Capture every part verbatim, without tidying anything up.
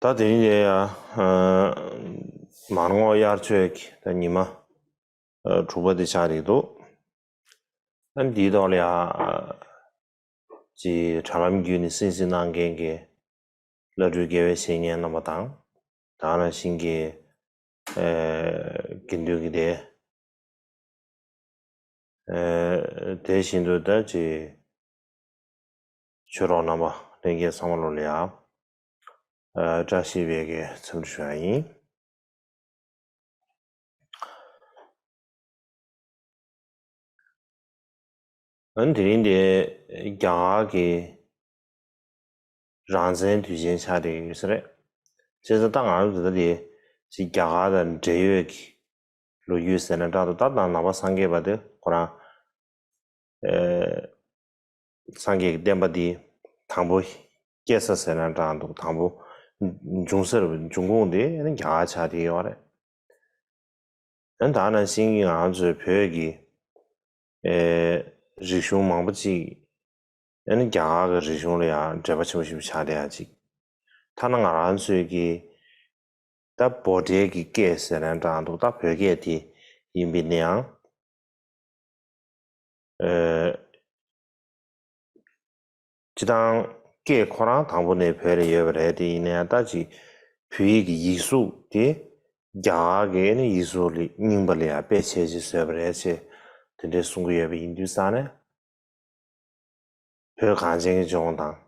ད་དེ་རིང་དེ་ཡ། ཨ། མར་ངོ་དབྱར་ཆོས་ཀྱི་ད་ཉི་མ། ཨ། དྲུག་པ་དེ་ཆགས་རེད་འདུག་ཨ། འདིའི་ཐོག་ལ་ཡ། ཅིག་དྲ་ལམ་བརྒྱུད་ནས་གསན་གཟིགས་གནང་མཁན་གྱི་བླ་སྤྲུལ་དགེ་བའི་བཤེས་གཉེན་རྣམ་པ་དང་། ད་ག་ནང་བཞིན་གྱི། ཨ། དགེ་འདུན་གྱི་སྡེ། ཨ། དེ་བཞིན་དུ་ད་ཅིག་ཆོས་གྲོགས་རྣམ་པ་ལྷན་རྒྱས་ཚང་མ་ལོ་ལ་ཡ། ཨ། བཀྲ་ཤིས་པའི་གི་འཚམས་འདྲི་ཞུ་ཡ་ཡིན། ཨ་ནི་དེ་རིང་དེ་རྒྱ་གར་གྱི་རང་བཙན་དུས་ཆེན་ཆགས་བསྡད་ཡོད་ས་རེད། བྱས་ཙང་ད་ང་རང་ཚོ་ད་དེ་ཅིག་རྒྱ་གར་དང་འབྲེལ་ཡོད་ཀྱི་ལོ་རྒྱུས་ཟེར་ན་འདྲ་འདུག་ད་ད་ནང་པ་སངས་རྒྱས་པ་དེ་ཁོ་རང་། ཨེ། སངས་རྒྱས་ཀྱི་བསྟན་པ་འདི་དང་པོ་སྐྱེས་ས་ཟེར་ན་འདྲ་འདུག་དང་པོ་འབྱུང་ས་རེད། འབྱུང་ཁུངས་དེ་ནི་རྒྱ་གར་ཆགས་བསྡད་ཡོད་རེད། ཨ་ནི་ད་ག་ནང་བཞིན་གྱི་ང་ཚོའི་བོད་ཀྱི། ཨེ། རིག་གཞུང་མང་པོ་ཅིག་ཨ་ནི་རྒྱ་གར་གྱི་རིག་གཞུང་ལ་ཡང་འགྲེལ་པ་ཆེན་པོ་ཞིག་ཆགས་བསྡད་ཡ་ཅིག་ཐ་ན་ང་རང་ཚོའི་གི་ད་བྷོ་ཊའི་གི་སྐད་ཟེར་ན་འདྲ་འདུག་ད་བོད་སྐད་དེ་ཡིན་པ་ཡིན་ན་ཡང་། ཨེ། སྤྱིར་བཏང་སྐད་ཁོ་རང་དང་པོ་ནས་བོད་ལ་ཡོད་པ་རེད་དེ། ཡིན་ན་ཡང་ད་ཅིག་བོད་ཡིག་གི་ཡིག་གཟུགས་དེ་རྒྱ་གར་གྱི་ཨ་ནི་ཡིག་གཟུགས་ལ་རྙིང་པ་ལ་ཡང་དཔེ་བྱས་ཅིག་བཟོས་པ་རེད་ཅེས་དེ་འདྲས་གསུང་གི་ཡོད་པ་ཡིན་དུས་ཙང་ནས། བོད་གངས་ཅན་གྱི་ལྗོངས་དང་།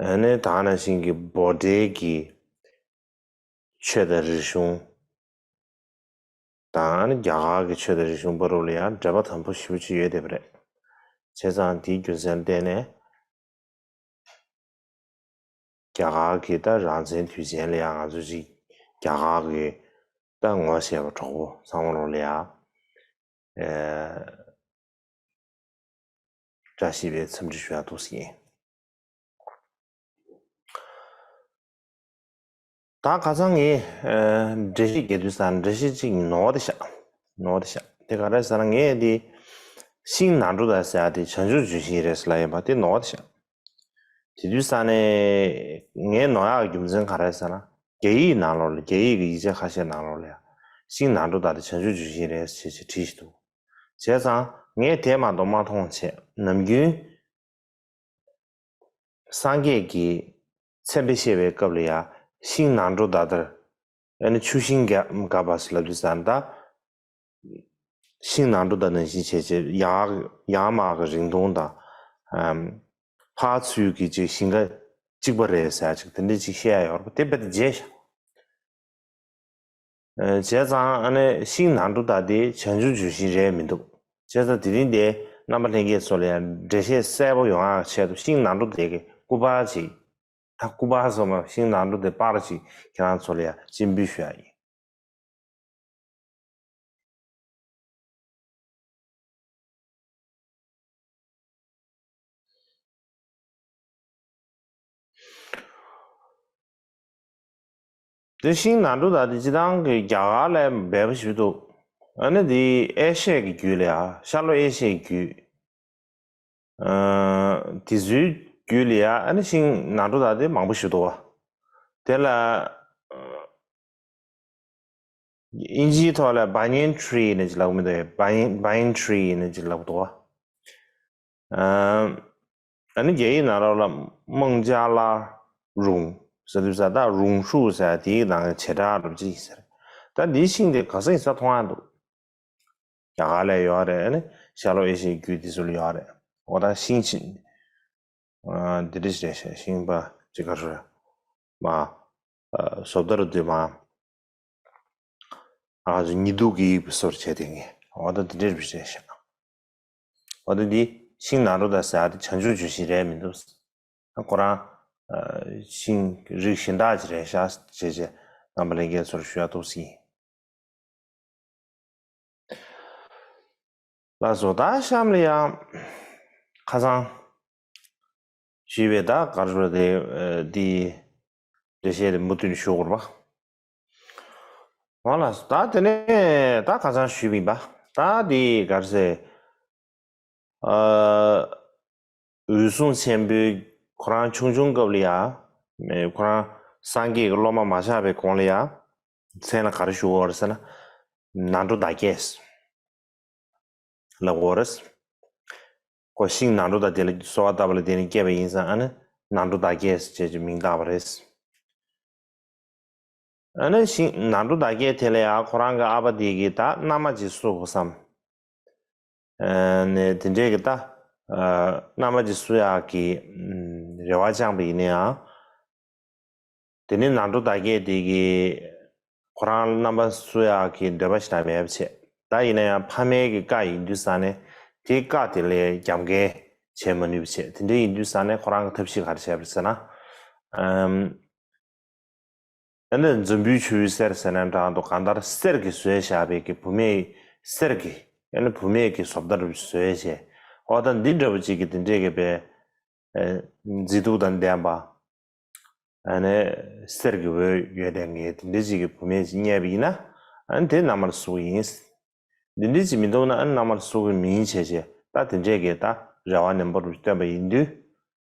ཨ་ནི་ད་ག་ནང་བཞིན་གྱི་བྷོ་ཊའི་གི་ཆོས་དང་རིག་གཞུང་དང་། ཨ་ནི་རྒྱ་གར་གྱི་ཆོས་དང་རིག་གཞུང་བར་ལ་ཡང་འབྲེལ་བ་དམ་པོ་ཞེ་པོ་ཅིག་ཡོད་བསྡད་པ་རེད། བྱས་ཙང་དེའི་རྒྱུ་མཚན་ལ་བརྟེན་ནས། རྒྱ་གར་གྱི་ད་རང་བཙན་དུས་ཆེན་ལ་ཡང་ང་ཚོ་ཅིག་རྒྱ་གར་གྱི་ད་ངོ་ཤེས་པ་གྲོགས་པོ་ཚང་མ་ལོ་ལ་ཡང་། ཨེ། བཀྲ་ཤིས་པའི་འཚམས་འདྲི་ཞུ་ཡག་འདུག་ཟེར། ད་ཁ་སང་ངས། ཨེ། འགྲེལ་བཤད་རྒྱག་དུས་ཙང་འགྲེལ་བཤད་ཅིག་ནོར་བསྡད་ཤག་ནོར་བསྡད་ཤག་དེ་ག་རེ་ཟེར་ན། ངས་དེ་ཤིང་ནང་འགྲོ་ད་ཟེར་ཡ་དེ་བྱང་ཆུབ་ལྗོན་ཤིང་རེད་ཟེར་ལབ་ཡོད་པ་དེ་ནོར་བསྡད་ཤག་དེ་དུས་ཙང་ནས་ངས་ནོར་ཡག་རྒྱུ་མཚན་ག་རེ་ཟེར་ན། རྒྱ་ཡིག་ནང་ལོགས་ལ། རྒྱ་ཡིག་གི་ཡིག་ཆ་ཁ་ཤས་ནང་ལོགས་ལ་ཡང་ཤིང་ནང་འགྲོ་ད་དེ་བྱང་ཆུབ་ལྗོན་ཤིང་རེད་ཅེས་བྲིས་བཞག་འདུག་བྱས་ཙང་ངས་དེ་མ་གཏོགས་མ་མཐོང་བྱས། ནམ་རྒྱུན་སངས་རྒྱས་ཀྱི་མཚན་དཔེ་བཤད་པའི་སྐབས་ལ་ཡང་ཤིང་ནང་འགྲོ་ད་ལྟར། ཨ་ནི་ཆུ་ཤིང་ག་ག་པ་ཟེར་ལབ་དུས་ཙང་ད། ཤིང་ནང་འགྲོ་ད་ནང་བཞིན་བྱས་བྱས་ཡར་ཡར་མར་གྱི་རིང་ཐུང་དང་། ཨམ། ཕར་ཚུར་གྱི་ཅིག་ཤིང་ཁ་གཅིག་པ་རེད་ཟེར་ཅིག་དེ་འདྲ་ཅིག་བཤད་ཡ་ཡོད་རེད་པ། དེ་དཔེ་དེ་བརྗེད་ཤག་བྱས་ཙང་ཨ་ནི་ཤིང་ནང་འགྲོ་ད་དེ་བྱང་ཆུབ་ལྗོན་ཤིང་རེད་མི་འདུག་བྱས་ཙང་དེ་རིང་དེ་རྣམ་པ་ལྷན་རྒྱས་ཚོ་ལ་ཡང་འགྲེལ་བཤད་གསལ་པོ་ཡོང་ཡག་ཆེད་དུ་ཤིང་ནང་འགྲོ་དེ་གི་སྐུ་པར་ཅིག་ད་སྐུ་པར་སོགས་མ་ཤིང་ནང་འགྲོ་དེ་པར་ཅིག་ཁྱེད་རང་ཚོ་ལ་ཡང་སྤྱན་འབུལ་ཞུ་ཡ་ཡིན། དེ་ཤིང་ནང་འགྲོ་ད་དེ་སྤྱིར་བཏང་གི་རྒྱ་གར་ལ་འབེལ་པོ་ཞིག་འདུག་ཨ་ནི་དེ་ཨེ་ཤི་ཡའི་རྒྱུད་ལ་ཡ། ཤར་ལྷོ་ཨེ་ཤི་ཡའི་རྒྱུད། ཨ། དེ་ཚོའི་རྒྱུད་ལ་ཡ་ཨ་ནི་ཤིང་ནང་འགྲོ་ད་དེ་མང་པོ་ཞིག་འདུག་བ། དེ་ལ་ཨིན་ཇིའི་ཐོག་ལ་banyan tree ནས་ཅིག་ལབ་མི་འདུག་གས། banyan banyan tree ནས་ཅིག་ལབ་འདུག་བ། ཨ། ཨ་ནི་རྒྱ་ཡིག་ནང་ལོགས་ལ་མང་ཅ་ལ་རུང་ཟེར་དུས་ཙང་ད་རུང་ཧྲུའུ་ཟེར་དེའི་ནང་གི་བྱེ་བྲག་རུ་ཅིག་ཟེར། ད་འདིའི་ཤིང་དེ་ག་ས་ག་ས་མཐོང་ཡ་འདུག་རྒྱ་གར་ལ་ཡོད་རེད། ཨ་ནི་ཤར་ལྷོ་ཨེ་ཤི་ཡའི་རྒྱུད་དེ་ཚོ་ལ་ཡོད་རེད། འོ་ད་ཤིང་ཆེན། ཨ། འདི་འདྲ་ཞིག་རེད་ཤག་ཤིང་པ་ཅིག་ག་རེ་མ། ཨ། བཟོ་ལྟ་རུ་དུས་མ། ང་ཚོ་ཉི་གདུགས་ཀྱི་ཡིག་བཟོ་འདྲ་བྱས་བསྡད་མཁན། འོ་ད་འདི་འདྲ་རེད་ཤག་འོ་ད་འདི་ཤིང་ནང་འགྲོ་ད་ཟེར་ཡ་དེ་བྱང་ཆུབ་ལྗོན་ཤིང་རེད་མི་འདུག་ཁོ་རང་། ཨ། ཤིང་རིགས་གཞན་དག་ཅིག་རེད་ཤག་ཅེས་བྱས་རྣམ་པ་ལྷན་རྒྱས་ཚོར་ཞུ་ཡ་འདུག་ཟེར། ལགས་སོ། ད་གཤམ་ལ་ཡང་ཁ་སང་ཞུས་པའི་ད་ག་རེ་ཟེར་དེ། ཨ། འདི་འགྲེལ་བཤད་དེ་མུ་མཐུད་ནས་ཞུ་དགོས་རེད་པ། འོ་ལགས་སོ། ད་དེ་ནས་ད་ཁ་སང་ཞུས་པ་ཡིན་པ། ད་འདི་ག་རེ་ཟེར། ཨ། འོད་སྲུང་ཆེན་པོས་ཁོ་རང་ཆུང་ཆུང་སྐབས་ལ་ཡ། ཁོ་རང་ སངས་རྒྱས་ཀྱི་སློབ་མ་མ་ཆགས་པའི་གོང་ལ་ཡང་མཚན་ལ་ག་རེ་ཞུ་དགོས་རེད་ཟེར་ན། ནང་འགྲོ་བདག་བསྐྱེད་ལབ་དགོས་རེད། ཁོ་ཤིང་ནང་འགྲོ་དང་དེ་ལ་གསོལ་བ་བཏབ་པ་ལ་བརྟེན་ནས་སྐྱེས་པ་ཡིན་ཙང་ཨ་ནི་ནང་འགྲོ་བདག་བསྐྱེད་ཅེས་ཀྱི་མིང་བཏགས་པ་རེད། ཨ་ནི་ཤིང་ནང་འགྲོ་བདག་བསྐྱེད་དེ་ལ་ཡང་ཁོ་རང་གི་ཨ་ཕ་དེ་གིས་ད་མནའ་མ་ཅིག་བསུ་དགོས་བསམ། ཨ་ནི་དེ་འདྲས་ཀྱི་ད་ཨ་མནའ་མ་ཅིག་བསུ་ཡག་གི་ཨམ་རེ་བ་བཅངས་པ་ཡིན་ན་ཡང་། དེ་ནི་ནང་འགྲོ་བདག་བསྐྱེད་དེ་གིས་ཁོ་རང་མནའ་མ་བསུ་ཡག་གི་འདོད་པ་ཞིག་ལ་མེད་པ་བྱས། ད་ཡིན་ན་ཡང་ཕ་མའི་གི་བཀའ་ཡིན་དུས་ཙང་ནས་དེའི་བཀའ་དེ་ལས་རྒྱབ་འགལ་བྱེད་མ་ནུས་པ་བྱས། དེ་འདྲ་ཡིན་དུས་ཙང་ནས་ཁོ་རང་གི་ཐབས་ཤེས་ག་རེ་བྱས་པ་རེད་ཟེར་ན། ཨམ། ཨ་ནི་འཛམ་བུའི་ཆུ་བོའི་གསེར་ཟེར་ན་འདྲ་འདུག་གང་ལྟར་གསེར་གྱིས་བཟོས་བཞག་པའི་གི་བུད་མེད་གསེར་གྱི་ཨ་ནི་བུད་མེད་ཀྱི་བཟོ་ལྟ་རུ་བཟོས་བྱས། འོ་ད་འདི་འདྲ་བོ་ཅིག་གི་དེ་འདྲས་ཀྱི་པའི་ཨ་མཛེས་སྡུག་དང་ལྡན་པ། ཨ་ནི་གསེར་གྱི་འོད་ཡོད་ལྡན་གྱི་དེ་འདྲ་ཅིག་གི་བུད་མེད་ཅིག་རྙེད་པ་ཡིན་ན། ཨ་ནི་དེ་མནའ་མར་བསུ་གི་ཡིན། འདི་འདྲ་ཅིག་མི་འདུག་ན་ཨ་ནི་མནའ་མར་བསུ་གི་མིན་བྱས་བྱས། ད་དེ་འདྲས་ཀྱི་ད་རེ་བ་ནན་པོ་རུ་བཏོན་པ་ཡིན་དུས།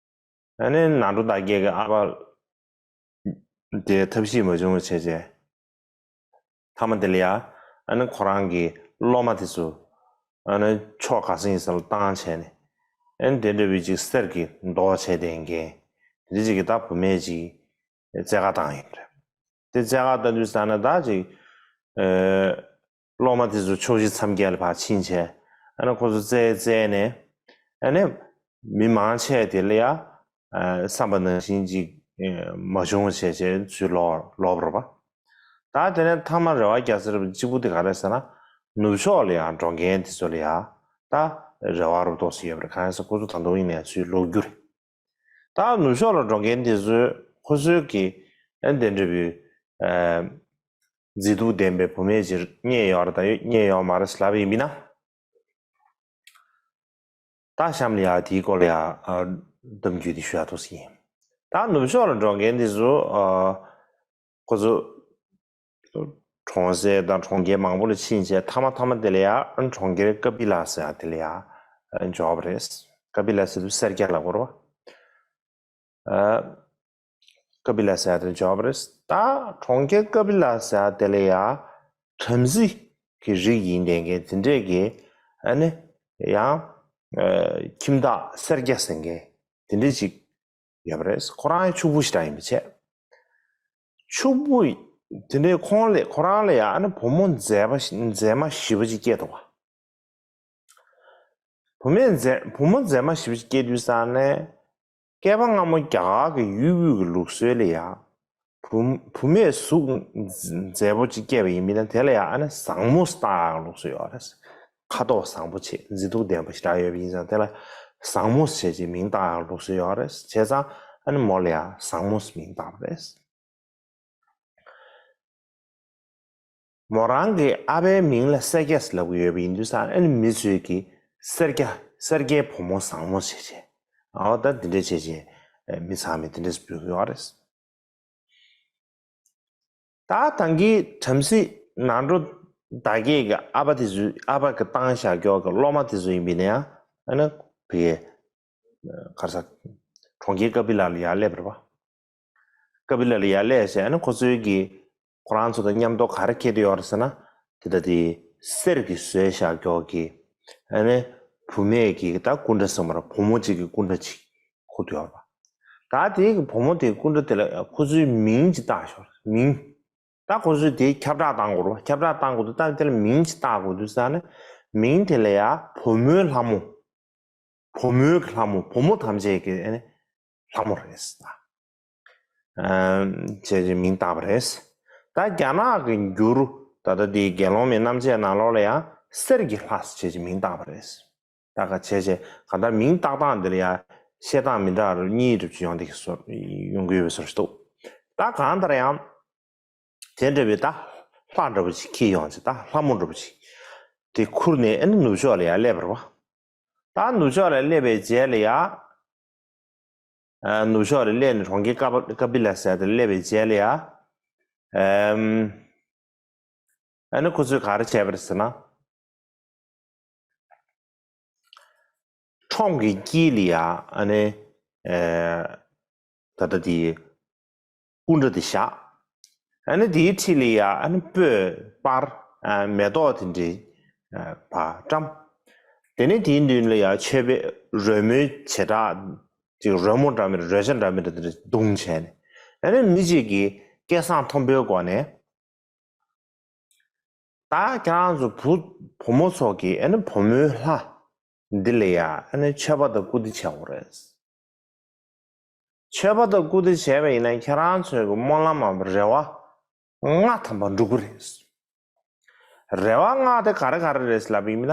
ཨ་ནི་ནང་འགྲོ་བདག་བསྐྱེད་ཀྱི་ཨ་ཕ་དེ་ཐབས་ཤེས་མ་བྱུང་བ་བྱས་བྱས། མཐའ་མ་དེ་ལ་ཡ་ཨ་ནི་ཁོ་རང་གི་སློབ་མ་དེ་ཚོ་ཨ་ནི་ཕྱོགས་ག་ས་ཡིན་ས་ལ་བཏང་བྱས་ནས། ཨ་ནི་དེ་འདྲ་བའི་ཅིག་གསེར་གྱི་མདོག་བྱས་ལྡན་མཁན་དེ་འདྲ་ཅིག་གི་ད་བུད་མེད་ཅིག་བཙལ་ག་བཏང་ཡོད་རེད། དེ་བཙལ་ག་བཏང་དུས་ཙ་ན་ད་ཅིག་ཨ་སློབ་མ་དེ་ཚོ་ཕྱོགས་བཞི་མཚམས་བརྒྱད་ལ་ཕར་ཕྱིན་བྱས། ཨ་ནི་ཁོ་ཚོ་བཙལ་བཙལ་ནས། ཨ་ནི་མི་མང་ཆེ་དེ་ལ་ཡ་ཨ་བསམ་པ་ནང་བཞིན་ཅིག་ཨ་མ་བྱུང་བ་བྱས་བྱས་ཚུར་ལོག་ལོག་པ་རེད་པ། ད་དེ་ནས་མཐའ་མ་རེ་བ་རྒྱག་ས་རེད་པ་གཅིག་པུ་དེ་ག་རེད་ཟེར་ན། ནུབ་ཕྱོགས་ལ་ཡ་འགྲོ་མཁན་དེ་ཚོ་ལ་ཡ་ད་རེ་བ་རུ་ཏོག་ཙམ་ཡོད་པ་རེད། གང་ཡིན་ཟེར་ཁོ་ཚོ་ད་དུང་ཡིན་ནའི་ཚུར་ལོག་རྒྱུ་རེད། ད་ནུབ་ཕྱོགས་ལ་འགྲོ་མཁན་དེ་ཚོས་ཁོ་ཚོའི་གི་ཨ་དེ་འདྲ་བའི་ཨ་མཛེས་སྡུག་ལྡན་པའི་བུད་མེད་ཅིག་རྙེད་ཡོད་རེད་དང་རྙེད་ཡོད་མ་རེད་ལབ་ཡིན་པ་ཡིན་ན། ད་གཤམ་ལ་ཡ་དེའི་སྐོར་ལ་ཡ་ཨ་གཏམ་རྒྱུད་དེ་ཞུ་ཡ་ཐུགས་སུ་ཡིན། ད་ནུབ་ཕྱོགས་ལ་འགྲོ་མཁན་དེ་ཚོ་ཨ་ཁོ་ཚོ་གྲོང་གསེབ་དང་གྲོང་ཁྱེར་མང་པོ་ལ་ཕྱིན་བྱས་མཐའ་མ་མཐའ་མ་དེ་ལ་ཡ་ཨ་གྲོང་ཁྱེར་ཀ་པི་ལ་ཟེར་ཡ་དེ་ལ་ཡ་ཨ་འབྱོར་བ་རེད། ཀ་པི་ལ་ཟེར་དུས་སེར་སྐྱ་ལ་གོ་རོ། ཨ་ཀ་པི་ལ་ཟེར་ཡ་དེ་འབྱོར་བ་རེད། ད་གྲོང་ཁྱེར་ཀ་པི་ལ་ཟེར་ཡ་དེ་ལ་ཡ་བྲམ་ཟེ་གི་རིགས་ཡིན་བསྡད་མཁན་དེ་འདྲས་ཀྱི་ཨ་ནི་ཡང་ཨ་ཁྱིམ་བདག་སེར་སྐྱ་ཟེར་མཁན་དེ་འདྲས་ཅིག་ཡོད་པ་རེད། ཁོ་རང་ཕྱུག་པོ་ཞེ་དྲག་ཡིན་པ་བྱས། ཕྱུག་པོ་དེ་འདྲའི་ཁོང་ལ་ཁོ་རང་ལ་ཡང་ཨ་ནི་བུ་མོ་མཛེས་པ་ཞིག་མཛེས་མ་ཞེ་པོ་ཅིག་སྐྱེས་འདུག་བ། བུ་མོ་མཛེས་བུ་མོ་མཛེས་མ་ཞེ་པོ་ཅིག་སྐྱེས་དུས་ཙང་ནས། སྐྱེས་པ་སྔ་མོ་རྒྱ་གར་གྱི་ཡུལ་དབུས་ཀྱི་ལུགས་སྲོལ་ལ་ཡང་། བུ་བུ་མོའི་གཟུགས་མཛེས་པོ་ཅིག་སྐྱེས་པ་ཡིན་མིན་ན་དེ་ལ་ཡང་ཨ་ནི་བཟང་མོ་བཏགས་ཡག་ལུགས་སྲོལ་ཡོད་རེད། ཁ་དོག་བཟང་པོ་བྱས་མཛེས་སྡུག་ལྡན་པ་ཞེ་དྲག་ཡོད་པ་ཡིན་ཙང་དེ་ལ་བཟང་མོ་བྱས་ཅིག་མིང་བཏགས་ཡག་ལུགས་སྲོལ་ཡོད་རེད། བྱས་ཙང་ཨ་ནི་མོ་ལ་ཡང་བཟང་མོ་མིང་བཏགས་པ་རེད། མོ་རང་གི་ཨ་ཕའི་མིང་ལ་སེར་སྐྱ་ཟེར་ལབ་ཀྱི་ཡོད་པ་ཡིན་དུས་ཙང་ཨ་ནི་མི་ཚོས་ཀྱིས་སེར་སྐྱ་སེར་སྐྱའི་བུ་མོ་བཟང་མོ་བྱས་བྱས། ཨའོ་ད་འདི་འདྲས་བྱས་བྱས་མི་ཚང་མས་འདི་འདྲས་འབོད་ཀྱི་ཡོད་རེད། ད་ད་གིན་བྲམ་ཟེ་ནང་འགྲོ་བདག་བསྐྱེད་ཀྱི་ཨ་ཕ་དེ་ཚོའི་ཨ་ཕ་གི་བཏང་བཞག་ཀྱོག་གི་སློབ་མ་དེ་ཚོ་ཡིན་པས་ན་ཡང་ཨ་ནི་བི་གར་ས་གྲོང་ཁྱེར་ཀ་པི་ལ་ལ་ཡར་སླེབས་པ་རེད་པ། ཀ་པི་ལ་ལ་ཡར་སླེབས་བྱས་ཨ་ནི་ཁོ་ཚོའི་གི་ཁོ་རང་ཚོ་དང་མཉམ་དུ་ག་རེ་འཁྱེར་དུ་ཡོད་རེད་ཟེར་ན། དེ་ལྟ་དེ་གསེར་གྱིས་བཟོས་བཞག་ཀྱོག་གི་ཨ་ནི་བུད་མེད་ཀྱི་ད་སྐུ་འདྲ་ཟེར་མ་རེད། བུ་མོ་གཅིག་གི་སྐུ་འདྲ་གཅིག་ཁུར་དུ་ཡོད་རེད་པ། ད་དེ་གི་བུ་མོ་དེའི་སྐུ་འདྲ་དེ་ལ་ཁོ་ཚོའི་མིང་ཅིག་བཏགས་ཤོག་མིང་། ད་ཁོ་ཚོས་དེའི་ཁྱབ་བསྒྲགས་བཏང་དགོས་རེད་པ། ཁྱབ་བསྒྲགས་བཏང་དགོས་དུས་ད་དེ་ལ་མིང་ཅིག་བཏགས་དགོས་དུས་ཙང་ནས་མིང་དེ་ལ་ཡ་བུ་མོའི་ལྷ་མོ། བུ་མོའི་ལྷ་མོ། བུ་མོ་ཐམས་ཅད་ཀྱི་ཨ་ནི་ལྷ་མོ་རེད། ཨ་བྱས་ཀྱི་མིང་བཏགས་པ་རེད། ད་རྒྱ་ནག་གི་འགྱུར་ད་ལྟ་དེའི་དགེ་སློང་མའི་རྣམ་བྱས་ནང་ལོགས་ལ་ཡང་གསེར་གྱི་ལྷ་ཟེར་བྱས་ཀྱི་མིང་བཏགས་པ་རེད། ད་ག་བྱས་བྱས་གང་ལྟར་མིང་བཏགས་སྟངས་འདི་ལ་ཡང་བཤད་སྟངས་མི་འདྲ་བ་གཉིས་གྲུབ་ཀྱི་ཡོང་དེ་གི་སོ་ཡོང་གི་ཡོད་པའི་བཟོ་ཞིག་འདུག་ད་གང་ལྟར་ཡང་། དེ་འདྲ་བའི་ད་ལྷ་འདྲ་པོ་ཅིག་འཁྱེར་ཡོང་ཅིག་ད་ལྷ་མོ་འདྲ་པོ་ཅིག་དེ་ཁུར་ནས་ཨ་ནི་ནུབ་ཕྱོགས་ལ་ཡར་སླེབས་པ་རེད་པ། ད་ནུབ་ཕྱོགས་ལ་སླེབས་པའི་རྗེས་ལ་ཡ། ཨ་ནུབ་ཕྱོགས་ལ་སླེབས་ནས་གྲོང་ཁྱེར་ཀ་པ་ཀ་པི་ལ་ཟེར་དེ་སླེབས་པའི་རྗེས་ལ་ཡ། ཨམ། ཨ་ནི་ཁོ་ཚོས་ག་རེ་བྱས་པ་རེད་ཟེར་ན། ཁྲོམ་གྱི་དཀྱིལ་ལ་ཡ་ཨ་ནི་ཨེ་ད་ལྟ་དེ་ སྐུ་འདྲ་དེ་བཞག་ཨ་ནི་དེའི་འཁྲིས་ལ་ཡ་ཨ་ནི་སྤོས་སྤར། ཨ་མེ་ཏོག་དེ་འདྲའི་ཨ་བ་བཀྲམ། དེ་ནས་དེའི་མདུན་ལ་ཡ་མཆོད་པའི་རོལ་མོའི་བྱེ་བྲག་ཅིག་རོལ་མོ་འདྲ་མི་འདྲ་རོལ་ཆ་འདྲ་མི་འདྲ་དེ་འདྲ་བརྡུངས་བྱས་ནས། ཨ་ནི་མི་གཅིག་གིས་སྐད་གསང་མཐོན་པོའི་སྒོ་ནས། ད་ཁྱེད་རང་ཚོ་བུ་བུ་མོ་ཚོ་གིས་ཨ་ནི་བུ་མོའི་ལྷ་འདི་ལ་ཡ་ཨ་ནི་མཆོད་པ་དང་བཀུར་སྟི་བྱེད་དགོས་རེད། མཆོད་པ་དང་བཀུར་སྟི་བྱས་པ་ཡིན་ན་ཁྱེད་རང་ཚོའི་གི་སྨོན་ལམ་མ་རེ་བ་ལྔ་ཐམ་པ་འགྲུབ་ཀྱི་རེད། རེ་བ་ལྔ་དེ་ག་རེ་ག་རེ་རེད་ལབ་ཡིན་ན།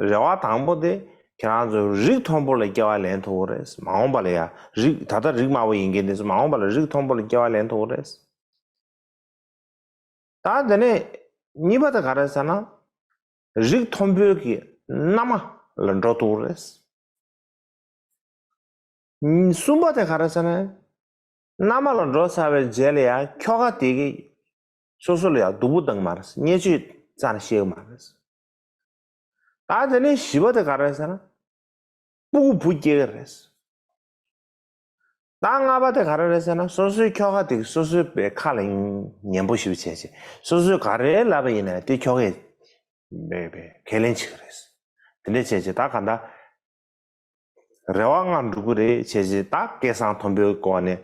རེ་བ་དང་པོ་དེ་ཁྱེད་རང་ཚོ་རིགས་མཐོན་པོ་ལ་སྐྱེ་བ་ལེན་ཐུབ་ཀྱི་རེད། མ་འོངས་པ་ལ་ཡ་རིགས་ད་ལྟ་རིགས་དམའ་བོ་ཡིན་མཁན་དེ་ཚོ་མ་འོངས་པ་ལ་རིགས་མཐོན་པོ་ལ་སྐྱེ་བ་ལེན་ཐུབ་ཀྱི་རེད། ད་དེ་ནས་གཉིས་པ་དེ་ག་རེ་ཟེར་ན། རིགས་མཐོན་པོའི་གི་མནའ་མ་ལ་འགྲོ་ཐུབ་རེད། གསུམ་པ་དེ་ག་རེ་ཟེར་ན། མནའ་མ་ལ་འགྲོ་ཚར་བའི་རྗེས་ལ་ཡང་ཁྱོ་ག་དེ་གི་སོ་སོ་ལ་ཡང་སྡུག་པོ་བཏང་མ་རེད། བརྙས་བཅོས་རྩ་ནས་བཤད་ཀྱི་མ་རེད། ད་དེ་ནས་བཞི་པ་དེ་ག་རེ་ཟེར་ན། སྤུ་གུ་བུ་སྐྱེ་གི་རེད། ད་ལྔ་པ་དེ་ག་རེ་རེད་ཟེར་ན། སོ་སོའི་ཁྱོ་ག་དེ་སོ་སོའི་པའི་ཁ་ལ་ཉན་པོ་ཞིག་བྱས་བྱས། སོ་སོས་ག་རེ་ལབ་པ་ཡིན་ན་དེ་ཁྱོ་གས་པའི་པའི་ཁས་ལེན་བྱེད་ཀྱི་རེད། དེ་འདྲས་བྱས་བྱས་ད་ག་འདྲ་རེ་བ་ལྔ་འགྲུབ་ཀྱི་རེད་བྱས་བྱས། ད་སྐད་གསང་མཐོན་པོའི་སྒོ་ནས་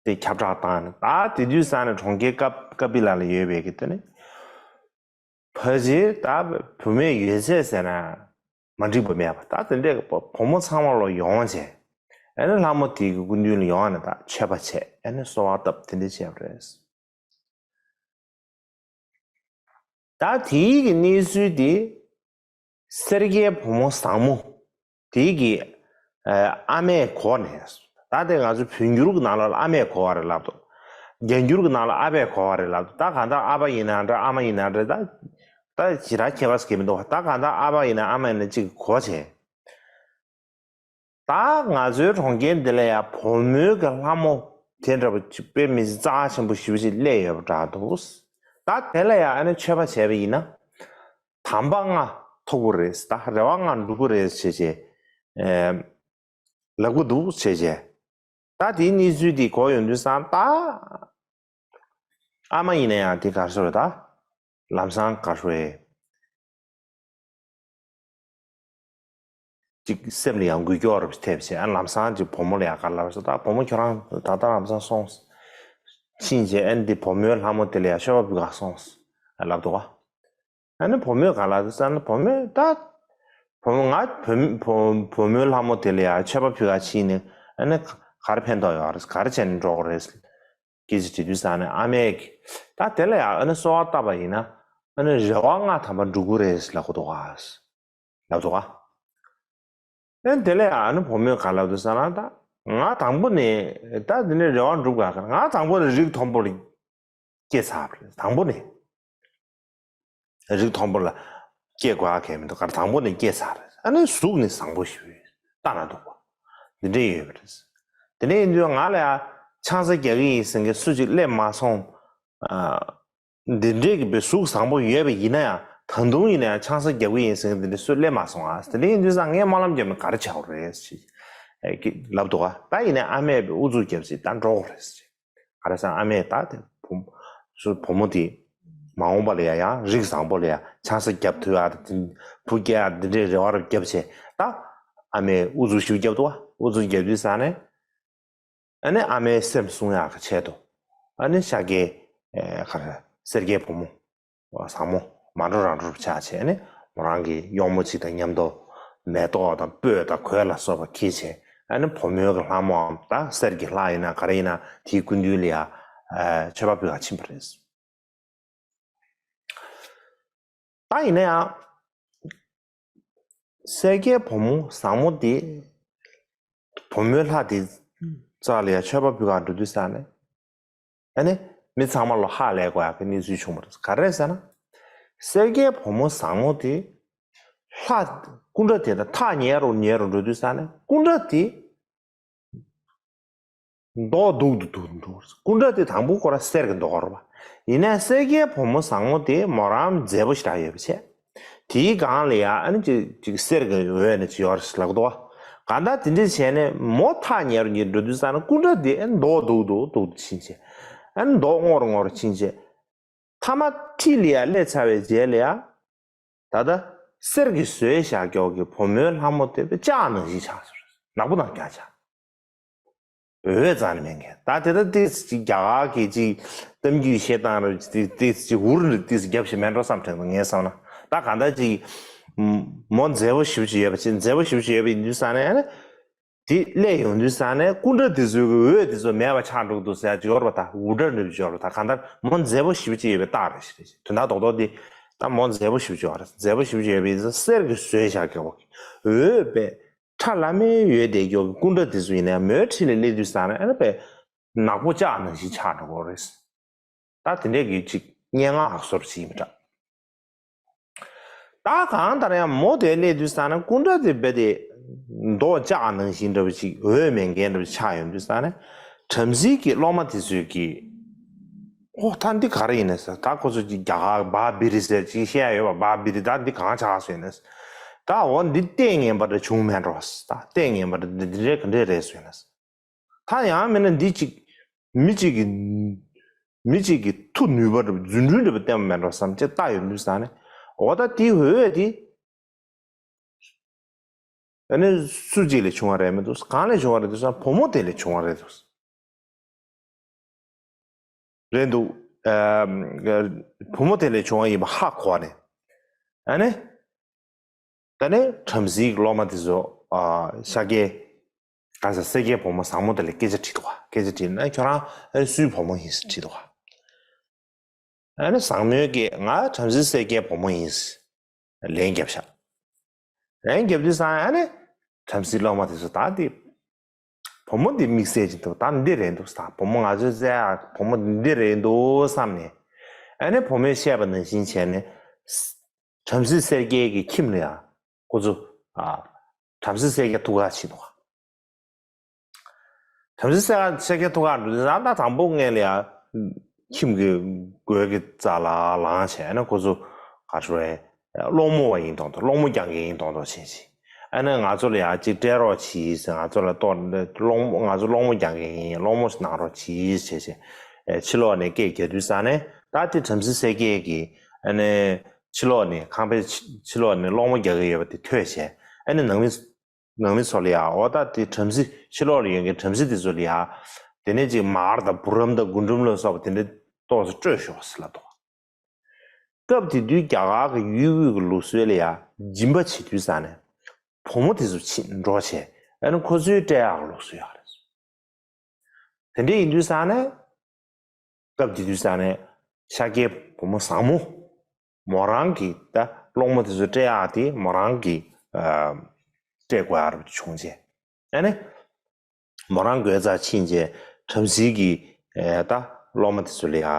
དེ་ཁྱབ་བསྒྲགས་བཏང་ནས། ད་དེ་དུས་ས་ནས་གྲོང་ཁྱེར་ཀ་ཀ་པི་ལ་ལ་ཡོད་པའི་གི་དེ་ནས། ཕལ་ཆེར་ད་བུད་མེད་ཡོད་ཚད་ཟེར་ན་མ་འགྲིག་པ་མེད་པ། ད་དེ་འདྲས་བུ་མོ་ཚང་མ་ལོ་ཡོང་བྱས། ཨ་ནི་ལྷ་མོ་དེ་གི་སྐུ་མདུན་ལ་ཡོང་ནས་ད་མཆོད་པ་བྱས། ཨ་ནི་གསོལ་བ་བཏབ། དེ་འདྲས་བྱས་པ་རེད། ད་དེའི་གི་གནས་ཚུལ་དེ། སེར་སྐྱའི་བུ་མོ་བཟང་མོ་དེའི་གི་ཨ་མས་གོ་ནས། ད་དེ་ང་ཚོ་བོད་འགྱུར་གྱི་ནང་ལོགས་ལ་ཨ་མས་གོ་བ་རེད་ལབ་འདུག་རྒྱ་འགྱུར་གྱི་ནང་ལ་ཨ་ཕས་གོ་བ་རེད་ལབ་འདུག་ད་གང་ལྟར་ཨ་ཕ་ཡིན་ན་འདྲ་ཨ་མ་ཡིན་ན་འདྲ། ད་ད་ཞེ་དྲག་ཁྱད་པར་ཟེར་གྱི་མི་འདུག་ད་གང་ལྟར་ཨ་ཕ་ཡིན་ན་ཨ་མ་ཡིན་ན་གཅིག་གོ་བྱས། ད་ང་ཚོའི་གྲོང་ཁྱེར་འདི་ལ་ཡང་བུ་མོའི་གི་ལྷ་མོ་དེ་འདྲ་པོ་ཅིག་དཔེ་མི་སྲིད་རྩ་ཆེན་པོ་ཞེ་པོ་ཅིག་སླེབས་ཡོད་པ་འདྲ་འདུག་ད་དེ་ལ་ཡང་ཨ་ནི་མཆོད་པ་བྱས་པ་ཡིན་ན། དམ་པ་ལྔ་ཐོབ་ཀྱི་རེད། ད་རེ་བ་ལྔ་འགྲུབ་ཀྱི་རེད་བྱས་བྱས། ཨེ། ལབ་ཀྱི་འདུག་བྱས་བྱས། ད་དེའི་གནས་ཚུལ་དེ་གོ་ཡོང་དུས་ཙང་ད། ཨ་མ་ཡིན་ན་ཡང་དེ་གར་སོ་རེད་ད། ལམ་སང་གར་སོ་རེད། ཅིག་སེམས་ལ་ཡང་འགུལ་སྐྱོད་རབ་ཐེབས་བྱས། ཨ་ལམ་སང་ཅིག་བུ་མོ་ལ་ཡང་ག་ལབ་སོང་། ད་བུ་མོ་ཁྱོད་རང་ད་ལྟ་ལམ་སང་སོང་། ཕྱིན་བྱས་ཨ་ནི་དེ་བུ་མོའི་ལྷ་མོ་དེ་ལ་ཡང་མཆོད་པ་ཕུལ་ག་སོང་། ཨ་ལབ་འདུག་ག་ཨ་ནི་བུ་མོས་ག་ལབ་འདུག་ཟེར་ན། བུ་མོས་ད། བུ་མོ་ང་བུ་བུ་བུ་མོའི་ལྷ་མོ་དེ་ལ་ཡང་མཆོད་པ་ཕུལ་ག་ཕྱིན་ནས་ཨ་ནི་ག་རེ་ཕན་ཐོགས་ཡོད་རེད། ག་རེ་བྱས་ནས་འགྲོ་དགོས་རེད། སྐད་ཆ་དྲིས་དུས་ཙང་ནས་ཨ་མས་ཀྱིས། ད་དེ་ལ་ཡང་ཨ་ནི་གསོལ་བ་བཏབ་པ་ཡིན་ན་ཨ་ནི་རེ་བ་ལྔ་ཐམ་པ་འགྲུབ་ཀྱི་རེད་ལབ་ཀྱི་འདུག་ག་ལབ་འདུག་ག་ཨ་ནི་དེ་ལ་ཡང་ཨ་ནི་བུ་མོས་ག་ལབ་འདུག་ཟེར་ན། ད་ང་དང་པོ་ནས་ད་དེ་ནས་རེ་བ་འགྲུབ་ག་ང་དང་པོ་ནས་རིགས་མཐོན་པོ་ལ་སྐྱེས་ཚར་བ་རེད། དང་པོ་ནས་རིགས་མཐོན་པོ་ལ་སྐྱེ་དགོས་ཡ་གང་ཡང་མི་འདུག་ག་རེ་དང་པོ་ནས་སྐྱེས་ཚར་རེད། ཨ་ནི་གཟུགས་ནི་བཟང་པོ་ཞིག་ལྟ་ན་སྡུག་པ་འདི་འདྲས་ཡོད་པ་རེད། དེ་འདྲས་ཡིན་དུས་ང་ལ་ཡང་ཆང་ས་རྒྱག་གི་ཡིན་ཟེར་མཁན་སུ་གཅིག་སླེབས་མ་སོང་། ཨ། འདི་འདྲས་ཀྱི་བའི་གཟུགས་བཟང་པོ་ཡོད་པ་ཡིན་ན་ཡང་། ད་དུང་ཡིན་ན་ཡང་ཆང་ས་རྒྱག་གི་ཡིན་ཟེར་མཁན་འདི་འདྲས་སུ་སླེབས་མ་སོང་ཨ། དེ་འདྲས་ཡིན་དུས་ཙང་ངས་སྨོན་ལམ་རྒྱབ་ནས་ག་རེ་བྱ་དགོས་རེད་ཅེས་ཨེ་ཀི་ལབ་འདུག་ག་ད་ཡིན་ནའི་ཨ་མས་ཨུ་ཚུགས་རྒྱབ་ཅིག་ད་འགྲོ་དགོས་རེད་ཅེས། ག་རེ་ཟེར་ན་ཨ་མས་ད་དེ་བུ་སུ་བུ་མོ་དེ་མ་འོངས་པ་ལ་ཡ་ཡང་རིགས་བཟང་པོ་ལ་ཡ་ཆང་ས་རྒྱབ་ཐུབ་ཡ་དེ་བུ་སྐྱེ་ཡ་འདི་འདྲའི་རེ་བ་རུ་རྒྱབ་བྱས། ད་ཨ་མས་ཨུ་ཚུགས་ཞིག་རྒྱབ་འདུག་ག་ཨུ་ཚུགས་རྒྱབ་དུས་ཙང་ནས། ཨ་ནི་ཨ་མའི་སེམས་བསྲུང་ཡག་གི་ཆེད་དུ། ཨ་ནི་ཤཱཀྱའི་ཨེ་ག་རེ་སེར་སྐྱའི་བུ་མོ་བཟང་མོ་མ་འགྲོ་རང་འགྲོ་རུ་ཆགས་བྱས་ནས། མོ་རང་གི་གཡོག་མོ་གཅིག་དང་མཉམ་དུ་མེ་ཏོག་དང་སྤོས་དང་གོས་ལ་སོགས་པ་འཁྱེར་བྱས། ཨ་ནི་བུ་མོའི་གི་ལྷ་མོའམ་ད་གསེར་གྱི་ལྷ་ཡིན་ན་ག་རེ་ཡིན་ན་དེའི་སྐུ་མདུན་ལ་ཡ་ཨེ་མཆོད་པ་ཕུལ་ག་ཕྱིན་པ་རེད། ད་ཡིན་ན་ཡང་། སེར་སྐྱའི་བུ་མོ་བཟང་མོ་དེ། བུ་མོའི་ལྷ་དེ་རྩ་ལ་ཡ་མཆོད་པ་ཕུལ་ག་འགྲོ་དུས་ཙང་ནས། ཨ་ནི་མི་ཚང་མ་ལོ་ཧ་ལས་དགོས་ཡག་གི་གནས་ཚུལ་བྱུང་བ་རེད། ག་རེ་རེད་ཟེར་ན། སེར་སྐྱའི་བུ་མོ་བཟང་མོ་དེ། ལྷ་སྐུ་འདྲ་དེ་དང་ཐག་ཉེ་རུ་ཉེ་རུ་འགྲོ་དུས་ཙང་ནས་སྐུ་འདྲ་དེ། མདོག་སྡུག་ཏུ་འདུག་འདུག་སྐུ་འདྲ་དེ་དང་པོ་ཁོ་རང་གསེར་གྱི་མདོག་རེད་པ། ཡིན་ནའི་སེར་སྐྱའི་བུ་མོ་བཟང་མོ་དེ་མོ་རང་མཛེས་པོ་ཞེ་དྲག་ཡོད་པ་བྱས། དེའི་སྒང་ལ་ཡ་ཨ་ནི་ཅིག་ཅིག་གསེར་གྱི་འོད་ནི་ཅིག་ཡོད་རེད་ལབ་འདུག་ག་གང་ལྟར་དེ་འདྲ་བྱས་ནས་མོ་ཐག་ཉེ་རུ་ཉེ་རུ་འགྲོ་དུས་ཙང་ནས་སྐུ་འདྲ་དེ་ཨ་ནི་མདོག་སྡུག་སྡུག་སྡུག་ཏུ་ཕྱིན་བྱས། ཨ་ནི་མདོག་སྔོ་རུ་སྔོ་རུ་ཕྱིན་རྗེས། མཐའ་མ་ཁྲི་ལ་ཡ་སླེབས་ཚར་བའི་རྗེས་ལ་ཡ། ད་ལྟ་གསེར་གྱིས་བཟོས་བཞག་ཀྱོག་གི་བུ་མོའི་ལྷ་མོ་དེ་ལྕགས་ནང་བཞིན་ཆགས་སོང་། ནག་པོ་དང་རྒྱ་ཆ། འོད་རྩ་ནས་མེད་མཁན། ད་དེ་ལྟར་ཏིས་ཅིག་རྒྱ་གར་གྱི་ཅིག་གཏམ་རྒྱུད་བཤད་སྟངས་རེད། ཏིས་ཅིག་འུར་ཏིས་རྒྱབ་ཞིག་མེད་འགྲོ་བསམ་དྲན་འདུག་ངས་བསམ་ན། ད་གང་ལྟར་ཅིག་མོ་མཛེས་པོ་ཞེ་པོ་ཅིག་ཡོད་པ་ཅིག་མཛེས་པོ་ཞེ་པོ་ཅིག་ཡོད་པ་ཡིན་དུས་ཙང་ནས། དེ་སླེབས་ཡོང་དུས་ཙང་ནས་སྐུ་འདྲ་དེ་ཚོའི་གི་འོད་དེ་ཚོ་མེད་པ་ཆགས་འགྲོ་གི་འདུག་ཟེར་ཡ་ཅིག་ཡོད་རེད་པ། ད་འུར་སྒྲ་འདྲ་པོ་ཅིག་ཡོད་རེད་པ། ད་གང་ལྟར་མོ་མཛེས་པོ་ཞེ་པོ་ཅིག་ཡོད་པའི་རྟགས་རེད་ཞེས་རེད། དོན་དག་རྡོག་རྡོག་དེ་ད་མོ་མཛེས་པོ་ཞེ་པོ་ཅིག་ཡོད་རེད། མཛེས་པོ་ཞེ་པོ་ཅིག་ཡོད་པའི་གསེར་གྱིས་བཟོས་བཞག་ཀྱོག་གི་འོད་པས། ཁྲ་ལམ་མེ་ཡོད་བསྡད་ཀྱོག་གི་སྐུ་འདྲ་དེ་ཚོ་ཡིན་ནའི་མོའི་འཁྲིས་ལ་སླེབས་དུས་ཙང་ནས་ཨ་ནི་པས་ནག་པོ་ལྕགས་ནང་བཞིན་ཆགས་འགྲོ་གི་རེད། ད་དེ་འདྲས་ཀྱི་ཅིག་སྙན་ངག་ཧ་སོར་ཅིག་ཡིན་པ་འདྲ། ད་གང་ལྟར་ཡང་མོ་དེ་སླེབས་དུས་ཙང་ནས་སྐུ་འདྲ་དེ་རྦད་དེ་མདོག་ལྕགས་ནང་བཞིན་འདྲ་བ་ཅིག་འོད་མེད་མཁན་འདྲ་བ་ཆགས་ཡོང་དུས་ཙང་ནས་བྲམ་ཟེ་གི་སློབ་མ་དེ་ཚོས་ཀྱིས། ཨོ་ད་འདི་ག་རེ་ཡིན་ནས་ཟེར། ད་ཁོ་ཚོ་ཅིག་རྒྱ་གར་བ་བི་རི་ཟེར་ཅིག་བཤད་ཡ་ཡོད་པ། བ་བི་རི་ད་འདི་གང་ཆགས་སོང་ཡིན་ནས་ཟེར། ད་འོ་འདི་ལྟས་ངན་པ་འདྲ་བྱུང་མེད་འགྲོ་ཟེར། ད་ལྟས་ངན་པ་འདྲ་འདི་འདི་འདྲའི་ག་འདྲས་རེད་ཟེར་ཡིན་ནས་ཟེར། ད་ཡང་མིན་ན་འདི་ཅིག་མི་གཅིག་གི་མི་གཅིག་གི་མཐུ་ནུས་པ་འདྲ་པོ་རྫུ་འཕྲུལ་འདྲ་པོ་བསྟན་པ་མེད་འགྲོ་བསམ་ཅིག་ལྟ་ཡོང་དུས་ཙང་ནས། འོ་ད་དེའི་འོད་དེ་ཨ་ནི་སུ་གཅིག་ལས་བྱུང་བ་རེད་མི་འདུག་གང་ལས་བྱུང་བ་རེད་འདུག་ཟེར་ན་བུ་མོ་དེ་ལས་བྱུང་བ་རེད་འདུག་རེད་འདུག་ཨ་བུ་མོ་དེ་ལས་བྱུང་བ་ཡིན་པ་ཧ་གོ་བ་རེད། ཨ་ནི། ད་ནི་བྲམ་ཟེའི་སློབ་མ་དེ་ཚོ་ཨ་ཤཱཀྱའི་ག་ས་སེར་སྐྱའི་བུ་མོ་བཟང་མོ་དེ་ལ་སྐད་ཆ་དྲིས་འདུག་ག་སྐད་ཆ་དྲིས་ན་ཁྱོད་རང་ཨ་ནི་སུའི་བུ་མོ་ཡིན་ཟེར་དྲིས་འདུག་ག་ཨ་ནི་བཟང་མོས་ཀྱིས་ང་བྲམ་ཟེ་སེར་སྐྱའི་བུ་མོ་ཡིན་ཟེར་ལན་བརྒྱབ་ཤག་ལན་བརྒྱབ་དུས་ཙང་ཨ་ནི་བྲམ་ཟེའི་སློབ་མ་དེ་ཚོ་ད་དེ་བུ་མོ་འདི་དམིགས་བསལ་ཅིག་འདུག་ད་འདི་རེད་འདུག་ཟེར། བུ་མོ་ང་ཚོའི་བཙལ་ཡག་བུ་མོ་འདི་རེད་འདུག་བསམ་ནས། ཨ་ནི་བུ་མོས་བཤད་པ་ནང་བཞིན་བྱས་ནས། བྲམ་ཟེ་སེར་སྐྱའི་གི་ཁྱིམ་ལ་ཡང་ཁོ་ཚོ་ཨ་བྲམ་ཟེ་སེར་སྐྱ་ཐུག་ག་ཕྱིན་འདུག་བྲམ་ཟེ་སེར་སྐྱ་ཐུག་ག་འགྲོ་དུས་ཙང་ད་དང་པོ་སྔོན་ལ་ཡང་ཁྱིམ་གྱི་སྒོའི་གི་རྩ་ལ་ལངས་བྱས་ནས་ཁོ་ཚོ་ག་རེ་ཟེར་རེད། སློང་མོ་བ་ཡིན་མདོག་མདོག་སློང་མོ་རྒྱག་མཁན་ཡིན་མདོག་མདོག་བྱས་བྱས། ཨ་ནི་ང་ཚོ་ལ་ཡང་ཅིག་སྤྲད་རོགས་གྱིས་ཟེར། ང་ཚོ་ལ་གཏོར་སློང་མོ་ང་ཚོ་སློང་མོ་རྒྱག་མཁན་ཡིན། སློང་མོ་གནང་རོགས་གྱིས་བྱས་བྱས། ཨེ་ཕྱི་ལོགས་ནས་སྐད་རྒྱག་དུས་ཙང་ནས་ད་དེ་བྲམ་ཟེ་སེར་སྐྱའི་གི་ཨ་ནི་ཕྱི་ལོགས་ནས་ཁང་པའི་ཕྱི་ཕྱི་ལོགས་ནས་སློང་མོ་རྒྱག་གི་ཡོད་པ་དེ་ཐོས་བྱས། ཨ་ནི་ནང་མི་ནང་མི་ཚོ་ལ་ཡང་འོ་ད་དེ་བྲམ་ཟེ་ཕྱི་ལོགས་ལ་ཡོད་མཁན་བྲམ་ཟེ་དེ་ཚོ་ལ་ཡང་དེ་ནས་ཅིག་མར་དང་བུ་རམ་དང་རྒུན་འབྲུམ་ལ་སོགས་པ་དེ་འདྲ་ཏོག་ཙམ་སྤྲོད་ཤོག་ཟེར་ལབ་འདུག་སྐབས་དེ་དུས་རྒྱ་གར་གྱི་ཡུལ་དབུས་ཀྱི་ལུགས་སྲོལ་ལ་ཡང་སྦྱིན་པ་བྱེད་དུས་ཙང་ནས་བུ་མོ་དེ་ཚོ་ཕྱིན་འགྲོ་བྱས་ཨ་ནི་ཁོ་ཚོའི་སྤྲད་ཡག་ལུགས་སྲོལ་ཡོད་རེད། དེ་འདྲ་ཡིན་དུས་ཙང་ནས་སྐབས་དེ་དུས་ཙང་ནས་ཤཱཀྱའི་བུ་མོ་བཟང་མོ་མོ་རང་གི་ད་སློང་མོ་དེ་ཚོ་སྤྲད་ཡག་དེ་མོ་རང་གི་ཨ་སྤྲད་དགོས་ཡག་རུ་བྱུང་རྗེས། ཨ་ནི་མོ་རང་དགོས་རྩ་ཕྱིན་རྗེས་བྲམ་ཟེ་གི་ཨ་ད་སློབ་མ་དེ་ཚོ་ལ་ཡ་ཨ་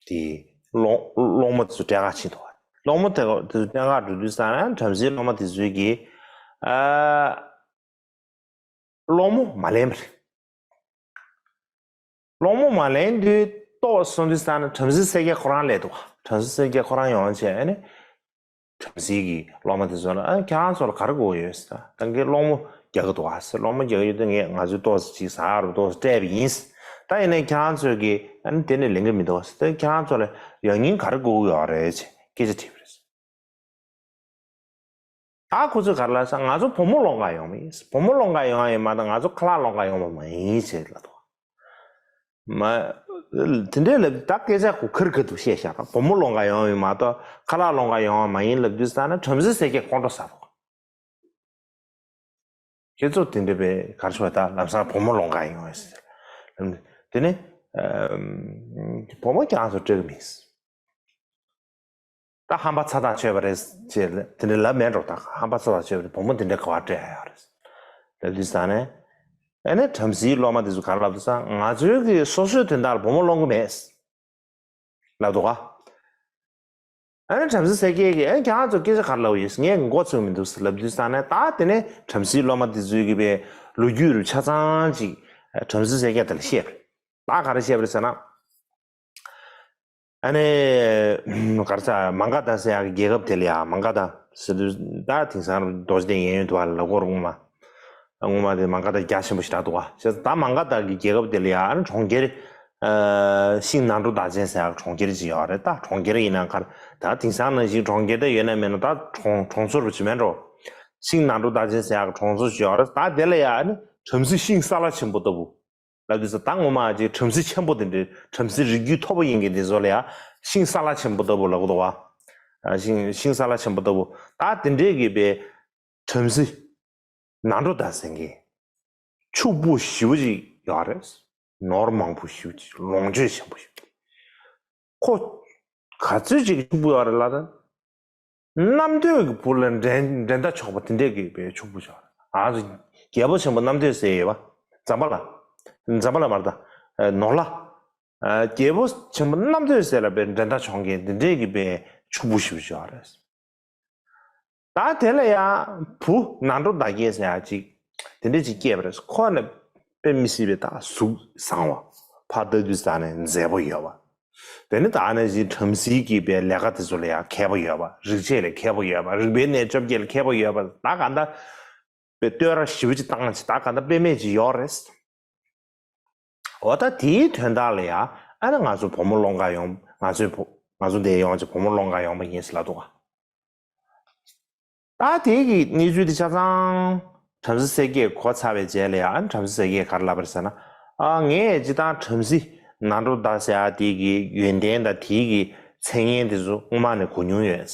དེ་སློང་སློང་མོ་དེ་ཚོ་སྤྲད་ག་ཕྱིན་འདུག་སློང་མོ་དེ་ཚོ་སྤྲད་ག་འགྲོ་དུས་ཙང་ནས་བྲམ་ཟེའི་སློབ་མ་དེ་ཚོས་ཀྱིས་ཨ། སློང་མོ་མ་ལེན་པ་རེད། སློང་མོ་མ་ལེན་དུས་ཏོག་སོང་དུས་ཙང་ནས་བྲམ་ཟེ་སེར་སྐྱ་ཁོ་རང་སླེབས་འདུག་བྲམ་ཟེ་སེར་སྐྱ་ཁོ་རང་ཡོང་བྱས་ཨ་ནི། བྲམ་ཟེ་གི་སློབ་མ་དེ་ཚོ་ལ་ཨ་ཁྱེད་རང་ཚོ་ལ་ག་རེ་དགོས་ཡོད་ཟེར། ད་ངས་སློང་མོ་རྒྱག་གི་འདུག་ཨ་ཟེར། སློང་མོ་རྒྱག་གི་ཡོད་དུས་ངས་ང་ཚོའི་ཏོག་ཙམ་ཅིག་ཟ་ཡག་རུ་ཏོག་ཙམ་སྤྲད་པ་ཡིན་ཟེར། ད་ཡིན་ནའི་ཁྱེད་རང་ཚོས་ཀྱིས་ཨ་ནི་དེ་ནས་ལེན་གི་མི་འདུག་ཟེར། ད་ཁྱེད་རང་ཚོ་ལ་ཡང་སྙིང་ག་རེ་དགོས་ཀྱི་ཡོད་རེད་ཅེས་སྐད་ཆ་དྲིས་པ་རེད། ད་ཁོ་ཚོས་ག་རེ་ལབ་ཟེར། ང་ཚོ་བུ་མོ་སློང་ག་ཡོང་བ་ཡིན། བུ་མོ་སློང་ག་ཡོང་བ་ཡིན་མ་གཏོགས་ང་ཚོ་ཁ་ལག་སློང་ག་ཡོང་བ་མ་ཡིན་ཞེས་ལབ་འདུག་མ། དེ་འདྲའི་ལབ་ད་སྐད་ཆ་ཁོ་ཁེར་ཁེར་དུ་བཤད་བཞག་ར། བུ་མོ་སློང་ག་ཡོང་བ་ཡིན་མ་གཏོགས་ཁ་ལག་སློང་ག་ཡོང་བ་མ་ཡིན་ལབ་དུས་ཙང་ན་བྲམ་ཟེ་སེར་སྐྱ་ཁོང་ཁྲོ་ཟ་འདུག་ཁྱེད་ཚོ་དེ་འདྲ་བའི་ག་རེ་ཞུ་བ། ད་ལམ་སང་བུ་མོ་སློང་ག་ཡོང་བ་ཟེར། དེ་ནས་བུ་མོ་ཁྱེད་རང་ཚོ་སྤྲད་གི་མིན། ད་ཧམ་པ་ཚ་ཐག་ཆོད་པ་རེད་ཅེས་དེ་འདྲ་ལབ་མེད་འགྲོ། ད་ཧམ་པ་ཚ་ཐག་ཆོད་པ་རེད། བུ་མོ་དེ་འདྲ་ག་པར་སྤྲད་ཡ་ཡོད་རེད་ལབ་དུས་ཙང་ནས། ཨ་ནི་བྲམ་ཟེའི་སློབ་མ་དེ་ཚོ་ག་རེ་ལབ་དུས་ཙང་། ང་ཚོའི་གི་སོ་སོའི་དོན་དག་ལ་བུ་མོ་སློང་གི་མེད་ལབ་འདུག་ག་ཨ་ནི་བྲམ་ཟེ་སེར་སྐྱས་ཀྱིས་ཨ་ནི་ཁྱེད་རང་ཚོ་སྐད་ཆ་ག་རེ་ལབ་ཡོད་ངས་མགོ་ཚོས་མི་འདུག་ལབ་དུས་ཙང་ནས། ད་དེ་ནས་བྲམ་ཟེའི་སློབ་མ་དེ་ཚོའི་གི་པའི་ལོ་རྒྱུས་རུ་ཆ་ཚང་ཅིག་བྲམ་ཟེ་སེར་སྐྱ་དེ་ལ་བཤད་པ་རེད། ད་ག་རེ་བཤད་པ་རེད་ཟེར་ན། ཨ་ནི། ག་རེ་ཟེར། མ་ག་དྷ་ཟེར་ཡག་གི་རྒྱལ་ཁབ་དེ་ལ་ཡ། མ་ག་དྷ་ཟེར་དུས་ད་དེང་སང་རྡོ་རྗེ་གདན་གཡས་གཡོན་དུ་བ་ལ་ལ་སྐོར་སྔོན་མ། སྔོན་མ་དེ་མ་ག་དྷ་རྒྱ་ཆེན་པོ་ཞེ་དྲག་འདུག་བ། བྱས་ཙང་ད་མ་ག་དྷ་གི་རྒྱལ་ཁབ་དེ་ལ་ཡ་ཨ་ནི་གྲོང་ཁྱེར་ ཨ་ཤིང་ནགས་འབྲོག་བདག་ཆེན་ཟེར་ཡག་གྲོང་ཁྱེར་ཅིག་ཡོད་རེད། ད་གྲོང་ཁྱེར་ཡིན་ན་གར་ད་དེང་སང་ནང་བཞིན་གྲོང་ཁྱེར་ད་ཡོད་ན་མེད་ན་ད་གྲོང་གྲོང་ཚོ་རུ་ཅིག་མེད་འགྲོ། ཤིང་ནགས་འབྲོག་བདག་ཆེན་ཟེར་ཡག་གྲོང་ཚོ་ཅིག་ཡོད་རེད། ད་དེ་ལ་ཡ་ཨ་ནི་བྲམ་ཟེ་ཤིང་སཱ་ལ་ཆེན་པོ་ལྟ་བུ། ལབ་དུས་ཙ་ད་ངོ་མ་ཅིག་བྲམ་ཟེ་ཆེན་པོ་དེ་འདྲའི་བྲམ་ཟེ་རིགས་རྒྱུད་མཐོ་པོ་ཡིན་མཁན་དེ་ཚོ་ལ་ཡ་ཤིང་སཱ་ལ་ཆེན་པོ་ལྟ་བུ་ལབ་གི་འདུག་བ། ཨ་ཤིང་ཤིང་སཱ་ལ་ཆེན་པོ་ལྟ་བུ། ད་དེ་འདྲའི་གི་པའི་བྲམ་ཟེ་ནགས་འབྲོག་བདག་ཟེར་མཁན་ཕྱུག་པོ་ཞེ་པོ་ཅིག་ཡོད་རེད། ནོར་མང་པོ་ཞེ་པོ་ཅིག་ལོངས་སྤྱོད་ཆེན་པོ་ཞིག་ཁོ་ག་ཚོད་ཅིག་ཕྱུག་པོ་ཡོད་རེད་ལབ་ན། རྣམ་ཐོས་ཀྱི་བུ་ལ་འགྲན་འགྲན་ཟླ་ཆོག་པ་དེ་འདྲས་ཀྱི་བའི་ཕྱུག་པོ་ཆགས། ཨ་ཚོ་རྒྱལ་པོ་ཆེན་པོ་རྣམ་ཐོས་སྲས་ཡོད་པ། ཛམ་བྷ་ལ། ཛམ་བྷ་ལ་མ་རེད་ད། ནོར་ལྷ། རྒྱལ་པོ་ཆེན་པོ་རྣམ་ཐོས་སྲས་ལ་བའི་འགྲན་ཟླ་ཆོག་མཁན་དེ་འདྲས་ཀྱི་བའི་ཕྱུག་པོ་ཞིག་ཆགས་རེད། ད་དེ་ལ་ཡང་བུ་ནགས་འབྲོག་བདག་སྐྱེས་ཟེར་ཡག་ཅིག་དེ་འདྲས་ཅིག་སྐྱེས་པ་རེད། ཁོ་ནི་དཔེ་མི་སྲིད་པའི་ད་གཟུགས་བཟང་བ། ཕར་ལྟ་དུས་ཙ་ནས་མཛེས་པོ་ཡོད་པ། དེ་ནི་ད་ནི་བཞིན་བྲམ་ཟེའི་གི་པའི་ལས་ཀ་དེ་ཚོ་ལ་ཡང་མཁས་པོ་ཡོད་པ། རིག་བྱེད་ལ་མཁས་པོ་ཡོད་པ། རིག་པའི་གནས་བཅོ་བརྒྱད་ལ་མཁས་པོ་ཡོད་པ། ད་ག་འདྲ་པའི་བསྟོད་ར་ཞེ་པོ་ཅིག་བཏང་ཅིག་ད་ག་འདྲ་དཔེ་མེད་ཅིག་ཡོད་རེད། འོ་ད་དེའི་དོན་དག་ལ་ཡང་ཨ་ནི་ང་ཚོ་བུ་མོ་སློང་ག་ཡོང་། ང་ཚོའི་བུ་ང་ཚོ་འདིར་ཡོང་ཅིག་བུ་མོ་སློང་ག་ཡོང་པ་ཡིན་ཟེར་ལབ་འདུག་ག་ད་དེ་གི་གནས་ཚུལ་དེ་ཆ་ཚང་བྲམ་ཟེ་སྲས་སྐྱེས་གོ་ཚར་བའི་རྗེས་ལ་ཡང་ཨ་ནི་བྲམ་ཟེ་སྲས་སྐྱེས་ག་རེ་ལབ་པ་རེད་ཟེར་ན། ཨ་ངས་སྤྱིར་བཏང་བྲམ་ཟེ་ནགས་འབྲོག་བདག་ཟེར་ཡག་དེ་གི་ཡོན་ཏན་དང་དེ་གི་མཚན་སྙན་དེ་ཚོ་སྔོན་མ་ནས་གོ་མྱོང་ཡོད།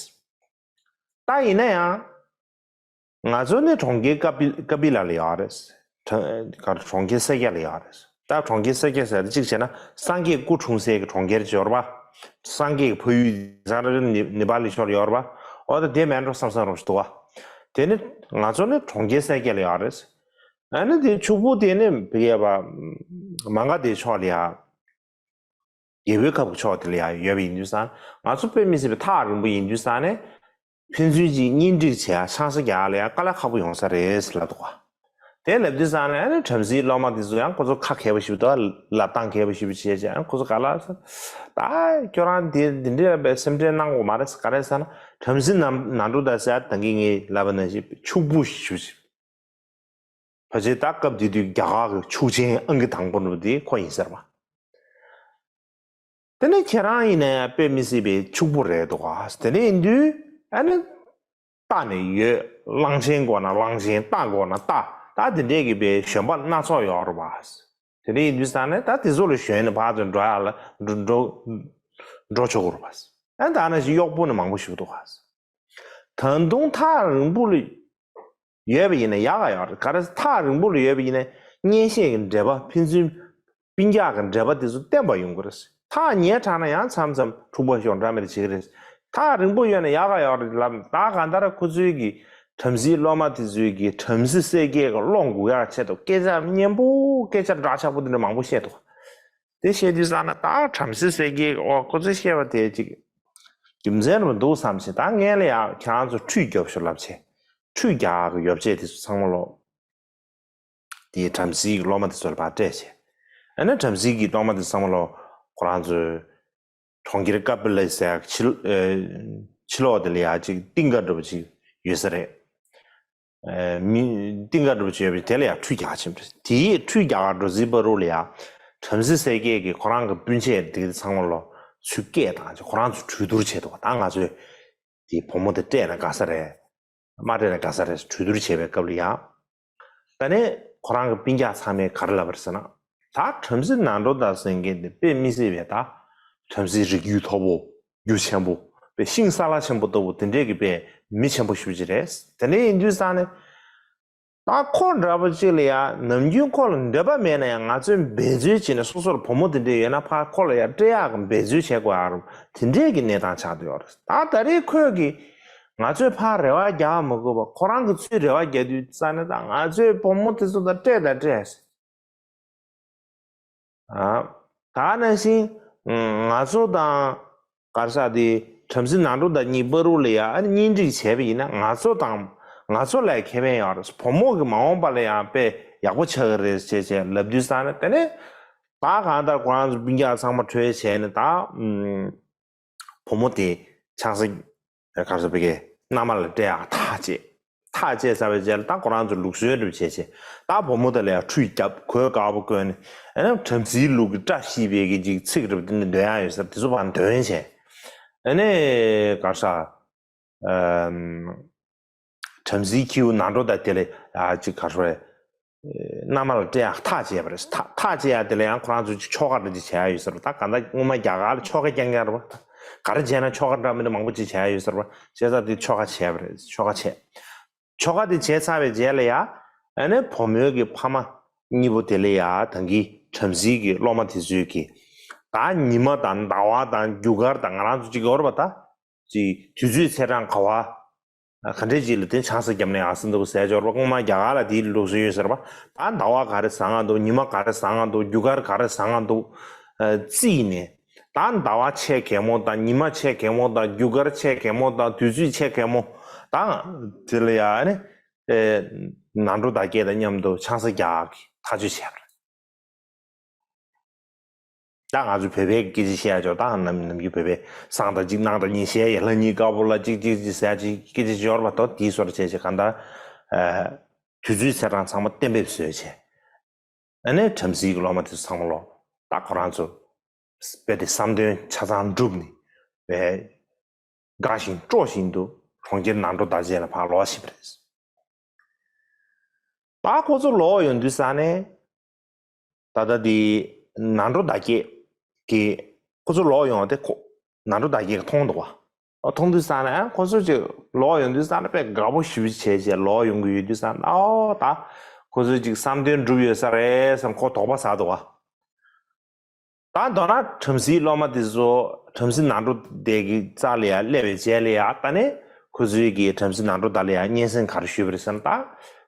ད་ཡིན་ན་ཡང་ང་ཚོ་ནི་གྲོང་ཁྱེར་ཀ་པི་ཀ་པི་ལ་ལ་ཡོད་རེད། གྲོང་ཁྱེར་སེར་སྐྱ་ལ་ཡོད་རེད། ད་གྲོང་ཁྱེར་སེར་སྐྱ་ཟེར་ཏེ་གཅིག་བྱས་ན་སངས་རྒྱས་སྐུ་འཁྲུངས་སའི་གི་གྲོང་ཁྱེར་ཅིག་ཡོད་རེད་པ། སངས་རྒྱས་ཀྱི་ཕ་ཡུལ་ཟ་ར་ནི་ནི་པ་ལི་ཕྱོགས་ལ་ཡོད་རེད་པ། འོ་ད་དེ་མེད་འགྲོ་བསམ་བསམ་རོགས་ཞིག་འདུག་བ། དེ་ནི་ང་ཚོ་ནི་གྲོང་ཁྱེར་སེར་སྐྱ་ལ་ཡོད་རེད། ཨ་ནི་དེ་ཕྱུག་པོ་དེ་ནི་བི་ཡ་པ་མ་ག་དེ་ཕྱོགས་ལ་ཡ། རྒྱལ་པོའི་ཁབ་ཀྱི་ཕྱོགས་དེ་ལ་ཡང་ཡོད་པ་ཡིན་དུས་ཙང་ང་ཚོ་དཔེ་མི་སྲིད་པའི་ཐག་རིང་པོ་ཡིན་དུས་ཙང་ནས་ཕན་ཚུན་གྱི་གཉེན་སྒྲིག་བྱེད་ཡ་ཆང་ས་རྒྱག་ཡ་ལ་ཡང་དཀའ་ལས་ཁག་པོ་ཡོང་ས་རེད་ཟེར་ལབ་འདུག་ག་དེ་ལབ་དུས་ཙང་ནས་ཨ་ནི་བྲམ་ཟེའི་སློབ་མ་དེ་ཚོ་ཡང་ཁོ་ཚོ་ཁ་མཁས་པོ་ཞིག་འདུག་ལབ་སྟངས་མཁས་པོ་ཞིག་བྱས་བྱས་ཨ་ཁོ་ཚོ་ག་ལ་ཟེར། ད་ཁྱོད་རང་དེ་འདི་འདྲའི་ལབ་པའི་སེམས་ཁྲལ་གནང་དགོས་མ་རེད་ཟེར། ག་རེ་ཟེར་ན་བྲམ་ཟེ་ནགས་ནགས་འབྲོག་བདག་ཟེར་ཡ་ད་གིན་ངས་ལབ་པ་ནང་བཞིན་ཕྱུག་པོ་ཞིག་ཕལ་ཆེར་ད་སྐབས་དེ་དུས་རྒྱ་གར་གྱི་ཕྱུག་ཆེན་ཨང་ཀི་དང་པོ་འགྲོ་དེ་ཁོ་ཡིན་ཟེར་བ། དེ་ནས་ཁྱེད་རང་ཡིན་ན་ཡང་དཔེ་མི་སྲིད་པའི་ཕྱུག་པོ་རེད་འདུག་ག་དེ་ནས་ཡིན་དུས་ཨ་ནི་རྟ་ནི་ཡོད། གླང་ཆེན་དགོས་ན་གླང་ཆེན། རྟ་དགོས་ན་རྟ། ད་དེ་འདྲས་ཀྱི་པའི་ཞོན་པ་སྣ་ཚོགས་ཡོད་རེད་བ། དེ་འདྲས་ཡིན་དུས་ཙང་ནས་ད་དེ་ཚོ་ལ་ཞོན་ནས་ཕར་ཚུར་འགྲོ་ཡག་ལ་འགྲོ་འགྲོ་འགྲོ་ཆོག་གི་རེད་བ། ཨ་ནི་ད་ནང་བཞིན་གཡོག་པོ་ནི་མང་པོ་ཞིག་འདུག་ག་ད་དུང་ཐག་རིང་པོ་ལ་ཡོད་པ་ཡིན་ན་ཡག་ག་ཡོད་རེད། ག་རེ་ཐག་རིང་པོ་ལ་ཡོད་པ་ཡིན་ན་གཉེན་བཤེས་ཀྱི་འབྲེལ་བ་ཕན་ཚུན་སྤུན་ཀྱག་གི་འབྲེལ་བ་དེ་ཚོ་བརྟན་པ་ཡོང་གི་རེད། ཐག་ཉེ་དྲགས་ན་ཡང་མཚམས་མཚམས་འཁྲུག་པ་ཤོར་འདྲ་མི་འདྲ་བྱེད་ཀྱི་རེད། ཐག་རིང་པོ་ཡོད་ན་ཡག་ག་ཡོད་རེད་ལབ། ད་གང་ལྟར་ཁོ་ཚོའི་གི་བྲམ་ཟེའི་སློབ་མ་དེ་ཚོའི་གི་བྲམ་ཟེ་སྲས་སྐྱེས་ཀྱི་བློ་འགུག་ཡག་ཆེད་དུ་སྐད་ཆ་སྙན་པོ་སྐད་ཆ་འདྲ་ཆགས་པོ་དེ་འདྲ་མང་པོ་བཤད་འདུག་དེ་བཤད་དུས་ཙང་ན་ད་བྲམ་ཟེ་སྲས་སྐྱེས་ཀྱི་ཨོ་ཁོ་ཚོས་བཤད་པ་དེ་ཅིག་རྒྱུ་མཚན་རེ་མི་འདུག་བསམ་བྱས། ད་ངས་ལ་ཡང་ཁྱེད་རང་ཚོ་ཁྲུས་རྒྱོབ་ཤོག་ལབ་བྱས། ཁྲུས་རྒྱག་གི་ཡོ་བྱད་དེ་ཚོ་ཚང་མ་ལོ། དེའི་བྲམ་ཟེའི་སློབ་མ་དེ་ཚོ་ལ་ཕར་སྤྲད་བྱས། ཨ་ནི་བྲམ་ཟེའི་གི་སློབ་མ་དེ་ཚང་མ་ལོ་ཁོ་རང་ཚོའི་གྲོང་ཁྱེར་ཀ་པི་ལ་ཟེར་ཡག་ཕྱི་ལོགས་དེ་ལ་ཡ་ཅིག་གཏིང་ཁ་འདྲ་པོ་ཅིག་ཡོད་ས་རེད། མི་གཏིང་ཁ་འདྲ་པོ་ཅིག་ཡོད་པས་དེ་ལ་ཡ་ཁྲུས་རྒྱག་ཕྱིན་པ་རེད། དེའི་ཁྲུས་རྒྱག་ག་འགྲོ་རྩིས་བར་དུ་ལ་ཡ་བྲམ་ཟེ་སྲས་སྐྱེས་ཀྱིས་ཁོ་རང་གི་སྤུན་མཆེད་དེ་ཚང་མ་ལོ་ཚུར་སྐད་བཏང་བྱས་ཁོ་རང་ཚོ་གྲོས་བསྡུར་བྱས་འདུག་ད་ང་ཚོས་དེའི་བུ་མོ་དེ་སྤྲད་ན་དགའ་ས་རེད། མ་སྤྲད་ན་དགའ་ས་རེད་གྲོས་བསྡུར་བྱས་པའི་སྐབས་ལ་ཡ། ད་ནས་ཁོ་རང་གི་སྤུན་ཀྱག་ཚང་མས་ག་རེ་ལབ་པ་རེད་ཟེར་ན། ད་བྲམ་ཟེ་ནགས་འབྲོག་བདག་ཟེར་མཁན་དེ་དཔེ་མི་སྲིད་པའི་ད་བྲམ་ཟེའི་རིགས་རྒྱུད་མཐོ་པོ་རྒྱུ་ཆེན་པོ་དཔེ་ཤིང་སཱ་ལ་ཆེན་པོ་ལྟ་བུ་དེ་འདྲས་ཀྱི་དཔེ་མི་ཆེན་པོ་ཞེ་པོ་ཅིག་རེད། དེ་འདྲས་ཡིན་དུས་ཙང་ནས་ད་ཁོ་འདྲ་པོ་ཅིག་ལ་ཡ་ནམ་རྒྱུན་ཁོ་ལ་འདོད་པ་མེད་ན་ཡང་ང་ཚོས་འབད་རྩོལ་བྱས་ནས་སོ་སོར་བུ་མོ་དེ་འདྲས་ཡོད་ན་ཕར་ཁོ་ལ་ཡ་སྤྲད་ཡག་གི་འབད་རྩོལ་བྱེད་དགོས་ཡག་རུ་དེ་འདྲས་ཀྱི་གནས་སྟངས་ཆགས་བསྡད་ཡོད་རེད། ད་ད་རེས་ཁོས་ཀྱིས་ང་ཚོས་ཕར་རེ་བ་རྒྱག་མི་དགོས་པ་ཁོ་རང་གིས་ཚུར་རེ་བ་རྒྱག་དུས་ཙ་ནས་ད་ང་ཚོའི་བུ་མོ་དེ་ཚོ་དང་སྤྲད་དང་སྤྲད། ཨ། ད་ནང་བཞིན་ང་ཚོ་དང་གར་ས་དེ་བྲམ་ཟེ་ནགས་འབྲོག་བདག་གཉིས་བར་དུ་ལ་ཡ་ཨ་ནི་གཉེན་སྒྲིག་བྱས་པ་ཡིན་ན་ང་ཚོ་དང་ང་ཚོ་ལ་ཁེ་ཕན་ཡོད་རེད། བུ་མོ་གིས་མ་འོངས་པ་ལ་ཡང་དཔེ་ཡག་པོ་ཆགས་ཀྱི་རེད་ཅེས་ཅེས་ལབ་དུས་ཙ་ནས་དེ་ནས་ད་གང་ལྟར་ཁོ་རང་ཚོ་སྤུན་ཀྱག་ཚང་མ་གྲོས་བྱས་ནས་ད། བུ་མོ་དེ་ཆང་ས་གར་ས་བི་གའི་མནའ་མ་ལ་སྤྲད་ཡག་ཐག་བཅད། ཐག་བཅད་ཚར་བའི་རྗེས་ལ་ད་ཁོ་རང་ཚོ་ལུགས་སྲོལ་འགྲུབ་བྱས་བྱས། ད་བུ་མོ་དེ་ལ་ཡང་ཁྲུས་བརྒྱབ། གོས་དཀར་པོ་གོན་ནས། ཨ་ནི་བྲམ་ཟེའི་ལུགས་ཀྱི་བཀྲ་ཤིས་པའི་གི་ཅིག་ཚིག་རེ་བ་དེ་འདོན་ཡག་ཡོད་ས་རེད། དེ་ཚོ་ཕར་འདོན་བྱས། ཨ་ནི་ག་རེ་ཟ། ཨམ། བྲམ་ཟེའི་ཁྱེའུ་ནང་གྲོ་དང་དེ་ལ་ཡ་ཅིག་ག་རེ་ཟ། མནའ་མ་ལ་སྤྲད་ཡག་ཐག་བཅད་པ་རེད། ཐག་ཐག་བཅད་ཡག་དེ་ལ་ཡང་ཁོ་རང་ཚོས་ཅིག་ཆོ་ག་འདྲ་ཅིག་བྱས་ཡག་ཡོད་ས་རེད། ད་ག་འདྲ་སྔོན་མ་རྒྱ་གར་ལ་ཆོ་ག་རྐྱང་རྐྱང་རེད་པ། ག་རེ་བྱས་ན་ཆོ་ག་འདྲ་མི་འདྲ་མང་པོ་ཅིག་བྱས་ཡག་ཡོད་ས་རེད་པ། བྱས་ཙང་དེ་ཆོ་ག་བྱས་པ་རེད། ཆོ་ག་བྱས། ཆོ་ག་དེ་བྱས་ཚར་བའི་རྗེས་ལ་ཡ། ཨ་ནི་བུ་མོའི་གི་ཕ་མ་གཉིས་པོ་དེ་ལ་ཡ་ད་གིན་བྲམ་ཟེའི་གི་སློབ་མ་དེ་ཚོས་གི། ད་ཉི་མ་དང་ཟླ་བ་དང་རྒྱུ་སྐར་དང་ང་རང་ཚོ་ཅིག་ཡོད་རེད་པ་ད། ཅིག་དུས་ཚོད་ཚེས་གྲངས་ག་བ། ག་འདྲས་ཅིག་ལ་དེ་ཆང་ས་བརྒྱབ་ན་ཡག་ས་འདུག་ཟེར་ཡག་ཡོད་རེད་པ། སྔོན་མ་རྒྱ་གར་ལ་དེའི་ལུགས་སྲོལ་ཡོད་ས་རེད་པ། ད་ཟླ་བ་ག་རེ་བཟང་ང་འདུག་ཉི་མ་ག་རེ་བཟང་ང་འདུག་རྒྱུ་སྐར་ག་རེ་བཟང་ང་འདུག་ཨ། རྩིས་ནས། ད་ཟླ་བ་ཆེས་གད་མོ་དང་ཉི་མ་ཆེས་གད་མོ་དང་རྒྱུ་སྐར་ཆེས་གད་མོ་དང་དུས་ཚོད་ཆེས་གད་མོ་དང་། དེ་ལ་ཡ་ཨ་ནི། ཨེ། ནང་གྲོ་དར་རྒྱས་དང་མཉམ་དུ་ཆང་ས་རྒྱག་གི་ཐག་གཅོད་བྱས་པ་རེད། ད་ང་ཚོ་བོད་པའི་སྐད་ཆ་བཤད་ཡག་ཅིག་ད་ནམ་ནམ་རྒྱུན་བོད་པའི་སང་ད་གཅིག་གནངས་ད་གཉིས་བཤད་ཡག་ལྷ་ཉིན་དཀར་པོ་ལ་གཅིག་གཅིག་གཅིག་ཟེར་ཡག་ཅིག་སྐད་ཆ་ཅིག་ཡོད་རེད་པ། ད་དེའི་བཟོ་འདྲ་བྱས་བྱས་གང་ལྟར། ཨ། དུས་ཚོད་ཚེས་གྲངས་ཚང་མ་གཏན་འབེབས་བཟོས་བྱས། ཨ་ནི་བྲམ་ཟེའི་གི་སློབ་མ་དེ་ཚོ་ཚང་མ་ལོག་ད་ཁོ་རང་ཚོ་དཔེ་དེ་བསམ་དོན་ཆ་ཚང་འགྲུབ་ནས་བས། དགའ་བཞིན་སྤྲོ་བཞིན་དུ་གྲོང་ཁྱེར་ནང་གྲོ་དར་རྒྱས་ལ་ཕར་ལོག་ཕྱིན་པ་རེད། ད་ཁོ་ཚོ་ལོག་ཡོང་དུས་ས་ནས། ད་ལྟ་དེ་ནང་གྲོ་དར་རྒྱས་ཀྱིས་ཁོ་ཚོ་ལོག་ཡོང་བ་དེ་ཁོ། ནང་གྲོ་དར་རྒྱས་ཀྱིས་མཐོང་འདུག་བ། ཨ། མཐོང་དུས་ས་ནས་ཨ་ཁོ་ཚོ་ཅིག་ལོག་ཡོང་དུས་ས་ནས་དཔེ་དགའ་པོ་ཞེ་པོ་བྱས་བྱས་ལོག་ཡོང་གི་ཡོད་དུས་ས་ནས། ཨོ་ད་ཁོ་ཚོ་ཅིག་བསམ་དོན་འགྲུབ་ཡོད་ས་རེད་བསམ་ཁོ་དོགས་པ་ཟ་འདུག་བ། ད་མདོར་ན་བྲམ་ཟེའི་སློབ་མ་དེ་ཚོ་བྲམ་ཟེ་ནང་གྲོ་དར་གྱི་རྩ་ལ་ཡ་སླེབས་པའི་རྗེས་ལ་ཡ་ད་ནི་ཁོ་ཚོའི་གི་བྲམ་ཟེ་ནང་གྲོ་དར་ལ་ཡ་སྙན་སེང་ག་རེ་ཞུས་པ་རེད་ཟེར་ན། ད་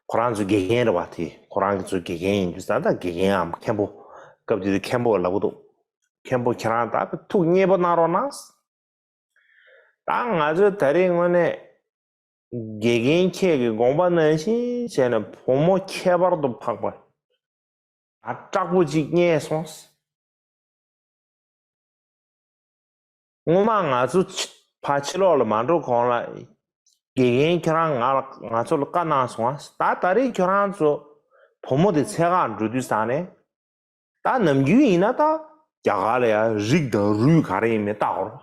ཁོ་རང་ཚོ་དགེ་རྒན་རེད་བ། དེ་ཁོ་རང་གི་ཚོ་དགེ་རྒན་ཡིན་དུས་ད་ད་དགེ་རྒན་འམ་མཁན་པོ། སྐབས་དེ་དུས་མཁན་པོ་ལབ་གི་འདུག་མཁན་པོ་ཁྱེད་རང་ད་ཐུགས་མཉེས་པོ་གནང་རོགས་གནང་། ད་ང་ཚོས་ད་རེས་དངོས་གནས་དགེ་རྒན་ཁྱེད་ཀྱི་དགོངས་པ་ནང་བཞིན་བྱས་ནས་བུ་མོ་ཁྱད་པར་དུ་འཕགས་པ། ཨ། དྲག་པོ་གཅིག་རྙེད་སོང་། སྔོན་མ་ང་ཚོ་ཕྱི་ཕར་ཕྱི་ལོགས་ལ་མ་འགྲོ་གོང་ལ་དགེ་རྒན་ཁྱེད་རང་ང་ལ་ང་ཚོ་ལ་བཀའ་གནང་སོང་ཨ། ད་ད་རེས་ཁྱེད་རང་ཚོ་བུ་མོ་དེ་འཚོལ་ག་འགྲོ་དུས་ས་ནས། ད་ནམ་རྒྱུན་ཡིན་ན་ད་རྒྱ་གར་ལ་ཡང་རིགས་དང་རུས་ག་རེ་ཡིན་མིན་བལྟ་དགོས་རེད།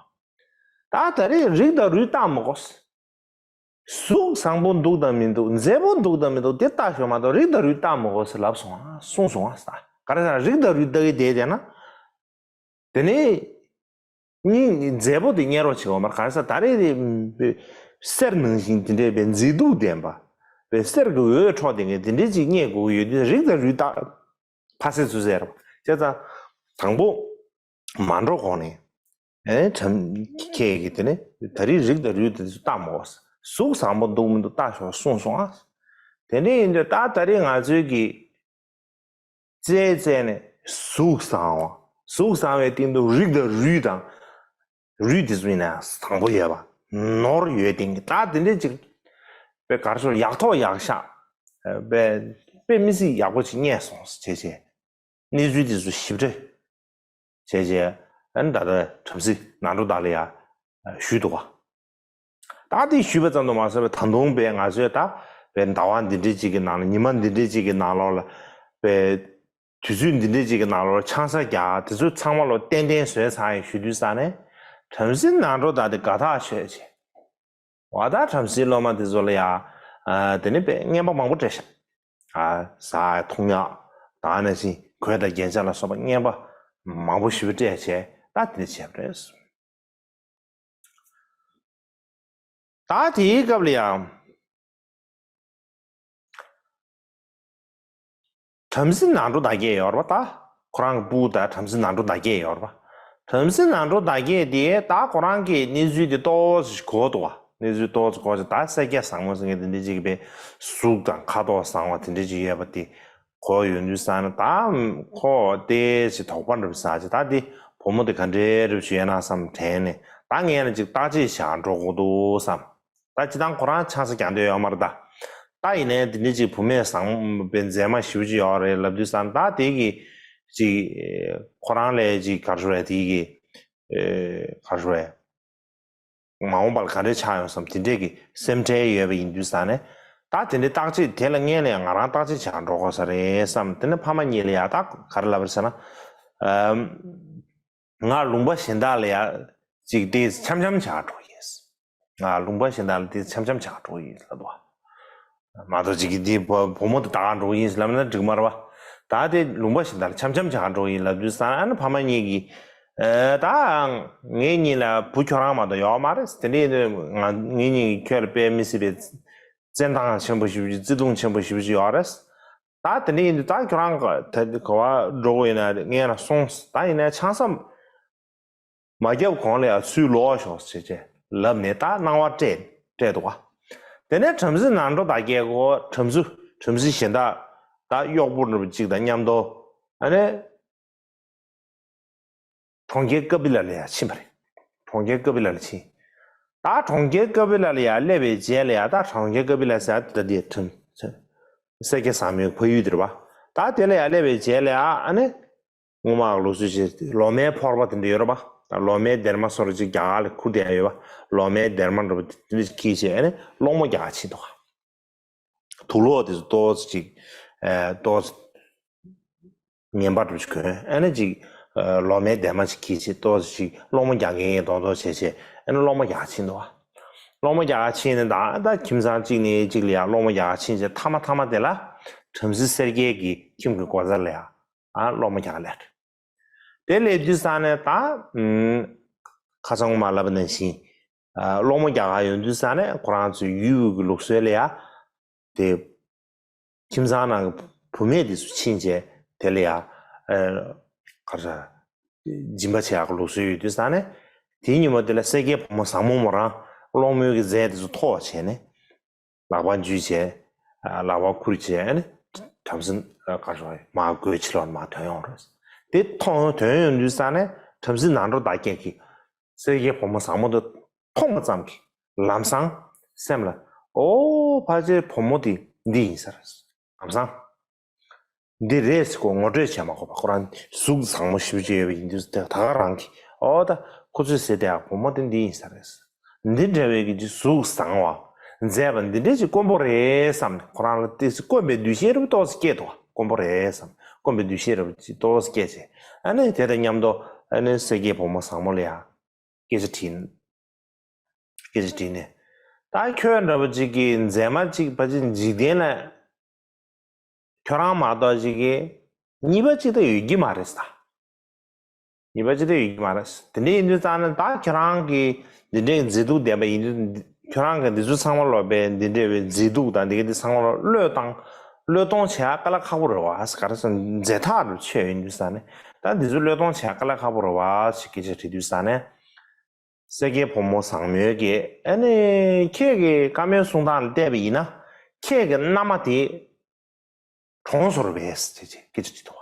ད་ད་རེས་རིགས་དང་རུས་བལྟ་མི་དགོས། གཟུགས་བཟང་པོ་འདུག་དང་མི་འདུག་མཛེས་པོ་འདུག་དང་མི་འདུག་དེ་བལྟ་ཞོག་མ་གཏོགས་རིགས་དང་རུས་བལྟ་མི་དགོས་ཟེར་ལབ་སོང་ཨ། གསུངས་སོང་ཨ། ག་རེ་ཟེར་ན་རིགས་དང་རུས་ལྟ་གི་བསྡད་བསྡད་ན། དེ་ནས་མི་མཛེས་པོ་དེ་རྙེད་རོགས་བྱེད་དགོས་མ་རེད། ག་རེ་ཟེར་ན་ད་རེས་དེ་གསེར་ནང་བཞིན་དེ་འདྲའི་བའི་མཛེས་སྡུག་ལྡན་པ། བའི་གསེར་གྱི་འོད་འཕྲོ་དེ་ངས་དེ་འདྲའི་ཅིག་རྙེད་དགོས་ཀྱི་ཡོད་དུས་རིགས་དང་རུས་བལྟ། ཕ་སེ་ཚུ་ཟེར། བྱས་ཙང་། དང་པོ། མ་འགྲོ་གོང་ནས། ཨེ། བྲམ་ཁྱེད་ཀྱིས་དེ་ནས་ད་རེས་རིགས་དང་རུས་དེ་ཚོ་བལྟ་མོ། གཟུགས་བཟང་པོ་འདུག་མི་འདུག་བལྟ་ཤོག་གསུངས་སོང་ཨ། དེ་འདྲ་ཡིན་དུས་ད་ད་རེས་ང་ཚོའི་གི། རྩལ་རྩལ་ནས་གཟུགས་བཟང་བ། གཟུགས་བཟང་བའི་སྟེང་དུ་རིགས་དང་རུས་དང་། རུས་དེ་ཚོ་ཡིན་ན་བཟང་པོ་ཡོད་པ། ནོར་ཡོད་དེ་ད་དེ་འདྲ་ཅིག་དཔེ་གར་སོང་ཡག་ཐོག་ཡག་ཤག་དཔེ་དཔེ་མི་སྲིད་ཡག་པོ་ཅིག་རྙེད་སོང་ཟེར་བྱས་བྱས། གནས་ཚུལ་དེ་ཚོ་ཞིབ་ཕྲ་བྱས་བྱས། ཨ་ནི་ད་ལྟ་བྲམ་ཟེ་ནང་གྲོ་དར་ལ་ཡ་ཞུས་འདུག་ག་ད་དེ་ཞུས་པ་ཙམ་དུ་མ་ཟད་པའི་ད་དུང་པའི་ང་ཚོས་ད་པའི་ཟླ་བ་འདི་འདྲའི་ཅིག་གི་ནང་ལ་ཉི་མ་འདི་འདྲའི་ཅིག་གི་ནང་ལོགས་ལ་པའི་དུས་ཚོད་འདི་འདྲའི་ཅིག་གི་ནང་ལོགས་ལ་ཆང་ས་རྒྱག་དེ་ཚོ་ཚང་མ་ལོ་ཏན་ཏན་བཟོས་ཚར་ཡིན་ཞུ་དུས་ས་ནས་བྲམ་ཟེ་ནང་གྲོ་དར་དེ་དགའ་ཐག་ཆོད་ཅིག་འོ་ད་བྲམ་ཟེའི་སློབ་མ་དེ་ཚོ་ལ་ཡ། ཨ། དེ་ནས་པའི་རྔན་པ་མང་པོ་སྤྲད་ཤག་ཨ། ཟ་ཡག་འཐུང་ཡག་དེ་ནང་བཞིན་གོས་དང་རྒྱན་ཆ་ལ་སོགས་པ་རྔན་པ་མང་པོ་ཞེ་པོ་སྤྲད་བྱས་ད་དེ་འདྲ་བྱས་པ་རེད། ད་དེའི་སྐབས་ལ་ཡ། བྲམ་ཟེ་ནང་གྲོ་དར་རྒྱས་ཡོད་རེད་པ། ད་ཁོ་རང་གི་སྤུ་གུ་ད་བྲམ་ཟེ་ནང་གྲོ་དར་རྒྱས་ཡོད་རེད་པ། བྲམ་ཟེ་ནང་གྲོ་དར་རྒྱས་དེ་ད་ཁོ་རང་གི་གནས་ཚུལ་དེ་ཏོག་ཙམ་གོ་འདུག་བ། གནས་ཚུལ་ཏོག་ཙམ་གོ་ཅིག་ད་སེར་སྐྱ་བཟང་མོ་ཟེར་མཁན་དེ་འདྲ་ཅིག་པའི་གཟུགས་དང་ཁ་དོག་བཟང་བ་དེ་འདྲ་ཅིག་ཡོད་པ་དེ་གོ་ཡོང་དུས་ས་ནས་ད་ཁོ་དེ་ཅིག་དོགས་པ་འདྲ་པོ་ཟ་ཅིག་ད་དེ་བུ་མོ་དེ་ག་འདྲའི་རབ་ཅིག་ཡོད་ན་བསམ་དྲན་ནས་ད་ངས་ན་ཅིག་བརྟག་དཔྱད་བྱ་འགྲོ་དགོས་འདུག་བསམ། ད་སྤྱིར་བཏང་ཁོ་རང་ཆང་ས་རྒྱག་འདོད་ཡོད་མ་རེད་ད། ད་ཡིན་ནའི་དེ་འདྲ་ཅིག་བུད་མེད་བཟང་པོའི་མཛེས་མ་ཞེ་པོ་ཅིག་ཡོད་རེད་ལབ་དུས་ཙང་ད་དེ་གི་ཅིག་ཁོ་རང་ལས་ཅིག་ག་རེ་ཟེར་དེ་གི་ག་རེ་ཟེར་མ་འོངས་པ་ལ་ག་འདྲ་ཆགས་ཡོང་བསམ་དེ་འདྲས་ཀྱི་སེམས་ཁྲལ་ཡོད་པ་ཡིན་དུས་ཙང་ནས་ ད་དེ་འདྲའི་བརྟག་དཔྱད་དེ་ལ་སྔོན་ལ་ཡང་ང་རང་བརྟག་དཔྱད་བྱེད་འགྲོ་དགོས་ས་རེད་བསམ། དེ་ནས་ཕ་མ་གཉིས་ལ་ཡང་ད་ག་རེ་ལབ་པ་རེད་ཟེར་ན། ཨམ། ང་ལུང་པ་གཞན་དག་ལ་ཡང་ཅིག་དེ་འཆམ་འཆམ་བྱེད་འགྲོ་གི་ཡིན། ང་ལུང་པ་གཞན་དག་ལ་དེ་འཆམ་འཆམ་བྱེད་འགྲོ་གི་ཡིན་ལབ་འདུག་བ། མ་གཏོགས་ཅིག་གིས་དེ་བུ་བུ་མོ་དེ་ལྟ་ག་འགྲོ་གི་ཡིན་ལབ་ན་འགྲིག་མ་རེད་བ། ད་དེ་ལུང་པ་གཞན་དག་ལ་འཆམ་འཆམ་བྱེད་འགྲོ་གི་ཡིན་ལབ་དུས་ཙང་ཨ་ནི་ཕ་མ་གཉིས་ཀྱིས། ཨེ། ད་ངེད་གཉིས་ལ་བུ་ཁྱོད་རང་མ་གཏོགས་ཡོད་མ་རེད། དེ་འདྲའི་ང་ངེད་གཉིས་ཁྱོད་ལ་དཔེ་མི་སྲིད་པའི་བརྩེ་འདང་ཆེན་པོ་ཞེ་པོ་ཅིག་བརྩེ་དུང་ཆེན་པོ་ཞེ་པོ་ཅིག་ཡོད་རེད། ད་དེ་འདྲ་ཡིན་དུས་ད་ཁྱོད་རང་ག་ད་ག་བ་འགྲོ་དགོས་ཡིན་ན་ངས་རང་སོང་། ད་ཡིན་ན་ཆང་ས་མ་བརྒྱབ་གོང་ལ་ཡང་ཚུར་ལོག་ཤོག་ཟེར་བྱས་ལབ་ནས་ད་གནང་བ་སྤྲད་སྤྲད་འདུག་ག་དེ་ནས་བྲམ་ཟེ་ནང་འགྲོ་དར་རྒྱས་ཁོ་བྲམ་ཟེ་བྲམ་ཟེ་གཞན་དག་ད་གཡོག་པོ་འདྲ་པོ་གཅིག་དང་མཉམ་དུ་ཨ་ནི། གྲོང་ཁྱེར་ཀ་པི་ལ་ལ་ཡང་ཕྱིན་པ་རེད། གྲོང་ཁྱེར་ཀ་པི་ལ་ལ་ཕྱིན། ད་གྲོང་ཁྱེར་ཀ་པི་ལ་ལ་ཡང་སླེབས་པའི་རྗེས་ལ་ཡང་ད་གྲོང་ཁྱེར་ཀ་པི་ལ་ཟེར་ཡ་དེ་ད་དེ་ཁྲིམས་སེར་སྐྱ་ཟབ་མོའི་ཕ་ཡུལ་དེ་རེད་པ། ད་དེ་ལ་ཡང་སླེབས་པའི་རྗེས་ལ་ཡང་ཨ་ནི། སྔོན་མ་ལུགས་སྲོལ་བྱས་ལོ་མའི་ཕོར་པ་དེ་འདྲ་ཡོད་རེད་པ། ད་ལོ་མའི་སྡེར་མ་སོར་ཅིག་རྒྱ་གར་ལ་ཁུར་དེ་ཡང་ཡོད་པ། ལོ་མའི་སྡེར་མ་འདྲ་པོ་དེ་འདྲ་ཅིག་འཁྱེར་བྱས་ཨ་ནི་སློང་མོ་རྒྱག་ཕྱིན་འདུག་ག་དུག་ལོག་དེ་ཚོ་ཏོག་ཙམ་ཅིག་ཨེ། ཏོག་ཙམ་ངན་པ་འདྲ་ཅིག་གོན་ཨ་ནི་ཅིག་ཨེ། ལོ་མའི་སྡེར་མ་ཅིག་འཁྱེར་བྱས་ཏོག་ཙམ་ཅིག་སློང་མོ་རྒྱག་མཁན་མདོག་མདོག་བྱས་བྱས་ཨ་ནི་སློང་མོ་རྒྱག་ཕྱིན་འདུག་ག་སློང་མོ་རྒྱག་ཕྱིན་ནས་ད་ད་ཁྱིམ་ཚང་གཅིག་ནས་གཅིག་ལ་ཡང་སློང་མོ་རྒྱག་ཕྱིན་བྱས་མཐའ་མ་མཐའ་མ་དེ་ལ་བྲམ་ཟེ་སེར་སྐྱའི་གི་ཁྱིམ་གྱི་སྒོ་རྩ་ལ་ཡང་ཨ་སློང་མོ་རྒྱག་སླེབས། དེ་སླེབས་དུས་ཙང་ནས་ད་ཨུམ། ཁ་སང་མ་ལབ་པ་ནང་བཞིན། ཨ། སློང་མོ་རྒྱག་ག་ཡོང་དུས་ཙང་ནས་ཁོ་རང་ཚོའི་ཡུལ་གྱི་ལུགས་སྲོལ་ལ་ཡ། དེ། ཁྱིམ་ཚང་ནང་གི་བུད་མེད་དེ་ཚོ་ཕྱིན་བྱས་དེ་ལ་ཡ། ཨ། ག་རེ་ཟ། སྦྱིན་པ་བྱེད་ཡག་གི་ལུགས་སྲོལ་ཡོད་དུས་ཙང་ནས། དེའི་ཉིན་མོ་དེ་ལ་སེར་སྐྱའི་བུ་མོ་བཟང་མོ་མོ་རང་སློང་མོའི་གི་རྫས་དེ་ཚོ་ཐོགས་བྱས་ནས། ལག་པ་འཇུས་བྱས། ལག་པ་ཁུར་བྱས་ནས་བྲམ་ཟེ་ག་རེ་ཟེར་མར་སྒོའི་ཕྱི་ལོགས་ནས་མར་ཐོན་ཡོང་རེད། དེ་ཐོན་ཐོན་ཡོང་དུས་ཙང་ནས་བྲམ་ཟེ་ནང་འགྲོ་དར་རྒྱས་ཀྱིས་སེར་སྐྱའི་བུ་མོ་བཟང་མོ་དེ་མཐོང་བ་ཙམ་གྱིས་ལམ་སང་སེམས་ལ་ཨོ་ཕལ་ཆེར་བུ་མོ་དེ་འདི་ཡིན་ས་རེད། ལམ་སང་འདི་རེད་ཟེར་ཁོ་ངོ་སྤྲོད་བྱས་མ་དགོས་པ་ཁོ་རང་གཟུགས་བཟང་མོ་ཞེ་པོ་ཅིག་ཡོད་པ་ཡིན་དུས་ད་ག་རང་གིས་ཨོ་ད་ཁོ་ཚོས་ཟེར་དེ་ཡག་བུ་མོ་དེ་འདི་ཡིན་ས་རེད། འདི་འདྲ་བའི་གི་གཟུགས་བཟང་བ། མཛེས་པ་འདི་འདྲ་ཅིག་དཀོན་པོ་རེད་བསམ་ནས་ཁོ་རང་ལ་ཏོག་ཙམ་དཀོན་པའི་འདུ་ཤེས་རེ་ཏོག་ཙམ་སྐྱེས་འདུག་དཀོན་པོ་རེད་བསམ། དཀོན་པའི་འདུ་ཤེས་རེ་ཏོག་ཙམ་སྐྱེས་བྱས། ཨ་ནི་དེ་དང་མཉམ་དུ་ཨ་ནི་སེར་སྐྱའི་བུ་མོ་བཟང་མོ་ལ་ཡང་སྐད་ཆ་དྲིས། སྐད་ཆ་དྲིས་ནས། ད་ཁྱོད་འདྲ་པོ་ཅིག་གིས་མཛེས་མ་ཅིག་ཕལ་ཆེར་འཇིག་རྟེན་ལ། ཁྱོད་རང་མ་གཏོགས་ཅིག་གིས་གཉིས་པ་ཅིག་ད་ཡོད་ཀྱི་མ་རེད་ད། གཉིས་པ་ཅིག་ད་ཡོད་ཀྱི་མ་རེད། དེ་འདྲ་ཡིན་དུས་ཙང་ནས་ད་ཁྱོད་རང་གིས་འདི་འདྲའི་མཛེས་སྡུག་ལྡན་པ་ཡིན་དུས་ཁྱོད་རང་གིས་འདི་ཚོ་ཚང་མ་ལོག་པའི་འདི་འདྲ་བའི་མཛེས་སྡུག་དང་འདི་ག་འདི་ཚང་མ་ལོག་བློས་བཏང་། བློས་གཏོང་བྱེད་ཡག་དཀའ་ལས་ཁག་པོ་རེད་བ། ག་རེ་ཟེར་མཛེས་ཐག་རུ་ཆད་ཡོད་དུས་ཙང་ནས་ད་འདི་ཚོ་བློས་གཏོང་བྱེད་ཡག་དཀའ་ལས་ཁག་པོ་རེད་བ་ཞེས་སྐད་ཆ་དྲིས་དུས་ཙང་ནས། སེར་སྐྱའི་བུ་མོ་བཟང་མོས་ཀྱིས་ཨ་ནི་ཁྱེད་ཀྱི་བཀའ་མོལ་གསུང་སྟངས་ལ་བལྟས་པ་ཡིན་ན་ཁྱེད་ཀྱི་མནའ་མ་དེ་གྲོངས་སོང་རེད་པས་ཟེར་བྱས་སྐད་ཆ་དྲིས་འདུག་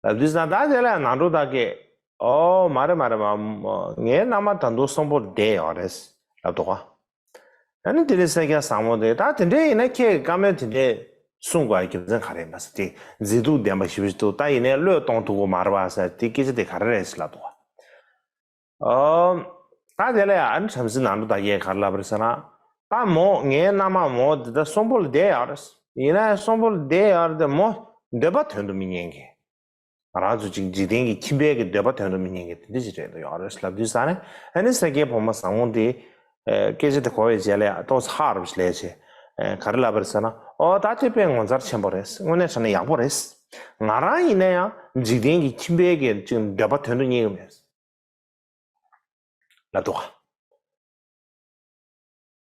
ག་ལབ་དུས་ཙང་ད་དེ་ལ་ནང་འགྲོ་དག་གིས་ཨོ་མ་རེད་མ་རེད་མ་ངའི་མནའ་མ་ད་དུང་གསོན་པོ་བསྡད་ཡོད་རེད་ལབ་འདུག་ག་ཨ་ནི་དེ་ནས་སེར་སྐྱ་བཟང་མོ་དེ་ད་དེ་འདྲ་ཡིན་ན་ཁྱེད་ཀྱི་བཀའ་མོལ་དེ་འདྲས་གསུང་དགོས་ཡ་རྒྱུ་མཚན་ག་རེ་ཡིན་པ་ཟེར་དེ་མཛེས་སྡུག་ལྡན་པ་ཞེ་པོ་ཞིག་འདུག་ད་ཡིན་ནའི་བློས་གཏོང་ཐུབ་ཀྱི་མ་རེད་པ་ཟེར་དེ་སྐད་ཆ་དེ་ག་རེ་རེད་ཟེར་ལབ་འདུག་ག་ཨོ། ད་དེ་ལ་ཡང་ཨ་ནི་བྲམ་ཟེ་ནང་འགྲོ་དག་གིས་ག་རེ་ལབ་པ་རེད་ཟེར་ན། ད་མོ་ངའི་མནའ་མ་མོ་འདི་ད་གསོན་པོ་ལ་བསྡད་ཡོད་རེད། ཡིན་ན་ཡང་གསོན་པོ་ལ་བསྡད་ཡོད་རེད་དེ་མོ་འདོད་པ་དོན་དུ་མི་གཉེར་མཁན། ང་རང་ཚོ་ཅིག་འཇིག་རྟེན་གྱི་ཁྱིམ་པའི་གི་འདོད་པ་དོན་དུ་མི་གཉེར་མཁན་དེ་འདྲ་ཞིག་རེད་འདུག་ཡོད་རེད་ལབ་དུས་ཙང་ནས་ཨ་ནི་སེར་སྐྱའི་བུ་མོ་བཟང་མོ་དེ། སྐད་ཆ་དེ་གོ་བའི་རྗེས་ལ་ཡང་ཏོག་ཙམ་ཧ་རུ་ལས་བྱས། ག་རེ་ལབ་པ་རེད་ཟེར་ན། ཨོ་ད་དེ་དཔེ་ངོ་མཚར་ཆེན་པོ་རེད། དངོས་གནས་དྲང་གནས་ཡག་པོ་རེད། ང་རང་ཡིན་ན་ཡང་འཇིག་རྟེན་གྱི་ཁྱིམ་པའི་གི་ཅིག་འདོད་པ་དོན་དུ་གཉེར་གི་མེད། ལབ་འདུག་ག་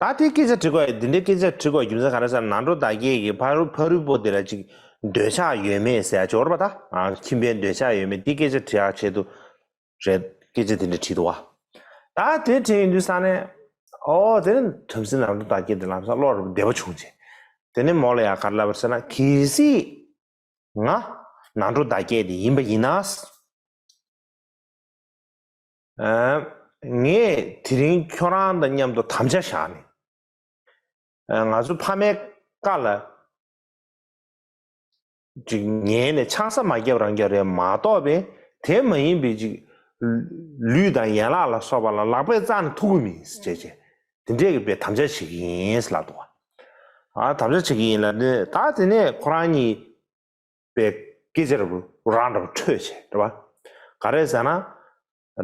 ད་དེ་སྐད་ཆ་དྲི་དགོས་ཡ་འདི་འདྲའི་སྐད་ཆ་དྲི་དགོས་རྒྱུ་མཚན་ག་རེ་ཟེར་ན་ནང་འགྲོ་དག་གིས་གི་ཕ་རུ་ཕ་རུལ་པོ་དེ་ལ་ཅིག་འདོད་ཆགས་ཡོད་མེད་ཟེར་ཡ་ཅིག་ཡོད་རེད་པ་ད། ཨ་ཁྱིམ་པའི་འདོད་ཆགས་ཡོད་མེད་དེ་སྐད་ཆ་དྲི་ཡ་ཆེད་དུ་རེད་སྐད་ཆ་དེ་འདྲ་དྲིས་འདུག་ག་ད་དེ་དྲིས་ཡོང་དུས་ཙང་ནས་ཨོ་དེ་ནི་བྲམ་ཟེ་ནང་འགྲོ་དག་གིས་དེ་ལམ་སང་བློ་རུ་བདེ་བ་བྱུང་རྗེས་དེ་ནས་མོ་ལ་ཡ་ག་རེ་ལབ་པ་རེད་ཟེར་ན་གལ་སྲིད། ང་ནང་འགྲོ་བདག་བསྐྱེད་དེ་ཡིན་པ་ཡིན་ན། ཨ། ངས་དེ་རིང་ཁྱོད་རང་དང་མཉམ་དུ་དམ་བཅའ་བཞག་ནས། ཨ། ང་ཚོ་ཕ་མའི་བཀའ་ལ་ཅིག་ཉན་ནས་ཆང་ས་མ་བརྒྱབ་རང་རྒྱབ་རེད་མ་གཏོགས་པས་དེ་མ་ཡིན་པའི་ཅིག་ལུས་དང་ཡན་ལག་ལ་སོགས་པ་ལ་ལག་པས་བཙགས་ནས་ཐུག་གི་མིན་ཟེར་བྱས། དེ་འདྲས་ཀྱི་པའི་དམ་བཅའ་བྱེད་ཀྱི་ཡིན་ལབ་འདུག་བ། ཨ་དམ་བཅའ་བྱེད་ཀྱི་ཡིན་ལབ་ནས་ད་དེ་ནས་ཁོ་རང་གཉིས་པའི་སྐད་ཆ་ར་རང་འདྲ་པོ་འཕྲོད་བྱས་རེད་བ། ག་རེ་ཟེར་ན།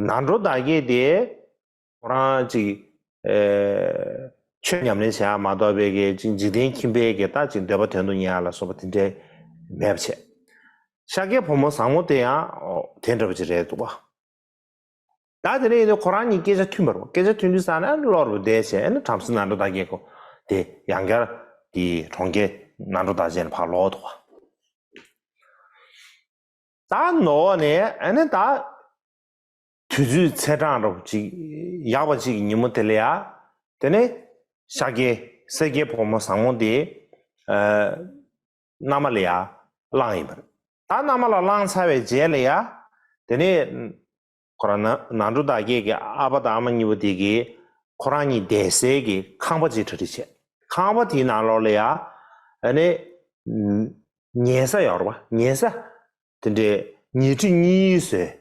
ནང་འགྲོ་བདག་བསྐྱེད་དེ་ཁོ་རང་ཅིག་ཨེ་ཆོས་ཉམས་ལེན་བྱེད་ཡ་མ་གཏོགས་པའི་གི་ཅིག་འཇིག་རྟེན་ཁྱིམ་པའི་གི་ད་ཅིག་འདོད་པ་དོན་དུ་གཉེར་ཡ་ལ་སོགས་པ་དེ་འདྲས་མེད་པ་བྱས། ཤཱཀྱའི་བུ་མོ་བཟང་མོ་དེ་ཡང་དེ་འདྲ་པོ་ཅིག་རེད་འདུག་བ། ད་དེ་ནས་ཡིན་དུས་ཁོ་རང་གཉིས་སྐད་ཆ་མཐུན་པ་རེད་བ། སྐད་ཆ་མཐུན་དུས་ཙང་ནས་བློ་རུ་བདེ་བྱས་ནས་བྲམ་ཟེ་ནང་འགྲོ་བདག་བསྐྱེད་ཁོ་དེ་ཡང་བསྐྱར་དེ་གྲོང་ཁྱེར་ནང་འགྲོ་བདག་བྱས་ནས་ཕར་ལོག་འདུག་བ། ད་ནོར་བ་ནས་ཨ་ནི་ད་དུས་ཚོད་ཚེས་གྲངས་རབ་ཅིག་ཡག་པ་ཅིག་གི་ཉིན་མོ་དེ་ལ་ཡ། དེ་ནས་ཤཱཀྱའི་སེར་སྐྱའི་བུ་མོ་བཟང་མོ་དེ་ཨ་མནའ་མ་ལ་ཡ་བླངས་ཡིན་པ་རེད། ད་མནའ་མ་ལ་བླངས་ཚར་བའི་རྗེས་ལ་ཡ། དེ་ནས་ཁོ་རང་ན་ནང་འགྲོ་བདག་བསྐྱེད་ཀྱི་ཨ་ཕ་དང་ཨ་མ་གཉིས་པོ་དེ་གིས་ཁོ་རང་གཉིས་བསྡད་སའི་གི་ཁང་པ་ཅིག་གྲ་སྒྲིག་བྱས། ཁང་པ་དེའི་ནང་ལོགས་ལ་ཡ། ཨ་ནི་ཉལ་ས་ཡོད་རེད་བ། ཉལ་ས་དེ་འདྲའི་ཉལ་ཁྲི་གཉིས་བཟོས་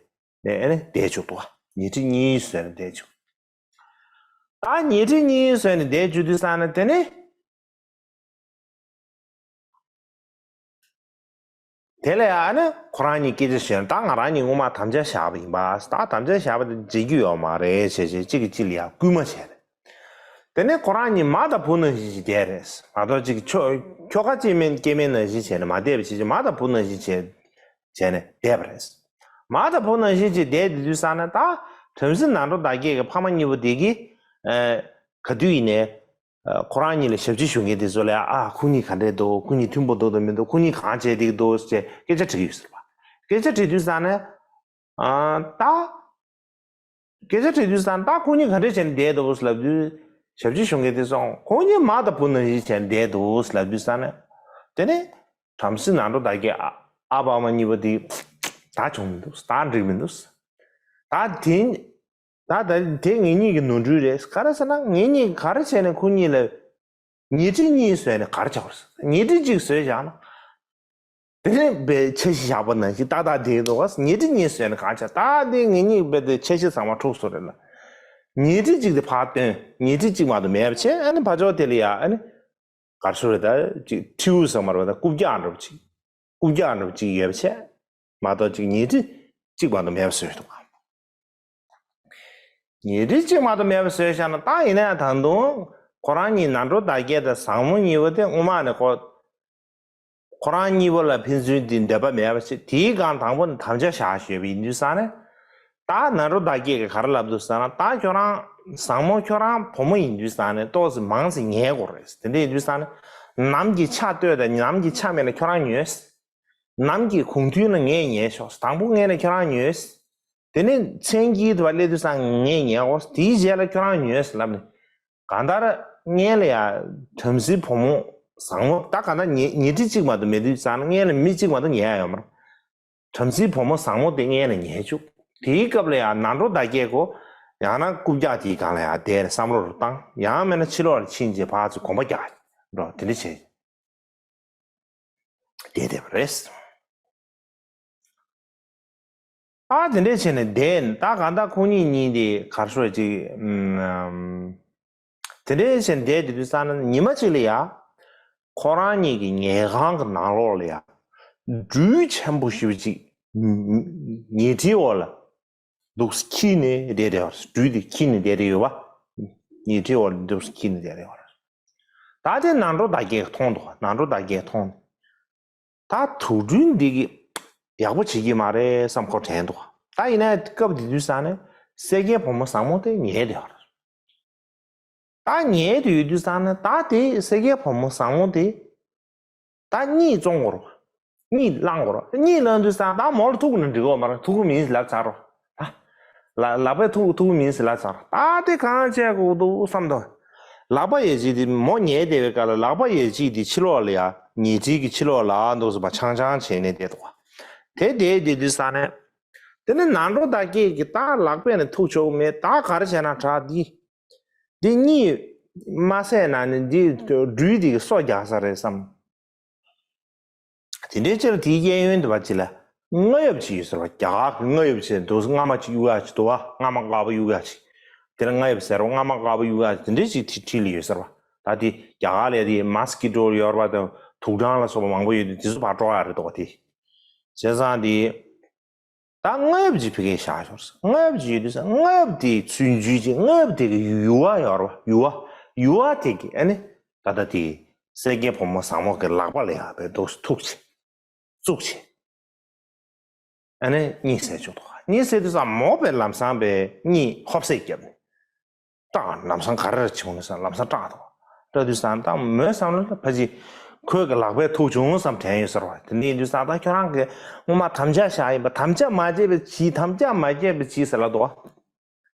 ནས་ཨ་ནི་བསྡད་བཅུག་འདུག་བ། ཉལ་ཁྲི་གཉིས་བཟོས་ནས་བསྡད་བཅུག་ད་ཉལ་ཁྲི་གཉིས་བཟོས་ནས་བསྡད་བཅུག་དུས་ཙང་ནས་དེ་ནི། དེ་ལས་ཨ་ནི་ཁོ་རང་གཉིས་སྐད་ཆ་བཤད་ན། ད་ང་རང་གཉིས་སྔོན་མ་དམ་བཅའ་བཞག་པ་ཡིན་པ། ད་དམ་བཅའ་བཞག་པ་དེ་འཇལ་རྒྱུ་ཡོད་མ་རེད་བྱས་བྱས་གཅིག་གིས་གཅིག་ལ་ཡ་སྐུལ་མ་བྱས་རེད། དེ་ནས་ཁོ་རང་གཉིས་མ་དང་བུ་ནང་བཞིན་ཞིག་བསྡད་རེད། མ་གཏོགས་གཅིག་ཁྱོ་ཁྱོ་ག་སྐྱེ་དམན་སྐྱེ་དམན་ནང་བཞིན་བྱས་ནས་མ་བསྡད་པ་བྱས་བྱས་མ་དང་བུ་ནང་བཞིན་བྱས་བྱས་ནས་བསྡད་པ་རེད། མ་དང་བུ་ནང་བཞིན་བྱས་བསྡད་དེ་དུས་ཙང་ནས་ད་བྲམ་ཟེ་ནང་འགྲོ་བདག་བསྐྱེད་ཀྱི་ཕ་མ་གཉིས་པོ་དེ་གིས་ཨ་ག་དུས་ཡིན་ནའི། ཁོ་རང་གཉིས་ལ་ཞབས་ཕྱི་ཞུ་མཁན་དེ་ཚོ་ལ་ཨ་ཁོ་གཉིས་ག་འདྲས་འདུག་ཁོ་གཉིས་མཐུན་པོ་འདུག་དང་མི་འདུག་ཁོ་གཉིས་གང་བྱས་བསྡད་འདུག་ཅེས་སྐད་ཆ་དྲི་གི་ཡོད་ཟེར་བ། སྐད་ཆ་དྲི་དུས་ཙང་ནས་ཨ་ད། སྐད་ཆ་དྲི་དུས་ཙང་ད་ཁོ་གཉིས་ག་འདྲས་བྱས་ནས་བསྡད་འདུག་ལབ་དུས་ཞབས་ཕྱི་ཞུ་མཁན་དེ་ཚོ་ཁོ་གཉིས་མ་དང་བུ་ནང་བཞིན་བྱས་ནས་བསྡད་འདུག་ལབ་དུས་ཙང་ནས། དེ་ནས་བྲམ་ཟེ་ནང་འགྲོ་བདག་བསྐྱེད་ཨ་ཨ་ཕ་ཨ་མ་གཉིས་པོ་དེ་ད་བྱུང་མི་འདུག་ད་འགྲིག་མི་འདུག་ད་དེ། ད་ད་དེ་ངེད་གཉིས་ཀྱི་ནོར་འཁྲུལ་རེད། ག་རེ་ཟེར་ན་ངེད་གཉིས་ག་རེ་བྱས་ནས་ཁོ་གཉིས་ལ་ཉལ་ཁྲི་གཉིས་བཟོས་ནས་ག་རེ་བྱ་བ་རེད། ཉལ་ཁྲི་གཅིག་བཟོས་བཞག་ན། དེ་ནས་པའི་འཆར་གཞི་བཞག་པ་ནང་བཞིན་ཏག་ཏག་བསྡད་འདུག་ག་ཉལ་ཁྲི་གཉིས་བཟོས་ནས་ག་རེ་བྱ། ད་དེ་ངེད་གཉིས་པའི་དེ་འཆར་གཞི་ཚང་མ་འཁྲུགས་སོང་རེད་ལ། ཉལ་ཁྲི་གཅིག་དེ་ཕར་བཏོན། ཉལ་ཁྲི་གཅིག་མ་གཏོགས་མེད་པ་བྱས། ཨ་ནི་ཕར་ཕྱོགས་དེ་ལ་ཡ་ཨ་ནི། ག་རེ་ཟེར་རེད། ད་ཅིག་ཁྲིའུ་ཟེར་མ་རེད་པ། ད་རྐུབ་བཀྱག་འདྲ་པོ་ཅིག་རྐུབ་བཀྱག་འདྲ་པོ་ཅིག་ཡོད་པ་བྱས། མ་གཏོགས་ཅིག་ཉལ་ཁྲི་གཅིག་མ་གཏོགས་མེད་པ་བཟོས་འདུག་ག་ཉལ་ཁྲི་གཅིག་མ་གཏོགས་མེད་པ་བཟོས་བཞག་ན། ད་ཡིན་ན་ཡང་ད་དུང་ཁོ་རང་གཉིས་ནང་འགྲོ་བདག་བསྐྱེད་དང་བཟང་མོ་གཉིས་པོ་དེ་སྔོན་མ་ནས་ཁོ། ཁོ་རང་གཉིས་པོ་ལ་ཕན་ཚུན་དེ་འདོད་པ་མེད་པ་བྱས། དེའི་སྒང་དང་པོ་ནས་དམ་བཅའ་བཞག་ཡོད་པ་ཡིན་དུས་ཙང་ནས། ད་ནང་འགྲོ་བདག་བསྐྱེད་ཀྱིས་ག་རེ་ལབ་འདུག་ཟེར་ན། ད་ཁྱོད་རང་བཟང་མོ་ཁྱོད་རང་བུ་མོ་ཡིན་དུས་ཙང་ནས་ཏོག་ཙམ་མང་ཙམ་ཉལ་དགོས་རེད། དེ་འདྲ་ཡིན་དུས་ཙང་ནས་ནམ་གྱི་ཆ་སྟོད་དང་ནམ་གྱི་ཆ་སྨད་ལ་ཁྱོད་རང་ཉལ། ནམ་གྱི་གུང་ཐུན་ལ་ངས་ཉལ་ཆོག་དང་པོ་ངས་ནས་ཁྱོད་རང་ཉལ། དེ་ནས་མཚན་དཀྱིལ་དུ་བ་སླེབས་དུས་ཙང་ངས་ཉལ་འོ། དེའི་རྗེས་ལ་ཁྱོད་རང་ཉལ་ལབ་ནས། གང་ལྟར་ངས་ལ་ཡ་བྲམ་ཟེའི་བུ་མོ་བཟང་མོ་ད་གང་ལྟར་ཉལ་ཉལ་ཁྲི་གཅིག་མ་གཏོགས་མེད་དུས་ཙང་ངས་ལ་མི་གཅིག་མ་གཏོགས་ཉལ་ཡ་ཡོད་མ་རེད། བྲམ་ཟེའི་བུ་མོ་བཟང་མོ་དེ་ངས་ལ་ཉལ་བཅུག་དེའི་སྐབས་ལ་ཡ་ནང་འགྲོ་བདག་བསྐྱེད་ཁོ་ཡང་ན་རྐུབ་བཀྱག་དེའི་སྒང་ལ་ཡ་བསྡད་ནས་བསམ་བློ་རུ་བཏང་། ཡང་མིན་ན་ཕྱི་ལོགས་ལ་ཕྱིན་རྗེས་ཕར་ཚུར་གོམ་པ་རྒྱག་འགྲོ་དེ་འདྲ་བྱས། བསྡད་བསྡད་པ་རེད། ཨ་དེ་འདྲས་བྱས་ནས་བསྡད། ད་གང་ལྟར་ཁོང་གཉིས་གཉིས་དེ་གར་སོ་ཅིག་ཨམ། དེ་འདྲས་བྱས་ནས་བསྡད་དེ་དུས་ཙང་ན་ཉི་མ་གཅིག་ལ་ཡ། ཁོ་རང་གཉིས་ཀྱི་ཉལ་ཁང་གི་ནང་ལོགས་ལ་ཡ། སྦྲུལ་ཆེན་པོ་ཞེ་པོ་ཅིག་ཉལ་ཁྲིའི་འོག་ལ། འདུག་འཁྱིལ་ནས་བསྡད་བསྡད་པ། སྦྲུལ་དེ་འཁྱིལ་ནས་བསྡད་བསྡད་ཡོད་པ། ཉལ་ཁྲིའི་འོག་ལ་འདུག་འཁྱིལ་ནས་བསྡད་བསྡད་ཡོད་པ། ད་དེ་ནང་འགྲོ་བདག་བསྐྱེད་མཐོང་འདུག་ནང་འགྲོ་བདག་བསྐྱེད་མཐོང་ནས། ད་དུག་སྦྲུལ་འདི་གིས་ཡག་པོ་བྱེད་ཀྱི་མ་རེད་བསམ་ཁོ་དྲན་འདུག་ད་ཡིན་ན་སྐབས་དེ་དུས་ཙང་ནས་སེར་སྐྱའི་བུ་མོ་བཟང་མོ་དེ་ཉལ་བསྡད་པ་རེད། ད་ཉལ་དུ་ཡོད་དུས་ཙང་ནས་ད་དེ་སེར་སྐྱའི་བུ་མོ་བཟང་མོ་དེ་ད་གཉིད་བཙོང་དགོས་རེད། གཉིད་བླང་དགོས་རེད། གཉིད་བླང་དུས་ཙང་ད་མོ་ལ་ཐུག་ན་འགྲིག་གི་མ་རེད། ཐུག་གི་མིན་ལབ་ཚར་རོ། ད་ལ་ལག་པས་ཐུག་ཐུག་གི་མིན་ལབ་ཚར་རོ། ད་དེ་གང་བྱས་དགོས་འདུག་བསམ་འདུག་ལག་པ་ཡ་གཅིག་དེ་མོ་ཉལ་བསྡད་པའི་སྐབས་ལ་ལག་པ་ཡ་གཅིག་དེ་ཕྱི་ལོགས་ལ་ཡ་ཉལ་ཁྲིའི་གི་ཕྱི་ལོགས་ལ་འདུག་སེ་བ་ཆང་ཆང་བྱས་ནས་བསྡད་འདུག་དེ་བསྡད་བསྡད་དུས་ཙང་ནས་དེ་ནས་ནང་འགྲོ་བདག་བསྐྱེད་ཀྱིས་ད་ལག་པས་ནས་ཐུག་ཆོག་གི་མེད། ད་ག་རེ་བྱས་ན་དྲག་འདི། འདི་གཉིད་མ་སད་ན་ནི་འདི་སྦྲུལ་འདི་གི་སོ་རྒྱག་ས་རེད་བསམ། དེ་འདྲའི་ཕྱིར་དེའི་གཡས་གཡོན་དུ་བ་ཅི་ལ་རྔ་ཡབ་ཅིག་ཡོད་ཟེར་བ། རྒྱ་གར་གྱི་རྔ་ཡབ་ཅིག་འདུག་རྔ་མ་ཅིག་གཡུག་ཡག་ཅིག་འདུག་བ། རྔ་མ་དཀར་པོ་གཡུག་ཡག་ཅིག་དེ་ལ་རྔ་ཡབ་ཟེར་བ། རྔ་མ་དཀར་པོ་གཡུ་ཡག་དེ་འདྲས་ཅིག་ཁྲིད་ཁྲིད་ལ་ཡོད་ཟེར་བ། ད་དེ་རྒྱ་གར་ལ་དེ་མ་སི་ཀི་ཊོ་ཡོད་རེད་པ། དེ་དུག་སྦྲང་ལ་སོགས་པ་མང་པོ་ཡོད་དུས་དེ་ཚོ་ཕར་སྤྲོ་ཡག་རེད་འདུག་ག། དེ་བྱས་ཙང་དེ། ད་རྔ་ཡབ་ཅིག་ཕ་གིར་བཞག་ཤོག་ཟེར། རྔ་ཡབ་ཅིག་ཡོད་དུས་ཟེར། རྔ་ཡབ་དེའི་ཚུལ་འཇུག་ཅིག། རྔ་ཡབ་དེ་གི་ཡུ་བ་ཡོད་རེད་པ། ཡུ་བ། ཡུ་བ་དེ་གིས་ཨ་ནི་ད་ལྟ་དེ་སྲས་སྐྱེས་བུ་མོ་བཟང་མོ་གི་ལག་པ་ལ་ཡ་དཔེ་འདུག་སེ་ཐུག་བྱས། བཙུགས་བྱས། ཨ་ནི་གཉིད་སད་བཅུག་འདུག་ག། གཉིད་སད་དུས་ཙམ་མོ་དཔེ་ལམ་སང་དཔེ་གཉིད་ཧོབ་སེ་བརྒྱབ་ནས། སྐྲག། ལམ་སང་ག་རེ་བྱུང་ནས་བསམ། ལམ་སང་སྐྲག་འདུག། སྐྲག་དུས་ཙམ་ད་མོའི་བསམ་བློ་ལ་ཕ་གི་ཁོའི་གི་ལག་པས་ཐུག་བྱུང་བསམ་དྲན་ཡོད་ཟེར་བ། དེ་འདྲ་ཡིན་དུས་ཙམ་ད་ཁྱོད་རང་གིས་སྔོན་མ་དམ་བཅའ་བཞག་ཡིན་པ། དམ་བཅའ་མ་བརྗེད་པ་གྱིས། དམ་བཅའ་མ་བརྗེད་པ་གྱིས་ཟེར་ལབ་འདུག་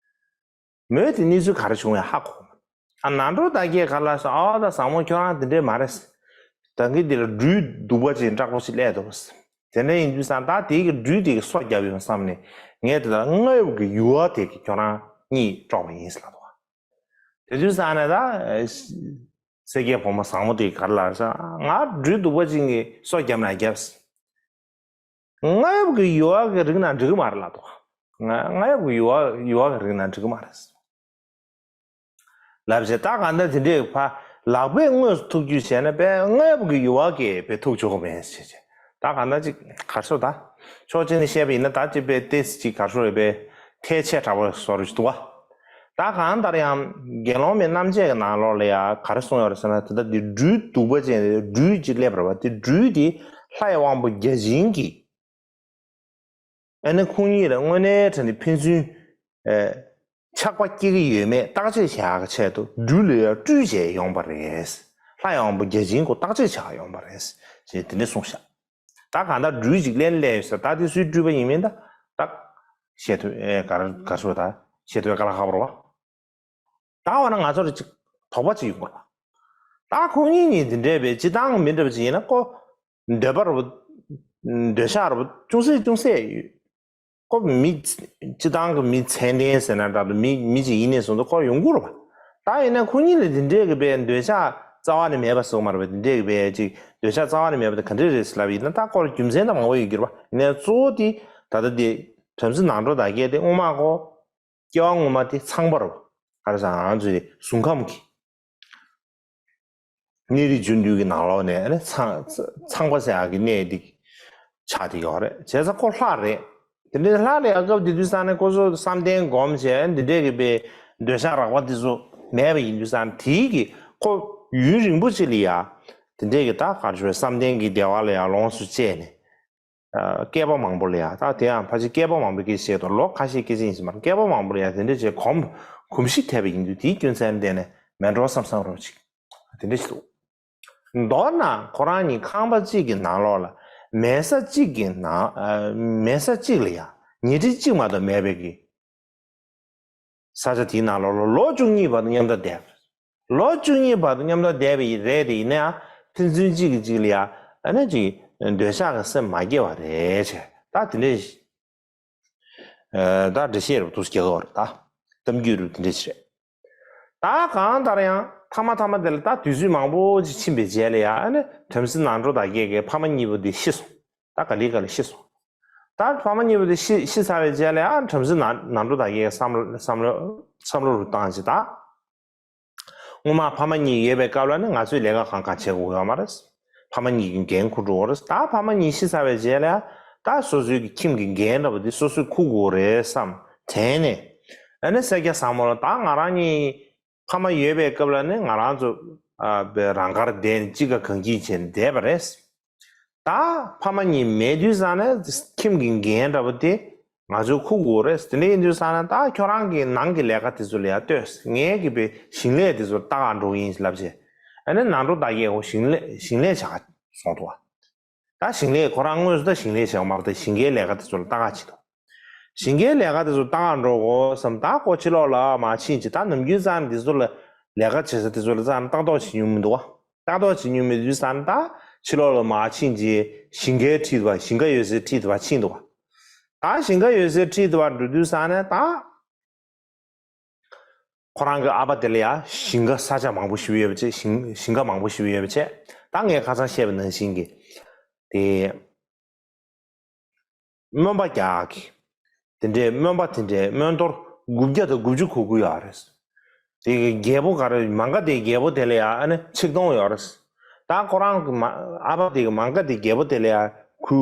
ག། མོས་དེ་གནས་ཚུལ་ག་རེ་བྱུང་ཡང་ཧ་གོ། ཨ། ནང་འགྲོ་བདག་བསྐྱེད་ག་ལ་སོང་། ཨ། ད་བཟང་མོ་ཁྱོད་རང་དེ་འདྲས་མ་རེད། ད་གིན་འདི་ལ་སྦྲུལ་གདུག་པ་ཅན་སྐྲག་པོ་ཞིག་སླེབས་འདུག། དེ་འདྲ་ཡིན་དུས་ཙམ་ད་དེ་གི་སྦྲུལ་དེ་གིས་སོ་བརྒྱབ་ཡོང་བསམ་ནས། ངས་དེ་ལ་རྔ་ཡབ་ཀྱི་ཡུ་བ་དེ་གིས་ཁྱོད་རང་གཉིད་དཀྲོགས་པ་ཡིན་ཟེར་ལབ་འདུག། དེ་དུས་ཙམ་ནས་ད་སྲས་སྐྱེས་བུ་མོ་བཟང་མོ་དེ་ག་རེ་ལབ་ཟེར། ང་སྦྲུལ་གདུག་པ་ཅན་གྱིས་སོ་བརྒྱབ་ན་བརྒྱབ། རྔ་ཡབ་ཀྱི་ཡུ་བ་གི་རིགས་ན་འགྲིག་གི་མ་རེད་ལབ་འདུག། ང་། རྔ་ཡབ་ཀྱི་ཡུ་བ། ཡུ་བ་གི་རིགས་ན་འགྲིག་གི་མ་རེད་ལབ་བྱས། ད་གང་ལྟར་དེ་འདྲས་ཕར་ལག་པས་དངོས་སུ་ཐུག་རྒྱུ་བྱས་ན་དཔེ་རྔ་ཡབ་ཀྱི་ཡུ་བ་གིས་དཔེ་ཐུག་ཆོག་གི་མེད་ཟེར་བྱས། ད་གང་ལྟར་ཅིག་ག་རེ་ཟེར། ད་ཕྱོགས་གཅིག་ནས་བཤད་པ་ཡིན་ན་ད་ཅིག་དཔེ་ཏོག་ཙམ་ཅིག་ག་རེ་ཟེར་རེད། དཔེ་ཐལ་ཆེ་དྲགས་པ་བཟོ་འདྲ་ཅིག་འདུག་བ། ད་གང་ལྟར་ཡང་དགེ་སློང་མའི་རྣམ་འབྱེད་ཀྱི་ནང་ལོགས་ལ་ཡང་ག་རེ་གསུངས་ཡོད་རེད་ཟེར་ན། ད་ལྟ་འདི་སྦྲུལ་གདུག་པ་ཅན་སྦྲུལ་ཅིག་སླེབས་པ་རེད་པ། དེ་སྦྲུལ་དེ་ལྷའི་དབང་པོ་བརྒྱ་བྱིན་གྱིས། ཨ་ནི་ཁོང་གཉིས་ལ་དངོས་གནས་དྲང་གནས་ཕན་ཚུན། ཨེ། ཆགས་པ་སྐྱེ་གི་ཡོད་མེད་བརྟག་དཔྱད་བྱེད་ཡག་གི་ཆེད་དུ་སྦྲུལ་ལ་ཡང་སྤྲུལ་བྱས་ཡོང་བ་རེད། ལྷའི་དབང་པོ་བརྒྱ་བྱིན་ཁོ་བརྟག་དཔྱད་བྱེད་ཡག་ཡོང་བ་རེད་ཅེས་དེ་འདྲ་གསུངས་ཤག། ད་གང་ལྟར་སྦྲུལ་ཅིག་སླེབས་སླེབས་ཡོད་ཟེར། ད་དེ་སུའི་སྤྲུལ་པ་ཡིན་མིན་ད་ད་བཤད་ཐུབ། ཨེ། ག་རེ་ག་རེ་ཟེར། ད་བཤད་ཐུབ་དཀའ་ལས་ཁག་པོ་རེད་པ། ད་འོ་ན་ང་ཚོར་ཅིག་དོགས་པ་ཅིག་ཡོང་གི་རེད་པ། ད་ཁོང་གཉིས་གཉིས་འདི་འདྲའི་དཔེ་སྤྱིར་བཏང་མི་འདྲ་བ་ཅིག་ཡིན་ན་ཁོ་འདོད་པ་རེད་པ། འདོད་ཆགས་རེད་པ། ཅུང་ཟད་ཅུང་ཟད་ཡོད། ཁོ་མི་སྤྱིར་བཏང་གི་མི་ཚད་ལྡན་ཟེར་ན་འདྲ་འདུག། མི་མི་ཅིག་ཡིན་ནས་བཟུང་སྟེ་ཁོ་ཡོང་གི་རེད་པ། ད་ཡིན་ན་ཁོ་གཉིས་ལ་འདི་འདྲའི་གི་དཔེ་འདོད་ཆགས་རྩ་བ་ནས་མེད་པ་ཟེར་གྱི་མ་རེད་པ། འདི་འདྲའི་གི་དཔེ་ཅིག་འདོད་ཆགས་རྩ་བ་ནས་མེད་པ་དེ་ག་འདྲས་རེད་ཟེར་ལབ་ཡིན་ན། ད་ཁོ་ལ་རྒྱུ་མཚན་ད་མང་པོ་ཡོད་ཀྱི་རེད་པ། ཡིན་ནའི་གཙོ་བོ་དེ་ད་ལྟ་དེ་བྲམ་ཟེ་ནང་གྲོ་དགའ་བསྐྱེད་དེ་སྔོན་མ་ཁོ་སྐྱེ་བ་སྔོན་མ་དེ་ཚངས་པ་རེད་པ། ག་རེ་ཟེར། ང་ཚོའི་གཟུགས་ཁམས་ཀྱི་གནས་རིས་རྒྱུན་དུ་གི་ནང་ལོགས་ནས་ཨ་ནི་ཚངས་ཚངས་པ་ཟེར་ཡག་གི་གནས་འདི་ཆགས་བསྡད་ཡོད་རེད། བྱས་ཙང་ཁོ་ལྷ་རེད། དེ་འདྲའི་ལྷ་རེད་ཡ། སྐབས་དེ་དུས་ཙམ་ནས་ཁོ་ཚོ་བསམ་གཏན་སྒོམ་བྱས་འདི་འདྲའི་གི་དཔེ་འདོད་ཆགས་རགས་པ་དེ་ཚོ་མེད་པ་ཡིན་དུས་ཙམ་དེའི་གི་ཁོ་ཡུན་རིང་པོ་ཅིག་ལ་ཡ་དེ་འདྲའི་གི་ད་ག་རེ་ཟེར། བསམ་གཏན་གྱི་བདེ་བ་ལ་ཡ་ལོངས་སུ་སྤྱད་ནས། ཨ། བསྐལ་པ་མང་པོ་ལ་ཡ། ད་དེ་ཡང་ཕལ་ཆེར་བསྐལ་པ་མང་པོའི་སྐད་ཆ་བཤད་འདུག། ལོ་ཁ་ཤས་སྐད་ཆ་ཡིན་ཞིག་མ་རེད། བསྐལ་པ་མང་པོ་ལ་ཡ་དེ་འདྲ་བྱས་གོམས་གོམས་གཤིས་ཐེབས་པ་ཡིན་དུས་དེའི་རྒྱུ་མཚན་ལ་བརྟེན་ནས་མེད་འགྲོ་བསམ་བསམ་རོགས་ཅིག། དེ་འདྲ་ཞིག་འདུག། མདོར་ན་ཁོ་རང་གཉིས་ཁང་པ་གཅིག་གི་ནང་ལོགས་ལ་མལ་ས་གཅིག་གི་ནང་། ཨ། མལ་ས་གཅིག་ལ་ཡ་ཉལ་ཁྲི་གཅིག་མ་གཏོགས་མེད་པའི་གི་ས་ཆ་དེའི་ནང་ལོགས་ལ་ལོ་བཅུ་གཉིས་བར་དུ་མཉམ་དུ་བསྡད། ལོ་བཅུ་གཉིས་བར་དུ་མཉམ་དུ་བསྡད་པ་ཡིན་རེད་དེ། ཡིན་ན་ཡང་ཕན་ཚུན་གཅིག་གིས་གཅིག་ལ་ཡ་ཨ་ནི་ཅིག་འདོད་ཆགས་ཀྱི་སེམས་མ་སྐྱེ་བ་རེད་བྱས། ད་དེ་འདྲའི། ཨ། ད་འགྲེལ་བཤད་རུ་དུས་རྒྱག་གི་རེད། ད་གཏམ་རྒྱུད་རུ་དེ་འདྲ་ཞིག་རེད། ད་གང་ལྟར་ཡང་མཐའ་མ་མཐའ་མ་དེ་ལ་ད་དུས་ཚོད་མང་པོ་ཅིག་ཕྱིན་པའི་རྗེས་ལ་ཡ་ཨ་ནི་བྲམ་ཟེ་ནང་གྲོ་དགའ་བསྐྱེད་ཀྱི་ཕ་མ་གཉིས་པོ་དེ་ཤི་སོང་། ད་ག་ལེ་ག་ལེ་ཤི་སོང་། ད་ཕ་མ་གཉིས་པོ་དེ་ཤི་ཤི་ཚར་བའི་རྗེས་ལ་ཡ་བྲམ་ཟེ་ནང་ནང་གྲོ་དགའ་བསྐྱེད་ཀྱི་བསམ་བློ་བསམ་བློ་བསམ་བློ་རུ་བཏང་བྱས། ད་སྔོན་མ་ཕ་མ་གཉིས་ཡོད་པའི་སྐབས་ལ་ནི་ང་ཚོས་ལས་ཀ་གང་གང་བྱེད་དགོས་ཡོད་མ་རེད། ཕ་མ་གཉིས་ཀྱི་འགན་འཁུར་འགྲོ་གི་རེད། ད་ཕ་མ་གཉིས་ཤི་ཚར་བའི་རྗེས་ལ་ཡ་ད་སོ་སོའི་གི་ཁྱིམ་གྱི་འགན་འདྲ་པོ་དེ་སོ་སོས་འཁུར་དགོས་རེད་བསམ་དྲན་ནས། ཨ་ནི་སེར་སྐྱ་བཟང་མོ་ལ་ད་ང་རང་གཉིས་ཕ་མ་ཡོད་པའི་སྐབས་ལ་ནི་ང་རང་ཚོ། ཨ། རང་དགར་བསྡད་ནས་ཅི་དགའ་གང་སྐྱིད་བྱས་ནས་བསྡད་པ་རེད། ད་ཕ་མ་གཉིས་མེད་དུས་ཙང་ནས་ཁྱིམ་གྱི་འགན་འདྲ་པོ་དེ་ང་ཚོས་འཁུར་དགོས་རེད། དེ་འདྲ་ཡིན་དུས་ཙང་ནས་ད་ཁྱོད་རང་གིས་ནང་གི་ལས་ཀ་དེ་ཚོ་ལ་ཡ་ལྟོས། ངས་གི་པའི་ཞིང་ལས་དེ་ཚོ་ལྟ་ག་འགྲོ་གི་ཡིན་ལབ་བྱས། ཨ་ནི་ནང་གྲོ་དགའ་བསྐྱེད་ཁོ་ཞིང་ལས་ཞིང་ལས་བྱ་ག་སོང་འདུག་བ། ད་ཞིང་ལས་ཁོ་རང་དངོས་སུ་ད་ཞིང་ལས་བྱེད་པ་མ་གཏོགས་ཞིང་ཁའི་ལས་ཀ་དེ་ཚོ་ལ་ལྟ་ག་ཕྱིན་འདུག། ཞིང་ཁའི་ལས་ཀ་དེ་ཚོ་ལྟ་ག་འགྲོ་དགོས་བསམ། ད་ཁོ་ཕྱི་ལོགས་ལ་མར་ཕྱིན་བྱས། ད་ནམ་རྒྱུན་ཙང་དེ་ཚོ་ལ་ལས་ཀ་བྱེད་ས་དེ་ཚོ་ལ་ཙང་ལྟ་རྟོག་བྱེད་མྱོང་མི་འདུག་བ། ལྟ་རྟོག་བྱེད་མྱོང་མེད་དུས་ཙང་ད་ཕྱི་ལོགས་ལ་མར་ཕྱིན་བྱས་ཞིང་ཁའི་འཁྲིས་དེ་བ། ཞིང་ཁ་ཡོད་སའི་འཁྲིས་དེ་བ་ཕྱིན་འདུག་བ། ད་ཞིང་ཁ་ཡོད་སའི་འཁྲིས་དེ་བ་འགྲོ་དུས་ཙང་ནས་ད། ཁོ་རང་གི་ཨ་ཕ་དེ་ལ་ཡ་ཞིང་ཁ་ས་ཆ་མང་པོ་ཞིག་ཡོད་པ་བྱས། ཞིང་ཞིང་ཁ་མང་པོ་ཞིག་ཡོད་པ་བྱས། ད་ངས་ཁ་སང་བཤད་པ་ནང་བཞིན་གྱི་དེ་སྨོན་པ་རྒྱག་གི་དེ་འདྲའི་སྨོན་པ་དེ་འདྲའི་སྨོན་གཏོར་ དགུ་བརྒྱ་དང་དགུ་བཅུ་གོ་དགུ་ཡོད་རེད། དེ་གི་རྒྱལ་པོ་ག་རེ་མང་ག་དེ་རྒྱལ་པོ་དེ་ལ་ཡ་ཨ་ནི་ཆིག་སྟོང་ཡོད་རེད། ད་ཁོ་རང་གི་མ་ཨ་ཕ་དེ་གི་མང་ག་དེ་རྒྱལ་པོ་དེ་ལ་ཡ་ཁུ་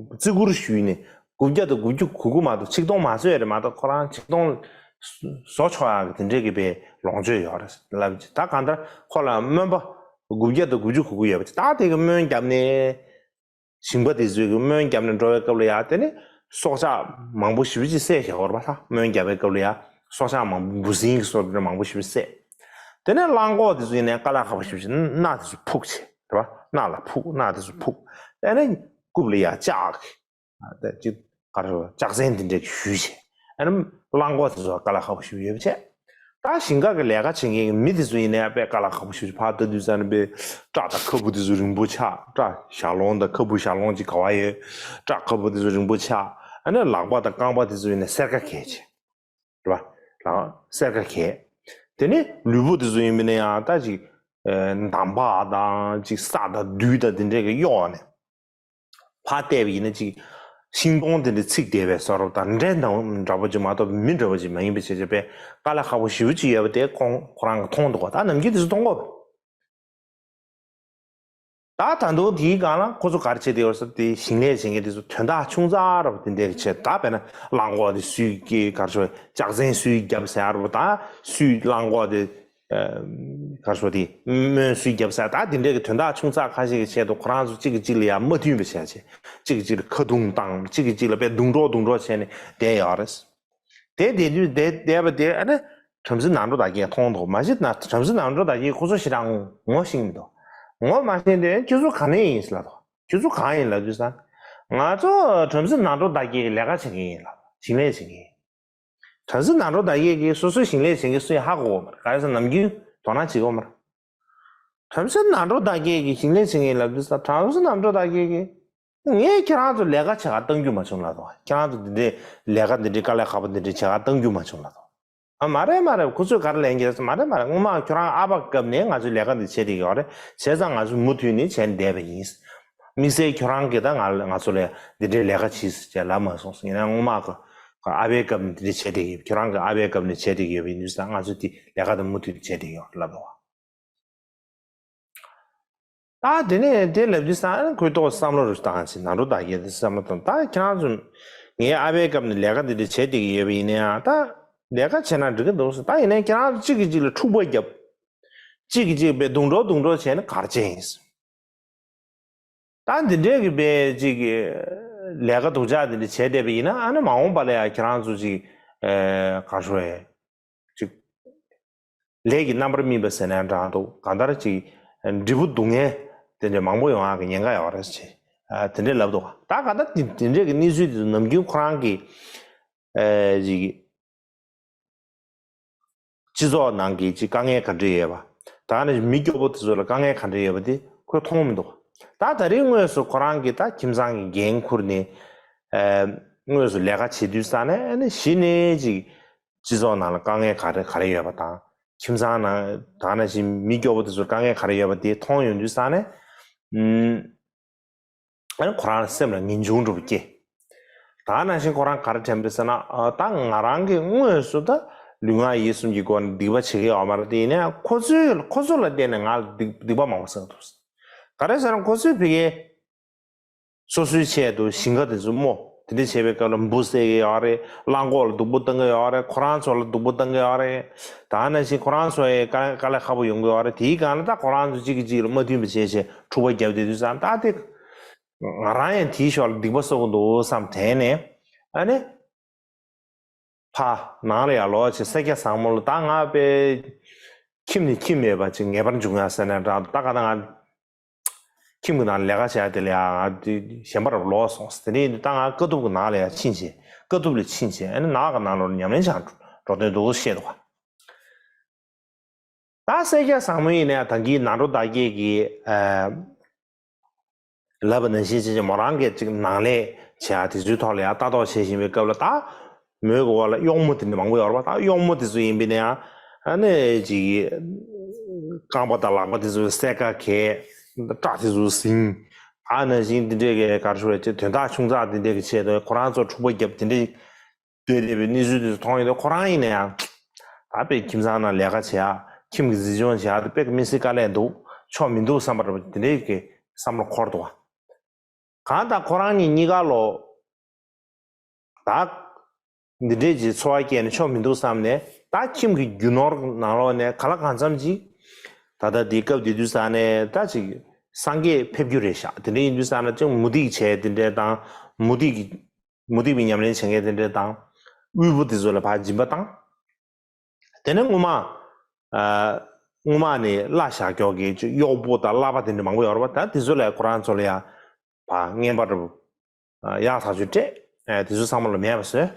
བརྩི་བཀུར་ཞུས་ནས་དགུ་བརྒྱ་དང་དགུ་བཅུ་གོ་དགུ་མ་གཏོགས་ཆིག་སྟོང་མ་བཟོས་རེད་མ་གཏོགས་ཁོ་རང་ཆིག་སྟོང་བཟོ་ཆོག་ཡག་གི་དེ་འདྲས་ཀྱི་པའི་ལོངས་སྤྱོད་ཡོད་རེད་ལབ་ཀྱི། ད་གང་ལྟར་ཁོ་ལ་སྨོན་པ་དགུ་བརྒྱ་དང་དགུ་བཅུ་གོ་དགུ་ཡོད་པ་ཅིག་ད་དེ་གི་སྨོན་བརྒྱབ་ནས། ཞིང་པ་དེ་ཚོས་ཀྱི་སྨོན་བརྒྱབ་ནས་འགྲོ་བའི་སྐབས་ལ་ཡ་དེ་ནི་སྲོག་ཆགས་མང་པོ་ཞེ་པོ་ཅིག་བསད་བཞག་ཡོད་རེད་པ། ད་སྨོན་བརྒྱབ་པའི་སྐབས་ལ་ཡ་སྲོག་ཆགས་མང་པོ་འབུ་སྲིན་གྱི་སྲོག་ཆགས་མང་པོ་ཞེ་པོ་བསད། དེ་ནས་གླང་གོག་དེ་ཚོ་ཡིན་ནའི་དཀའ་ལས་ཁག་པོ་ཞེ་པོ་ཅིག་སྣ་དེ་ཚོ་ཕུག་བྱས་རེད་པ། སྣ་ལ་ཕུག་སྣ་དེ་ཚོ་ཕུག་དེ་ནས་རྐུབ་ལ་ཡ་ལྕགས་ཀྱི་ཨ་དེ་ཅིག་ག་རེ་ཟེར་ལྕགས་ཟན་དེ་འདྲས་ཞུས་བྱས། ཨ་ནི་གླང་གོག་དེ་ཚོ་དཀའ་ལས་ཁག་པོ་ཞེ་པོ་ཡོད་པ་བྱས། ད་ཞིང་ཁ་གི་ལས་ཀ་བྱེད་མཁན་གྱི་མི་དེ་ཚོ་ཡིན་ནའི་དཔེ་དཀའ་ལས་ཁག་པོ་ཞེ་པོ་ཕར་ལྟ་དུས་ཙམ་ནས་དཔེ་སྐྲ་དང་ཁ་སྤུ་དེ་ཚོ་རིང་པོ་ཆགས། སྐྲ་ཞག་ལོང་དང་ཁ་སྤུ་ཞག་ལོང་ཅིག་ག་བ་ཡོད། སྐྲ་ཁ་སྤུ་དེ་ཚོ་རིང་པོ་ཆགས། ཨ་ནི་ལག་པ་དང་རྐང་པ་དེ་ཚོ་ཡིན་ནའི་སེར་ཁ་གས་བྱས་རེད་པ། ལག་སེར་ཁ་གས། དེ་ནས་ལུས་པོ་དེ་ཚོ་ཡིན་པ་ཡིན་ནའི་ཡང་ད་ཅིག་ཨེ་འདམ་བག་དང་ཅིག་ས་དང་རྡུལ་དང་དེ་འདྲས་ཀྱིས་གཡོགས་ནས། ཕར་བལྟས་པ་ཡིན་ན་ཅིག་ཤིང་སྡོང་དེ་འདྲ་ཚིག་བསྡད་པའི་བཟོ་འདྲ་དང་འདྲ་འདྲ་འདྲ་པོ་ཅིག་མ་གཏོགས་མི་འདྲ་པོ་ཅིག་མ་ཡིན་པའི་བྱས་བྱས་པས་དཀའ་ལས་ཁག་པོ་ཞེ་པོ་ཅིག་ཡོད་པ་དེ་ཁོང་ཁོ་རང་གིས་མཐོང་འདུག་ག་ད་ནམ་རྒྱུན་དེ་ཚོ་མཐོང་གོ། ད་ད་དུང་དེའི་སྒང་ལ་ཁོ་ཚོ་ག་རེ་བྱས་བསྡད་ཡོད་ཟེར་དེ་ཞིང་ལས་བྱེད་མཁན་དེ་ཚོ་དོན་དག་ཆུང་ཙག་འདྲ་པོ་དེ་འདྲ་གི་བྱས། ད་དཔེར་ན་གླང་གོག་དེ་སུས་ཀྱིས་ག་རེ་ཞུ་ལྕགས་ཟན་སུས་བརྒྱབ་ཟེར་ཡ་འདྲ་པོ་དང་སུས་གླང་གོག་དེ། ག་རེ་ཞུ་དེ་སྨོན་སུས་བརྒྱབ་ཟེར་ད་དེ་འདྲས་ཀྱི་དོན་དག་ཆུང་ཙག་ཁ་ཤས་ཀྱི་ཆེད་དུ་ཁོ་རང་ཚོ་གཅིག་གིས་གཅིག་ལ་ཡ་མ་མཐུན་པ་བྱས་བྱས་གཅིག་གིས་གཅིག་ལ་ཁ་རྡུང་བཏང་། གཅིག་གིས་གཅིག་ལ་དཔེ་རྡུང་གྲོགས་རྡུང་གྲོགས་བྱས་ནས་བསྡད་ཡོད་རེད། དེ་བསྡད་དུས་བསྡད་བསྡད་པ་དེ་ཨ་ནི་བྲམ་ཟེ་ནགས་གྲོ་དར་རྒྱས་མཐོང་འདུག་མ་གཞི་ན་བྲམ་ཟེ་ནགས་གྲོ་དར་རྒྱས་ཁོ་ཚོ་ཞེ་དྲག་ངོ་ངོ་ཤེས་མི་འདུག་ངོ་མ་ཤེས་དུས་ཁྱོད་ཚོ་ག་ནས་ཡིན་ཟེར་ལབ་འདུག་ཁྱོད་ཚོ་གང་ཡིན་ལབ་དུས་ཙང་ང་ཚོ་བྲམ་ཟེ་ནགས་གྲོ་དར་རྒྱས་ཀྱི་ལས་ཀ་བྱེད་མཁན་ཡིན་ལབ། ཞིང་ལས་བྱེད་མཁན་ཡིན། བྲམ་ཟེ་ནགས་གྲོ་དར་རྒྱས་ཀྱིས་སོ་སོའི་ཞིང་ལས་བྱེད་མཁན་སུ་ཡང་ཧ་གོ་གི་མ་རེད། ག་རེ་ཟེར་ན་ནམ་རྒྱུན་དོ་སྣང་བྱེད་ཀྱི་ཡོད་མ་རེད། བྲམ་ཟེ་ནགས་གྲོ་དར་རྒྱས་ཀྱིས་ཞིང་ལས་བྱེད་མཁན་ལབ་དུས་ཙང་བྲམ་ཟེ་ནགས་གྲོ་དར་རྒྱས་ཀྱིས་ངས་ཁྱེད་རང་ཚོ་ལས་ཀ་བྱེད་ག་བཏང་རྒྱུ་མ་བྱུང་ལབ་འདུག་ཁྱེད་རང་ཚོ་འདི་འདྲའི་ལས་ཀ་འདི་འདྲའི་དཀའ་ལས་ཁག་པོ་འདི་འདྲའི་བྱེད་ག་བཏང་རྒྱུ་མ་བྱུང་ལབ་འདུག་ཨ་མ་རེད་མ་རེད། ཁོ་ཚོས་ག་རེ་ལན་བརྒྱབ་ཟེར་མ་རེད་མ་རེད། སྔོན་མ་ཁྱོད་རང་ཨ་ཕ་སྐབས་ནས་ང་ཚོའི་ལས་ཀ་འདི་བྱེད་བསྡད་ཡོད་རེད། བྱས་ཙང་ང་ཚོ་མུ་མཐུད་ནས་བྱས་ནས་བསྡད་པ་ཡིན། དམིགས་བསལ་ཁྱོད་རང་གིས་ད་ང་ང་ཚོ་ལ་འདི་འདྲའི་ལས་ཀ་བྱེད་ཟེར་ཅེས་ལབ་མ་སོང་ཟེར། ཡིན་ན་སྔོན་མ་ཁོ་ཁོ་ཨ་ཕའི་སྐབས་ནས་འདི་འདྲ་བྱས་བསྡད་ཡོད། ཁྱོད་རང་གི་ཨ་ཕའི་སྐབས་ནས་བྱས་བསྡད་ཡོད་པ་ཡིན་དུས་ཙང་ང་ཚོ་འདི་ལས་ཀ་དང་མུ་མཐུད་བྱས་བསྡད་ཡོད་ལབ་པ། ད་དེ་ནས་དེ་ལབ་དུས་ཙང་ཁོས་ཏོག་བསམ་བློ་རུ་བཏང་ཟིན། ནགས་གྲོ་དར་རྒྱས་དེ་བསམ་བློ་བཏང་། ད་ཁྱེད་རང་ཚོ་ངའི་ཨ་ཕའི་སྐབས་ནས་ལས་ཀ་འདི་འདྲ་བྱས་བསྡད་ཀྱི་ཡོད་པ་ཡིན་ན་ཡང་ད་ལས་ཀ་བྱས་ན་འགྲིག་གི་འདུག་ཟེར། ད་ཡིན་ནའི་ཁྱེད་རང་ཚོ་གཅིག་གིས་གཅིག་ལ་འཁྲུག་པ་བརྒྱབ། གཅིག་གིས་གཅིག་དཔེ་རྡུང་གྲོགས་རྡུང་གྲོགས་བྱས་ན་ག་རེ་བྱས་ཡིན་ཟེར། ད་འདི་འདྲས་ཀྱི་དཔེ་གཅིག་གི་ལས་ཀ་སྡུག་ཅག་འདི་འདྲ་བྱས་བསྡད་པ་ཡིན་ན་ཨ་ནི་མ་འོངས་པ་ལ་ཡང་ཁྱེད་རང་ཚོ་གཅིག་ཨེ་ག་རེ་ཞུ་དགོས་རེད། ཅིག་ལས་ཀྱི་རྣམ་པར་སྨིན་པ་ཟེར་ནའང་འདྲ་འདུག་གང་ལྟར་ཅིག་འབྲས་བུ་སྡུག་བསྔལ་དེ་འདྲ་མང་པོ་ཡོང་ཡག་གི་ཉེན་ཁ་ཡོད་རེད་ཅེས་དེ་འདྲ་ལབ་འདུག་ད་གང་ལྟར་དེ་དེ་འདྲས་ཀྱི་གནས་ཚུལ་དེ་ཚོ་ནམ་རྒྱུན་ཁོ་རང་གི་ཨེ་ཅིག་སྤྱི་ཚོགས་ནང་གི་ཅིག་དཀའ་ངལ་ག་འདྲ་ཡོད་པ། ད་ནི་མི་སྐྱོ་པོ་དེ་ཚོ་ལ་དཀའ་ངལ་ག་འདྲ་ཡོད་པ་དེ་ཁོས་མཐོང་མི་འདུག་ད་ད་རིང་དངོས་སུ་ཁོ་རང་གིས་ད་ཁྱིམ་ཚང་གི་འགན་ཁུར་ནས་ཨེ་དངོས་སུ་ལས་ཀ་བྱེད་དུས་ཙང་ནས་ཨ་ནི་གཞི་ནས་ཅིག་སྤྱི་ཚོགས་ནང་ལ་དཀའ་ངལ་ག་རེ་ག་རེ་ཡོད་པ་དང་། ཁྱིམ་ཚང་ནང་ད་ནང་བཞིན་མི་སྐྱོ་པོ་དེ་ཚོར་དཀའ་ངལ་ག་རེ་ཡོད་པ་དེ་མཐོང་ཡོང་དུས་ཙང་ནས་ཨུམ་ཨ་ནི་ཁོ་རང་སེམས་ལ་ངེས་འབྱུང་འདྲ་པོ་སྐྱེ། ད་ནང་བཞིན་ཁོ་རང་ག་རེ་དྲན་པ་རེད་ཟེར་ན། ཨ་ད་ང་རང་གིས་དངོས་སུ་ད་ལུས་ངག་ཡིད་གསུམ་གྱི་སྒོ་ནས་སྡིག་པ་བྱེད་ཀྱི་ཡོད་མ་རེད། དེ་ཡིན་ནའང་ཁོ་ཚོས་ཁོ་ཚོ་ལ་བརྟེན་ནས་ང་ལ་སྡིག་སྡིག་པ་མང་པོ་བསགས་འདུག་ག་རེ་ཟེར་ན་ཁོ་ཚོས་ཕ་གིའི་སོ་སོའི་ཆེད་དུ་ཞིང་ཁ་དེ་ཚོ་རྨོ། དེ་འདྲ་བྱེད་པའི་སྐབས་ལ་འབུ་བསད་ཀྱི་ཡོད་རེད། གླང་གོག་ལ་སྡུག་པོ་བཏང་གི་ཡོད་རེད། ཁོ་རང་ཚོ་ལ་སྡུག་པོ་བཏང་གི་ཡོད་རེད། ད་ནང་བཞིན་ཁོ་རང་ཚོ་ཡི་དཀའ་དཀའ་ལས་ཁག་པོ་ཡོང་གི་ཡོད་རེད། དེའི་སྒང་ལ་ད་ཁོ་རང་ཚོ་གཅིག་གིས་གཅིག་ལ་མ་མཐུན་པ་བྱས་བྱས་འཁྲུག་པ་བརྒྱབ་བསྡད་དུས་ཙང་ད་དེ་ང་རང་ཡང་དེའི་ཕྱོགས་ལ་སྡིག་པ་གསོག་གི་འདུག་བསམ་དྲན་ནས་ཨ་ནི། ཕ་ནང་ལ་ཡར་ལོག་བྱས་སེར་སྐྱ་བཟང་མོ་ལ་ད་ང་དཔེ་ཁྱིམ་ནས་ཁྱིམ་མེད་པ་ཅིག་ངེས་པར་འབྱུང་ཡ་ཟེར་ནས་འདྲ་ད་ག་ད་ང་ཁྱིམ་གྱི་ནང་ལས་ཀ་བྱས་ཡ་དེ་ལ་ཡ་ང་དེ་གཞན་པ་རུ་ལོག་སོང་། དེ་ནས་ད་ང་དཀའ་ཐུབ་ཀྱི་ནང་ལ་ཡ་ཕྱིན་བྱས་དཀའ་ཐུབ་ལ་ཕྱིན་བྱས་ཨ་ནི་ནགས་ཀྱི་ནང་ལོགས་ཉམས་ལེན་བྱ་འགྲོ་དོན་འདུག་བཤད་འདུག་ད་སེར་སྐྱ་བཟང་མོ་ཡིན་ནའང་ད་གིན་ནགས་གྲོ་དར་རྒྱས་ཀྱིས་ཨ་ལབ་པ་ནང་བཞིན་བྱས་བྱས་མོ་རང་གིས་ཅིག་ནང་ལས་བྱས་ཨ་དེ་ཚོའི་ཐོག་ལ་ཡང་ལྟ་རྟོག་བྱེད་བཞིན་པའི་སྐབས་ལ་ད་མོའི་གི་འོག་ལ་གཡོག་མོ་དེ་འདྲ་མང་པོ་ཡོད་རེད་པ། ད་གཡོག་མོ་དེ་ཚོ་ཡིན་པ་ཡིན་ནའང་ཨ་ནི་ཅིག་རྐང་པ་དང་ལག་པ་དེ་ཚོ་སེར་ཁ་གས། སྐྲ་དེ་ཚོ་ཟིང་། ཨ་ནང་བཞིན་དེ་འདྲས་ཀྱི་ག་རེ་ཞུ་དགོས་རེད། དོན་དག་ཆུང་ཙག་དེ་འདྲས་ཀྱི་ཆེད་དུ་ཁོ་རང་ཚོ་འཁྲུག་པ་བརྒྱབ་དེ་འདྲས། བསྡད་བསྡད་པའི་གནས་ཚུལ་དེ་ཚོ་མཐོང་ཡོང་དུས་ཁོ་རང་ཡིན་ན་ཡང་ད་དཔེ་ཁྱིམ་ཚང་ནང་ལས་ཀ་བྱེད་ཡ། ཁྱིམ་གྱི་འཛིན་སྐྱོང་བྱེད་ཡ་དེ་དཔེ་མི་སྲིད་དཀའ་ལས་འདུག་ཆོག་མི་འདུག་བསམ་པ་འདྲ་པོ་དེ་འདྲའི་གི་བསམ་བློ་འཁོར་འདུག་བ། གང་ལྟར་ཁོ་རང་གཉིས་གཉིས་ཀ་ལོ། ད་འདི་འདྲས་ཀྱི་འཚོ་བ་སྐྱེལ་ནས་ཆོག་མི་འདུག་བསམ་ནས། ད་ཁྱིམ་གྱི་རྒྱུ་ནོར་ནང་ལོགས་ནས་ག་ལ་གང་འཚམ་ཅིག་ད་ལྟ་འདི་སྐབས་འདི་དུས་ས་ནས་ད་ཅིག་སངས་རྒྱས་ཕེབས་རྒྱུ་རེད་ཤག་དེ་འདྲ་ཡིན་དུས་ས་ན་ཅིག་མུ་ཏིག་བྱས་དེ་འདྲས་དང་། མུ་ཏིག་གི་མུ་ཏིག་པའི་ཉམས་ལེན་བྱེད་མཁན་དེ་འདྲས་དང་། དབུལ་པོ་དེ་ཚོ་ལ་ཕར་སྦྱིན་པ་བཏང་། དེ་ནས་སྔོན་མ། ཨ། སྔོན་མ་ནས་བླ་བཞག་ཀྱོག་གི་གཡོག་པོ་དང་བླ་པ་དེ་འདྲ་མང་པོ་ཡོད་རེད་པ། ད་དེ་ཚོ་ལ་ཁོ་རང་ཚོ་ལ་ཡ་བ་རྔན་པ་འདྲ་པོ་ཡག་ཐག་ཆོད་སྤྲད། ཨ། དེ་ཚོ་ཚང་མ་ལ་མེད་པ་བཟོས།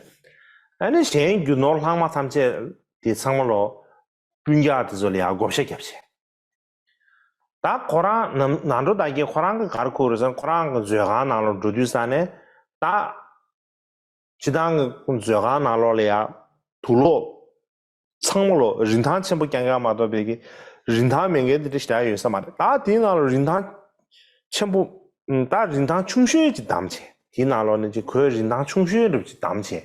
ཨ་ནི་གཞན་རྒྱུ་ནོར་ལྷག་མ་ཐམས་ཅད་དེ་ཚང་མ་ལོ་སྤུན་ཀྱག་དེ་ཚོ་ལ་ཡ་བགོ་བཤའ་བརྒྱབ་བྱས། ད་ཁོ་རང་ནམ་ནང་འགྲོ་བདག་གིས་ཁོ་རང་གི་ག་རེ་ཁུར་རེད་ཟེར་ན། ཁོ་རང་གི་མཛོད་ཁང་ནང་ལ་འགྲོ་དུས་ས་ནས་ད། སྤྱི་བཏང་གི་མཛོད་ཁང་ནང་ལོགས་ལ་ཡ་དུག་ལོག་ཚང་མ་ལོ་རིན་ཐང་ཆེན་པོ་རྐྱང་རྐྱང་མ་གཏོགས་པའི་གི་རིན་ཐང་མེད་མཁན་དེ་འདྲ་ཞེ་དྲག་ཡོད་ས་མ་རེད། ད་དེའི་ནང་ལ་རིན་ཐང་ཆེན་པོ། ད་རིན་ཐང་ཆུང་ཤོས་ཅིག་བདམས་བྱས། དེའི་ནང་ལོགས་ནས་ཅིག་ཁོའི་རིན་ཐང་ཆུང་ཤོས་འདྲ་པོ་ཅིག་བདམས་བྱས།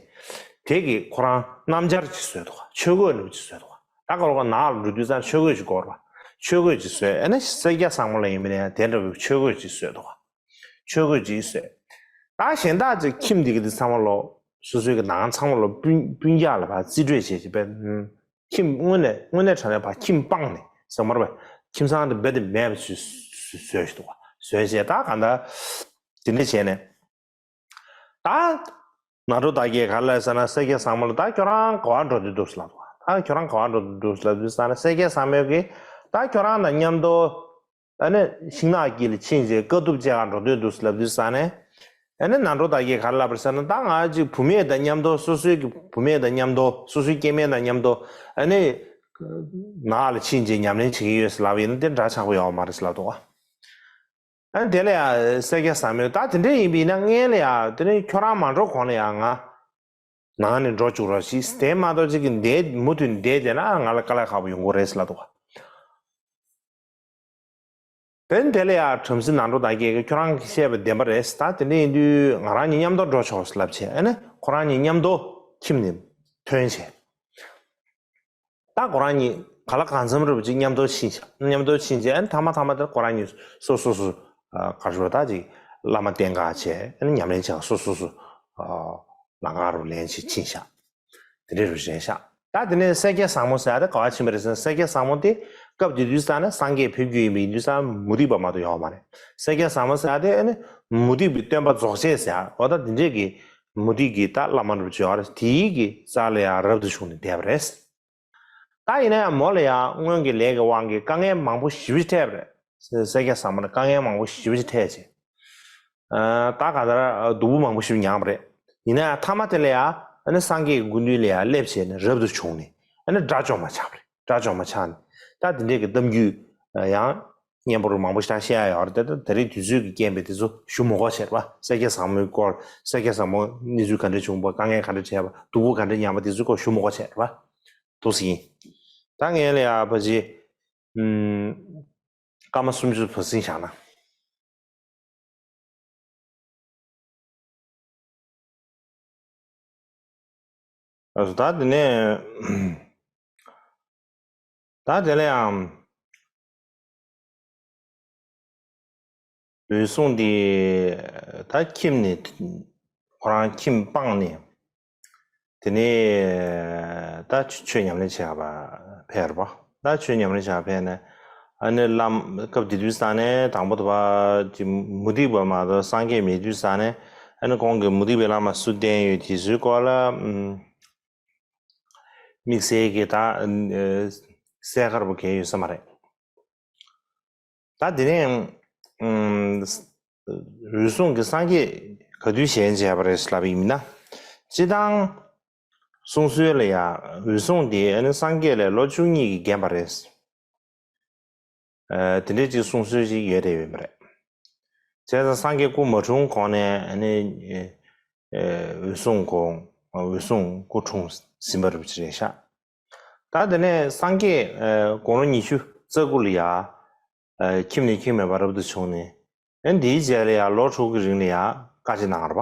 དེ་གི་ཁོ་རང་སྣམ་སྦྱར་ཅིག་བཟོས་འདུག་ཆོས་གོས་འདྲ་པོ་ཅིག་བཟོས་འདུག་ད་ག་རོ་ག་ནགས་ལ་འགྲོ་དུས་ཙང་ཆོས་གོས་ཅིག་དགོས་རེད་པ། ཆོས་གོས་ཅིག་བཟོས། ཨ་ནི་སེར་སྐྱ་བཟང་མོ་ལ་ཡིན་པ་ན་ཡང་དེ་འདྲ་པོའི་ཆོས་གོས་ཅིག་བཟོས་འདུག་ཆོས་གོས་ཅིག་བཟོས། ད་གཞན་དག་ཅིག་ཁྱིམ་འདི་གི་འདི་ཚང་མ་ལོ། སོ་སོའི་གི་ནང་ཚང་མ་ལོ་སྤུན་སྤུན་ཀྱག་ལ་ཕར་རྩིས་སྤྲོད་བྱས་བྱས་པས། ཁྱིམ་དངོས་གནས་དངོས་གནས་དྲང་གནས་ཕར་ཁྱིམ་སྤངས་ནས་ཟེར་མ་རེད་པས། ཁྱིམ་ཚང་འདི་རྦད་དེ་མེད་པ་ཅིག་བཟོས་ཤིག་འདུག་བ། བཟོས་བྱས་ད་གང་ལྟར་དེ་འདྲ་བྱས་ནས། ད་ནང་འགྲོ་བདག་གིས་ག་རེ་ལབ་ཟེར་ན། སེར་སྐྱ་བཟང་མོ་ལ་ད་ཁྱོད་རང་ག་པར་འགྲོ་འདོད་འདུག་ཟེར་ལབ་འདུག་བ། ད་ཁྱོད་རང་ག་པར་འགྲོ་འདོད་འདུག་ཟེར་ལབ་དུས་ས་ན། སེར་སྐྱ་བཟང་མོས་ཀྱིས་ད་ཁྱོད་རང་དང་མཉམ་དུ། ཨ་ནི་ཤིང་ནགས་དཀྱིལ་ལ་ཕྱིན་བྱས་དཀའ་ཐུབ་སྤྱད་གར་འགྲོ་འདོད་འདུག་ལབ་དུས་ས་ནས། ཨ་ནི་ནང་འགྲོ་བདག་གིས་ག་རེ་ལབ་པ་རེད་ཟེར་ན། ད་ང་ཅིག་བུད་མེད་དང་མཉམ་དུ། སོ་སོའི་གི་བུད་མེད་དང་མཉམ་དུ། སོ་སོའི་སྐྱེ་དམན་དང་མཉམ་དུ། ཨ་ནི་ནགས་ལ་ཕྱིན་བྱས་ཉམས་ལེན་བྱེད་ཀྱི་ཡོད་ཟེར་ལབ་པ་ཡིན་ན་དེ་འདྲ་ཆགས་པོ་ཡོད་མ་རེད་ཟེར་ལབ་འདུག་བ། ཨ་ནི་དེ་ལ་ཡང་སེར་སྐྱ་བཟང་མོས། ད་དེ་འདྲ་ཡིན་པ་ཡིན་ན་སྔོན་ལ་ཡང་དེ་ནས་ཁྱོད་རང་མ་འགྲོ་གོང་ལ་ཡང་ང་ནང་ནས་འགྲོ་བཅུག་རོགས་ཞེས། དེ་མ་གཏོགས་ཅིག་གི་འདས་མུ་མཐུད་བསྡད་བསྡད་ན་ང་ལ་དཀའ་ལས་ཁག་པོ་ཡོང་གི་རེད་ཟེར་ལབ་འདུག་བ། དེ་ནས་དེ་ལ་ཡང་བྲམ་ཟེ་ནང་འགྲོ་བདག་གིས་ཁྱོད་རང་གིས་བཤད་པ་བདེན་པ་རེད། ད་དེ་འདྲ་ཡིན་དུས་ང་རང་གཉིས་མཉམ་དུ་འགྲོ་ཆོག་ཟེར་ལབ་བྱས། ཨ་ནི་ཁོ་རང་གཉིས་མཉམ་དུ་ཁྱིམ་ནས་ཐོན་བྱས། ད་ཁོ་རང་གཉིས་ག་ལ་གང་འཚམ་རེ་བ་ཅིག་མཉམ་དུ་ཕྱིན་བྱས། མཉམ་དུ་ཕྱིན་བྱས། ཨ་ནི་མཐའ་མ་མཐའ་མ་དེར་ཁོ་རང་གཉིས་སོ་སོ་སོ། ཨ། ག་རེ་ཞུ་དགོས། ད་ཅིག་བླ་མ་བསྟེན་ག་བྱས། ཨ་ནི་ཉམས་ལེན་བྱེད་ག་སོ་སོ་སོ། ཨ། ལམ་ཁ་རུ་ལེན་བྱས་ཕྱིན་བཞག་དེ་འདྲ་རུ་རེད་བཞག་ད་དེ་ནས་སེར་སྐྱ་བཟང་མོ་ཟེར་ཡ་དེ་ག་པར་ཕྱིན་པ་རེད་ཟེར་ན། སེར་སྐྱ་བཟང་མོ་དེ་སྐབས་དེ་དུས་ཙང་ནས་སངས་རྒྱས་ཕེབས་རྒྱུ་ཡིན་པ་ཡིན་དུས་ཙང་མུ་སྟེགས་པ་མ་གཏོགས་ཡོད་མ་རེད། སེར་སྐྱ་བཟང་མོ་ཟེར་ཡ་དེ་ཨ་ནི་མུ་སྟེགས་པའི་སྟོན་པ་རྫོགས་བྱེད་ཟེར་ཡ། འོ་ད་དེ་འདྲས་ཀྱི་མུ་སྟེགས་ཀྱི་ད་བླ་མ་འདྲ་པོ་ཅིག་ཡོད་རེད། དེའི་གི་རྩ་ལ་ཡང་རབ་ཏུ་བྱུང་ནས་བསྡད་པ་རེད། ད་ཡིན་ན་ཡང་མོ་ལ་ཡང་སྔོན་གྱི་ལས་ཀྱི་དབང་གིས་དཀའ་ངལ་མང་པོ་ཞེ་པོ་ཅིག་འཕྲད་པ་རེད། སེ་སེར་སྐྱ་བཟང་མོ་ལ་དཀའ་ངལ་མང་པོ་ཞེ་པོ་ཅིག་འཕྲད་བྱས། ཨ། ད་ག་ལྟར་སྡུག་པོ་མང་པོ་ཞེ་པོ་མྱངས་པ་རེད། ཡིན་ན་ཡང་མཐའ་མ་དེ་ལ་ཡང་ཨ་ནི་སངས་རྒྱས་ཀྱི་སྐུ་མདུན་ལ་ཡང་སླེབས་བྱས་ནས་རབ་ཏུ་བྱུང་ནས། ཨ་ནི་དགྲ་བཅོམ་པ་ཆགས་པ་རེད། དགྲ་བཅོམ་པ་ཆགས་ནས། ད་དེ་འདྲས་ཀྱི་གཏམ་རྒྱུད་ཡང་སྙན་པོ་རུ་མང་པོ་ཞེ་དྲག་བཤད་ཡ་ཡོད་རེད་དེ། ད་དེ་རིང་དུས་ཚོད་ཀྱི་རྐྱེན་པས་དེ་ཚོ་ཞུ་མི་དགོས་བྱས་རེད་པ། སེར་སྐྱ་བཟང་མོའི་སྐོར། སེར་སྐྱ་བཟང་མོ་གནས་ཚུལ་ག་འདྲ་བྱུང་བ། དཀའ་ངལ་ག་འདྲ་འཕྲད་པ། སྡུག་པོ་ག་འདྲ་མྱངས་པ། དེ་ཚོའི་སྐོར་ཞུ་མི་དགོས་བྱས་རེད་པ། འདུག་སེ་ཡིན། ད་ངས་ལ་ཡ་ཕ་ཅི། ཨུམ། སྐར་མ་སུམ་ཅུ་བུད་ཟིན་བཞག་ན། ཨ་སོ། ད་དེ་ནས། ད་དེ་ལ་ཡང་། འོད་སྲུང་དེ་ད་ཁྱིམ་ནས། ཁོ་རང་ཁྱིམ་སྤངས་ནས། དེ་ནས་ད་ཆོས་ཉམས་ལེན་བྱེད་ག་ཕེབས་རེད་པ། ད་ཆོས་ཉམས་ལེན་བྱེད་ག་ཕེབས་ནས། ཨ་ནི་བླ་མ་སྐབས་དེ་དུས་ས་ནས་དང་པོ་དེ་བ་ཅིག་མུ་སྟེགས་པ་མ་གཏོགས་སངས་རྒྱས་མེད་དུས་ས་ནས། ཨ་ནི་ཁོང་གིས་མུ་སྟེགས་པའི་བླ་མ་སུ་བསྟེན་ཡོད་དེ་ཚོའི་སྐོར་ལ། ཨུམ། དམིགས་བསལ་གྱི་ད་ཨ་གསལ་ཁ་པོ་གང་ཡོད་ས་མ་རེད། ད་དེ་ནས་ཨུམ། འོད་སྲུང་གིས་སངས་རྒྱས་ག་དུས་ཞལ་མཇལ་བ་རེད་ལབ་པ་ཡིན་ན། སྤྱིར་བཏང་གསུང་སྲོལ་ལ་ཡ། འོད་སྲུང་དེ་ཨ་ནི་སངས་རྒྱས་ལས་ལོ་བཅུ་གཉིས་ཀྱིས་རྒན་པ་རེད། ཨ། དེ་འདྲའི་ཅིག་གསུང་སྲོལ་ཞིག་ཡོད་རེད་ཡོད་མ་རེད། བྱས་ཙང་སངས་རྒྱས་སྐུ་མ་འཁྲུངས་གོང་ནས་ཨ་ནི། ཨ། འོད་སྲུང་ཁོང་། འོད་སྲུང་སྐུ་འཁྲུངས་ཟིན་པ་རེད་པ་ཅིག་རེད་ཤག་ད་དེ་ནས་སངས་རྒྱས། ཨ། དགུང་ལོ་ཉི་ཤུ་རྩ་དགུ་ལ་ཡ། ཨ། ཁྱིམ་ནས་ཁྱིམ་མེད་པར་རབ་ཏུ་བྱུང་ནས། ཨ་ནི་དེའི་རྗེས་ལ་ཡ་ལོ་དྲུག་གི་རིང་ལ་ཡ་དཀའ་སྤྱད་གནང་བ་རེད་པ།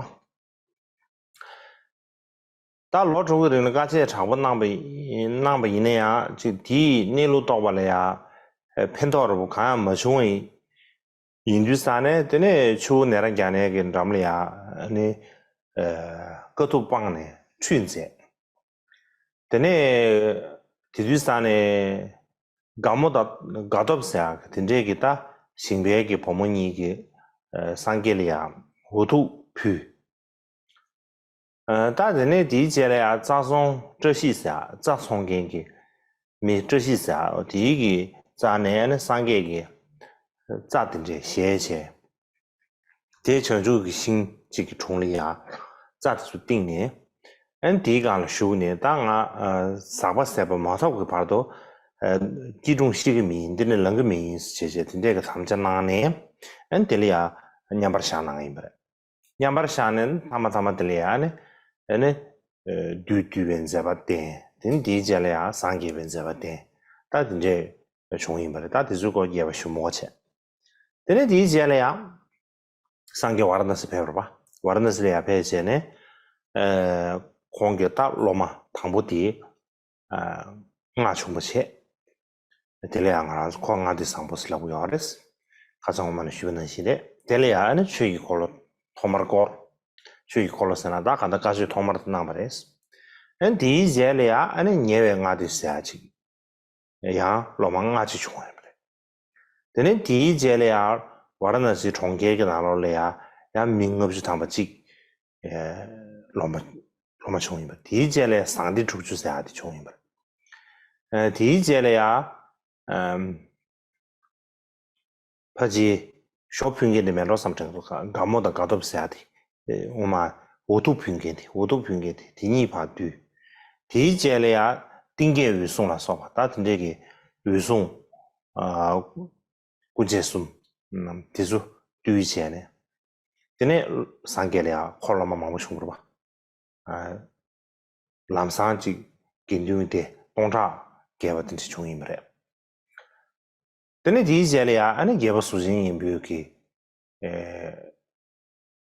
ད་ལོ་དྲུག་གི་རིང་ལ་དཀའ་སྤྱད་དྲག་པོ་གནང་བ་ཡིན་གནང་བ་ཡིན་ན་ཡང་ཅིག་དེའི་གནས་ལུགས་རྟོགས་པ་ལ་ཡང་ཕན་ཐོགས་ར་བོ་གང་ཡང་མ་བྱུང་བ་ཡིན། ཡིན་དུས་ཙང་ནས་དེ་ནས་ཆུ་བོ་ནཻ་རཉྫ་ནའི་གི་འགྲམ་ལ་ཡང་ནི་དཀའ་ཐུབ་སྤངས་ནས་ཁྲུས་མཛད། དེ་ནས་དེ་དུས་ཙང་ནས་དགའ་མོ་དང་དགའ་སྟོབས་ཟེར་ཡག་དེ་འདྲས་ཀྱི་ད་ཞིང་པའི་གི་བུ་མོ་གཉིས་ཀྱིས་སངས་རྒྱས་ལ་ཡང་འུ་ཐུག་ཕུལ། ད་དེ་ནས་དེའི་རྗེས་ལ་ཡང་རྩྭ་ཚོང་བཀྲ་ཤིས་ཟེར་ཡག་རྩྭ་ཚོང་མཁན་གྱི་མི་བཀྲ་ཤིས་ཟེར་ཡག་དེའི་གི་རྩ་ནས་ནི་སངས་རྒྱས་ཀྱི་རྩྭ་དེ་འདྲས་བཞེས་བྱས། དེ་བྱང་ཆུབ་ཀྱི་ཤིང་གཅིག་གི་དྲུང་ལ་ཡང་རྩྭ་དེ་ཚོ་བཏིང་ནས། ཨ་ནི་དེའི་སྒང་ལ་བཞུགས་ནས་ད་ང་ཨ་ཟག་པ་ཟད་པ་མ་ཐོབ་ཀྱི་བར་དུ་ཨ་སྐྱིལ་ཀྲུང་བཤིག་གི་མིན། འདི་ནས་ལངས་ཀྱི་མིན་ཟེར་བྱས་བྱས་དེ་འདྲས་ཀྱི་དམ་བཅའ་གནང་ནས། ཨ་ནི་དེ་ལ་ཡང་མཉམ་པར་བཞག་གནང་གི་ཡིན་པ་རེད། མཉམ་པར་བཞག་ནས་མཐའ་མ་མཐའ་མ་དེ་ལ་ཡང་ཨ་ནི་ཨ་ནི་བདུད་འདུལ་བའི་མཛད་པ་བསྟན། དེ་ནས་དེའི་རྗེས་ལ་ཡང་སངས་རྒྱས་པའི་མཛད་པ་བསྟན། ད་དེ་འདྲས་བྱུང་ཡིན་པ་རེད། ད་དེ་ཚོའི་སྐོར་རྒྱས་པ་ཞུ་མི་དགོས་བྱས། དེ་ནས་དེའི་རྗེས་ལ་ཡང་སངས་རྒྱས་ཝཱ་ར་ཎ་སི་ཕེབས་པ་རེད་པ། ཝཱ་ར་ཎ་སི་ལ་ཡར་ཕེབས་བྱས་ནས་ཨ་ཁོང་གི་ད་སློབ་མ་དང་པོ་དེ་ཨ་སྔགས་ཆུང་པ་བྱས། དེ་ལ་ཡང་ང་རང་ཚོ་ཁོ་སྔགས་སྡེ་བཟང་པོ་ཟེར་ལབ་ཀྱི་ཡོད་རེད། ཁ་སང་འོག་མ་ནས་ཞུས་པ་ནང་བཞིན་རེད། དེ་ལ་ཡང་ཨ་ནི་ཆོས་ཀྱི་འཁོར་ལོ་ཐོག་མར་བསྐོར། ཆོས་ཀྱི་འཁོར་ལོ་ཟེར་ན་ད་གང་ལྟར་བཀའ་ཆོས་ཐོག་མར་དེ་གནང་བ་རེད། ཨ་ནི་དེའི་རྗེས་ལ་ཡང་ཨ་ནི་ཉེ་བའི་སྔགས་སྡེ་ཟེར་ཡག་ཅིག་ཡང་སློབ་མ་ལྔ་ཅིག་བྱུང་བ་ཡིན་པ་རེད། དེ་ནས་དེའི་རྗེས་ལ་ཡང་ཝཱ་ར་ཎ་སི་གྲོང་ཁྱེར་གྱི་ནང་ལོགས་ལ་ཡང་ཡང་མི་ལྔ་བཅུ་ཐམ་པ་ཅིག་ཨེ་སློབ་མ་སློབ་མ་བྱུང་ཡིན་པ། དེའི་རྗེས་ལ་ཡང་ཟངས་ཏི་དྲུག་ཅུ་ཟེར་ཡག་དེ་བྱུང་ཡིན་པ་རེད། ཨེ་དེའི་རྗེས་ལ་ཡང་ཨམ་ཕ་ཇེ་ཞོ་ཕུལ་མཁན་དེ་མེད་འགྲོ་བསམ་དྲན་འདུག་དགའ་མོ་དང་དགའ་སྟོབས་ཟེར་ཡག་དེ། ཨེ་འོ་མ་འུ་ཐུག་ཕུལ་མཁན་དེ། འུ་ཐུག་ཕུལ་མཁན་དེ་དེ་གཉིས་ཕར་བཏུལ། དེའི་རྗེས་ལ་ཡང་གཏིང་སྐྱེས་འོད་སྲུང་ལ་སོགས་པ་ད་དེ་འདྲས་ཀྱི་འོད་སྲུང་ཨ་སྐུ་མཆེད་གསུམ་དེ་ཚོ་བཏུལ་བྱས་ནས། དེ་ནས་སངས་རྒྱས་ལ་ཡང་འཁོར་སློབ་མ་མང་པོ་བྱུང་བ་རེད་པ། ཨ་ལམ་སང་ཅིག་དགེ་འདུན་དེ་སྟོང་ཕྲག་བརྒལ་བ་དེ་འདྲ་བྱུང་ཡིན་པ་རེད། དེ་ནས་དེའི་རྗེས་ལ་ཡང་ཨ་ནི་རྒྱལ་པོ་གཟུགས་ཅན་སྙིང་པོའི་གི་ཨེ་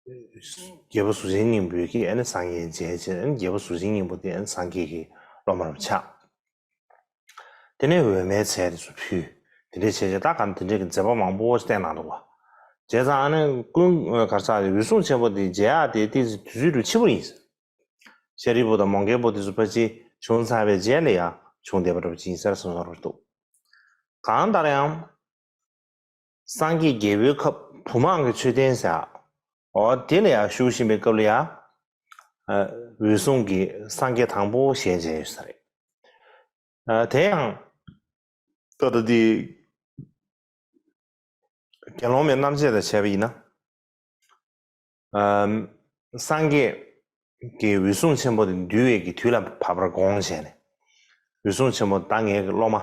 རྒྱལ་པོ་གཟུགས་ཅན་སྙིང་པོའི་གི་ཨ་ནི་སངས་རྒྱས་མཇལ་བྱས། ཨ་ནི་རྒྱལ་པོ་གཟུགས་ཅན་སྙིང་པོ་དེ་ཨ་ནི་སངས་རྒྱས་ཀྱི་སློབ་མ་རུ་ཆགས། དེ་ནས་འོད་མའི་ཚལ་དེ་ཚོ་ཕུལ། དེ་འདྲས་བྱས་བྱས་ད་ག་དེ་འདྲས་ཀྱི་མཛད་པ་མང་པོ་ཞིག་བསྟན་གནང་འདུག་བ། བྱས་ཙང་ཨ་ནི་ཀུན་གར་ས་འོད་སྲུང་ཆེན་པོ་དེ་མཇལ་ཡག་དེ་ཏོག་ཙམ་དུས་ཚོད་རུ་ཕྱི་པོ་ཡིན། ཤཱ་རིའི་བུ་དང་མོའུ་འགལ་བུ་དེ་ཚོ་ཕལ་ཆེར་བྱུང་ཚར་བའི་རྗེས་ལ་ཡང་བྱུང་བསྡད་པ་འདྲ་པོ་ཅིག་ཡིན་ས་རེད་བསམ་བསམ་རེད་འདུག་གང་ལྟར་ཡང་། སངས་རྒྱས་རྒྱལ་པོའི་ཁབ་བུམ་འམ་གྱི་མཆོད་རྟེན་ཟེར། འོ་དེ་ལ་ཡང་བཞུགས་བཞིན་པའི་སྐབས་ལ་ཡང་། ཨ་འོད་སྲུང་གིས་སངས་རྒྱས་དང་པོ་ཞལ་མཇལ་ཡོད་ས་རེད། ཨ་དེ་ཡང་ད་ལྟ་དེ་དགེ་སློང་མའི་རྣམ་བཤད་དང་བྱས་པ་ཡིན་ན། ཨམ། སངས་རྒྱས་ཀྱིས་འོད་སྲུང་ཆེན་པོ་དེ་འདུལ་བའི་གི་དུས་ལ་བབ་པར་དགོངས་བྱས་ནས། འོད་སྲུང་ཆེན་པོ་ད་ངའི་གི་སློབ་མ་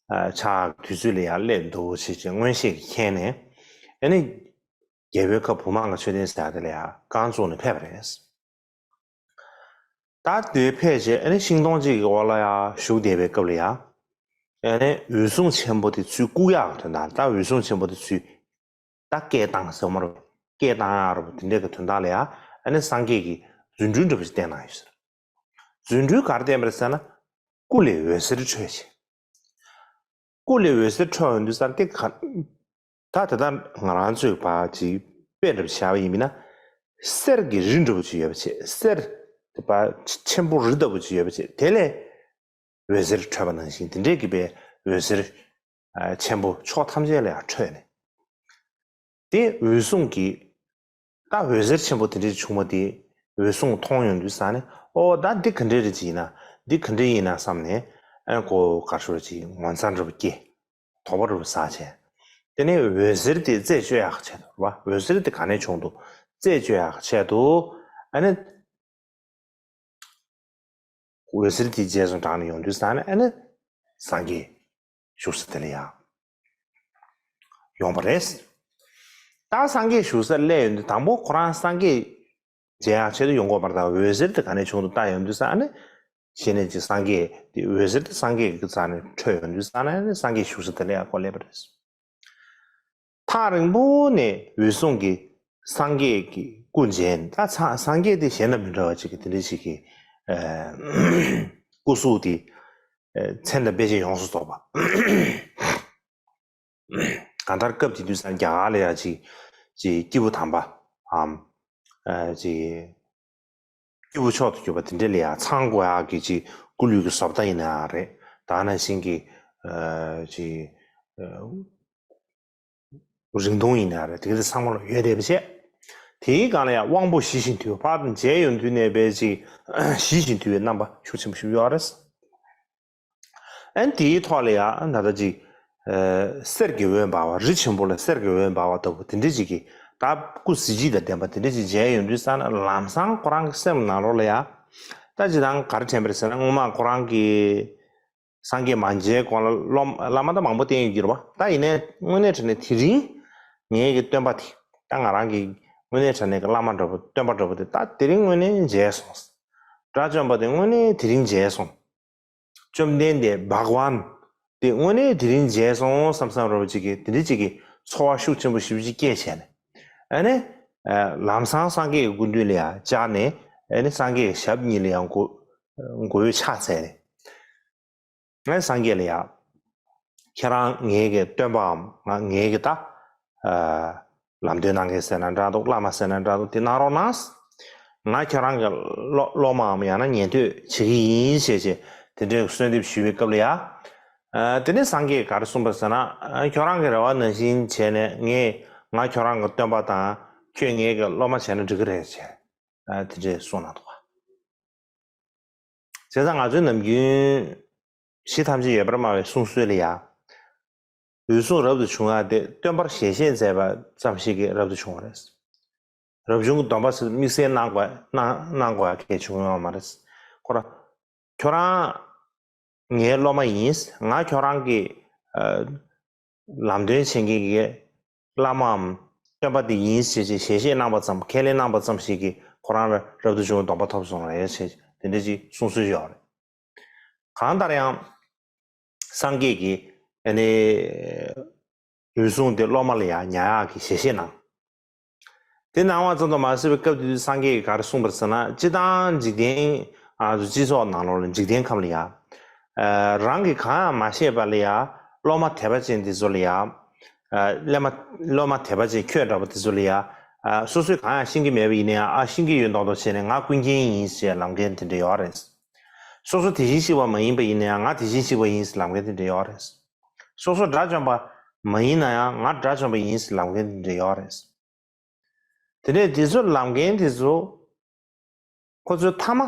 ཨ་ཆགས་དུས་ཚོད་ལ་ཡང་སླེབས་འདུག་ཅེས་ཀྱི་མངོན་ཤེས་ཀྱིས་མཁྱེན་ནས། ཨ་ནི་རྒྱལ་པོའི་ཁབ་བུམ་འམ་གྱི་མཆོད་རྟེན་ཟེར་ཡག་དེ་ལ་ཡང་རྐང་བཙུགས་ནས་ཕེབས་པ་རེད། ད་དེ་ཕལ་ཆེར་ཨ་ནི་ཤིང་སྡོང་གཅིག་གི་འོག་ལ་ཡང་བཞུགས་བསྡད་པའི་སྐབས་ལ་ཡང་། ཨ་ནི་འོད་སྲུང་ཆེན་པོ་དེ་ཚུར་བཀུག་ཡག་གི་དོན་དག་ད་འོད་སྲུང་ཆེན་པོ་དེ་ཚུར་ད་སྐད་བཏང་ཟེར་མ་རེད། སྐད་བཏང་ཡག་རེད་པ། དེ་འདྲའི་གི་དོན་དག་ལ་ཡང་ཨ་ནི་སངས་རྒྱས་ཀྱིས་རྫུ་འཕྲུལ་འདྲ་པོ་ཞིག་བསྟན་གནང་ཡོད་ཟེར། རྫུ་འཕྲུལ་ག་རེ་བསྟན་པ་རེད་ཟེར་ན། སྐུ་ལས་འོད་ཟེར་འཕྲོས་བྱས། སྐུ་ལས་འོད་ཟེར་འཕྲོ་ཡོང་དུས་ཙང་དེ་ག་ད་དེ་ལྟར་ང་རང་ཚོས་ཕར་ཅིག་དཔེ་འདྲ་པོ་བཞག་པ་ཡིན་ན། གསེར་གྱི་རི་འདྲ་པོ་ཅིག་ཡོད་པ་བྱས། གསེར་དེ་ཕར་ཆེན་པོ་རི་ལྟ་བུ་ཅིག་ཡོད་པ་བྱས། དེ་ལས་འོད་ཟེར་འཕྲོས་པ་ནང་བཞིན་དེ་འདྲའི་གི་པའི་འོད་ཟེར་ཨ་ཆེན་པོ་ཕྱོགས་ཐམས་ཅད་ལ་ཡང་འཕྲོས་ནས། དེ་འོད་སྲུང་གིས་ད་འོད་ཟེར་ཆེན་པོ་དེ་འདྲའི་བྱུང་བ་དེ་འོད་སྲུང་མཐོང་ཡོང་དུས་ཙང་ནས། ཨོ་ད་འདི་ག་འདྲའི་རེད་ཅིག་ཡིན་ན། འདི་ག་འདྲའི་ཡིན་ན་བསམ་ནས། ཨ་ནི་ཁོ་ག་རེ་ཞུ་རེད་ཅིག་ངོ་མཚར་འདྲ་པོ་སྐྱེས། དོགས་པ་འདྲ་པོ་ཟ་བྱས། དེ་ནས་འོད་ཟེར་དེ་རྩད་གཅོད་ཡག་ཆེད་དུ་རེད་པ། འོད་ཟེར་དེ་ག་ནས་བྱུང་འདུག་རྩད་གཅོད་ཡག་ཆེད་དུ། ཨ་ནི་འོད་ཟེར་དེ་རྗེས་སུ་འབྲངས་ནས་ཡོང་དུས་ཙང་ནས། ཨ་ནི་སངས་རྒྱས་བཞུགས་ས་དེ་ལ་ཡང་ཡོང་བ་རེད། ད་སངས་རྒྱས་བཞུགས་སར་སླེབས་ཡོང་དུས་དང་པོ་ཁོ་རང་སངས་རྒྱས་མཇལ་ཡག་ཆེད་དུ་ཡོང་དགོས་པ་རེད། ད་འོད་ཟེར་དེ་ག་ནས་བྱུང་འདུག་ལྟ་ཡོང་དུས་ཙང་ནས། གཞི་ནས་ཅིག་སངས་རྒྱས་དེ་འོད་ཟེར་དེ་སངས་རྒྱས་ཀྱི་རྩ་ནས་འཕྲོས་ཡོང་དུས་ཙང་ནས་སངས་རྒྱས་བཞུགས་ས་དེ་ལ་ཡང་ཁོ་སླེབས་པ་རེད། ཐག་རིང་པོ་ནས་འོད་སྲུང་གིས་སངས་རྒྱས་ཀྱི་སྐུ་མཇལ། ད་ཚ་སངས་རྒྱས་དེ་གཞན་དང་མི་འདྲ་བ་ཅིག་གི་དེ་འདྲ་ཞིག་གི་ ཨ་སྐུ་གཟུགས་དེ་ཨ་མཚན་དང་དཔེ་བྱད་ཡོངས་སུ་རྫོགས་པ། གང་ལྟར་སྐབས་དེ་དུས་ས་རྒྱ་གར་ལ་ཡང་ཅིག་ཅིག་སྐྱེས་བུ་དམ་པའམ་ཨ་ཅིག་སྐྱེས་བུ་མཆོག་ཏུ་གྱུར་པ་དེ་འདྲ་ལ་ཡང་ཚང་དགོས་ཡག་གི་ཅིག་སྐུ་ལུས་ཀྱི་བཟོ་ལྟ་ཡིན་ན་ཡང་རེད། ད་ནང་བཞིན་གྱི་ཨ་ཅིག་ཨ་རིང་ཐུང་ཡིན་ན་རེད། དེ་ག་དེ་ཚང་མ་ལ་ཡོད་བསྡད་པ་བྱས། དེའི་སྒང་ལ་ཡང་དབང་པོ་ཞི་ཞིང་དུལ་བ། ཕར་དང་མཇལ་ཡོང་དུས་ནས་པའི་ཅིག་ཞི་ཞིང་དུལ་བའི་རྣམ་པ་ཤུགས་ཆེན་པོ་ཞིག་ཡོད་རེད། ཨན་དེའི་ཐོག་ལ་ཡང་ད་ལྟ་ཅིག་ཨ་གསེར་གྱི་འོད་འབར་བ། རི་ཆེན་པོ་ལ་གསེར་གྱི་འོད་འབར་བ་ལྟ་བུ་དེ་འདྲ་ཅིག་གི་ད་སྐུ་གཟི་བརྗིད་དང་ལྡན་པ་དེ་འདྲ་ཅིག་མཇལ་ཡོང་དུས་ཙ་ན་ལམ་སང་ཁོ་རང་གི་སེམས་ནང་ལོགས་ལ་ཡང་ད་ཅི་དང་ག་རེ་དྲན་པ་རེད་ཟེར་ན། སྔོན་མ་ཁོ་རང་གི་སངས་རྒྱས་མ་མཇལ་གོང་ལ་སློབ་བླ་མ་ད་མང་པོ་བསྟེན་ཡོད་ཀྱི་རེད་བ། ད་ཡིན་ནའི་དངོས་གནས་དྲང་གནས་དེ་རིང་ངེད་ཀྱི་སྟོན་པ་དེ་ད་ང་རང་གི་དངོས་གནས་དྲང་གནས་ཀྱི་བླ་མ་འདྲ་པོ་སྟོན་པ་འདྲ་པོ་དེ་ད་དེ་རིང་དངོས་གནས་མཇལ་སོང་། དགྲ་བཅོམ་པ་དེ་དངོས་གནས་དེ་རིང་མཇལ་སོང་། བཅོམ་ལྡན་འདས་བྷ་ག་ཝན་དེ་དངོས་གནས་དེ་རིང་མཇལ་སོང་བསམ་བསམ་འདྲ་པོ་ཅིག་གི་དེ་འདྲ་ཅིག་གི་ཚོར་བ་ཤུགས་ཆེན་པོ་ཞེ་པོ་ཅིག་སྐྱེས་བྱས་ནས། ཨ་ནི་ལམ་སང་སངས་རྒྱས་ཀྱི་སྐུ་མདུན་ལ་ཡང་བཅར་ནས། ཨ་ནི་སངས་རྒྱས་ཀྱི་ཞབས་གཉིས་ལ་ཡང་མགོ་མགོ་བོས་ཕྱག་འཚལ་ནས། ངས་སངས་རྒྱས་ལ་ཡང་ཁྱེད་རང་ངེད་ཀྱི་སྟོན་པའམ་ང་ངེད་ཀྱི་ད་ཨ་ལམ་སྟོན་གནང་མཁན་ཟེར་ན་འདྲ་འདུག་བླ་མ་ཟེར་ན་འདྲ་འདུག་དེ་གནང་རོགས་གནང་། ང་ཁྱེད་རང་གི་སློབ་སློབ་མའམ་ཡང་ན་ཉན་ཐོས་བྱེད་ཀྱི་ཡིན་ཞེས་བྱས་དེ་འདྲའི་གསོལ་འདེབས་ཞུ་བའི་སྐབས་ལ་ཡང་། ཨ་དེ་ནས་སངས་རྒྱས་ག་རེ་གསུངས་པ་ཟེར་ན། ཨ་ཁྱོད་རང་གི་རེ་བ་ནང་བཞིན་བྱས་ནས་ངས་ང་ཁྱོད་རང་གི་སྟོན་པ་དང་ཁྱོད་ངེད་ཀྱི་སློབ་མ་བྱས་ན་འགྲིག་གི་རེད་ཅེས། ཨ་དེ་འདྲས་གསུངས་གནང་འདུག་བ། བྱས་ཙང་ང་ཚོའི་ནམ་རྒྱུན་གཞི་ཐམས་ཅད་ཡོད་པར་སྨྲ་བའི་གསུང་སྲོལ་ལ་ཡང་། འོད་སྲུང་རབ་ཏུ་བྱུང་བ་དེ་སྟོན་པར་ཞལ་བཞེས་མཛད་པ་ཙམ་ཞིག་གིས་རབ་ཏུ་བྱུང་བ་རེད། རབ་བྱུང་གི་སྡོམ་པ་ཟེར་དམིགས་བསལ་གནང་དགོས་གནང་གནང་དགོས་ཡ་གལ་བྱུང་ཡོད་མ་རེད། ཁོ་རང་ཁྱོད་རང་ངའི་སློབ་མ་ཡིན། ང་ཁྱོད་རང་གི་ཨ་ལམ་སྟོན་བྱེད་མཁན་གྱི་བླ་མའམ་སྟོན་པ་དེ་ཡིན་ཞེས་ཞེས་ཞལ་བཞེས་གནང་པ་ཙམ། ཁས་ལེན་གནང་པ་ཙམ་ཞིག་གིས་ཁོ་རང་ལ་རབ་ཏུ་བྱུང་བའི་སྡོམ་པ་ཐོབ་སོང་རེད་ཞེས་དེ་འདྲ་ཅིག་གསུང་སྲོལ་ཡོད་རེད། གང་ལྟར་ཡང་སངས་རྒྱས་ཀྱིས་ཨ་ནི་འོད་སྲུང་དེ་སློབ་མ་ལ་ཡང་ཉར་ཡག་གི་ཞལ་བཞེས་གནང་། དེ་གནང་བ་ཙམ་དུ་མ་ཟད་པའི་སྐབས་དེ་དུས་སངས་རྒྱས་ཀྱིས་ག་རེ་གསུངས་པ་རེད་ཟེར་ན། སྤྱིར་བཏང་འཇིག་རྟེན་ཨ་སྤྱི་ཚོགས་ནང་ལོགས་ལ་འཇིག་རྟེན་ཁམས་ལ་ཡང་ཨ་རང་གིས་གང་ཡང་མ་ཤེས་པ་ལ་ཡང་སློབ་མ་དད་པ་ཅན་དེ་ཚོ་ལ་ཡང་ཨ་སློབ་མ་སློབ་མ་དད་པ་ཅན་ཁྱོད་འདྲ་པོ་དེ་ཚོ་ལ་ཡང་ཨ་སོ་སོས་གང་ཡང་ཤེས་ཀྱི་མེད་པ་ཡིན་ན་ཡང་། ཨ་ཤེས་ཀྱི་ཡོད་མདོག་མདོག་བྱས་ནས་ང་ཀུན་མཁྱེན་ཡིན་ཞེས་ལབ་མཁན་དེ་འདྲ་ཡོད་རེད། སོ་སོ་དེ་བཞིན་གཤེགས་པ་མ་ཡིན་པ་ཡིན་ན་ཡང་། ང་དེ་བཞིན་གཤེགས་པ་ཡིན་ཞེས་ལབ་མཁན་དེ་འདྲ་ཡོད་རེད། སོ་སོ་དགྲ་བཅོམ་པ་མ་ཡིན་ན་ཡང་། ང་དགྲ་བཅོམ་པ་ཡིན་ཞེས་ལབ་མཁན་དེ་འདྲ་ཡོད་རེད། དེ་ནས་དེ་ཚོ་ལབ་མཁན་དེ་ཚོ་ཁོ་ཚོའི་ཐ་མ་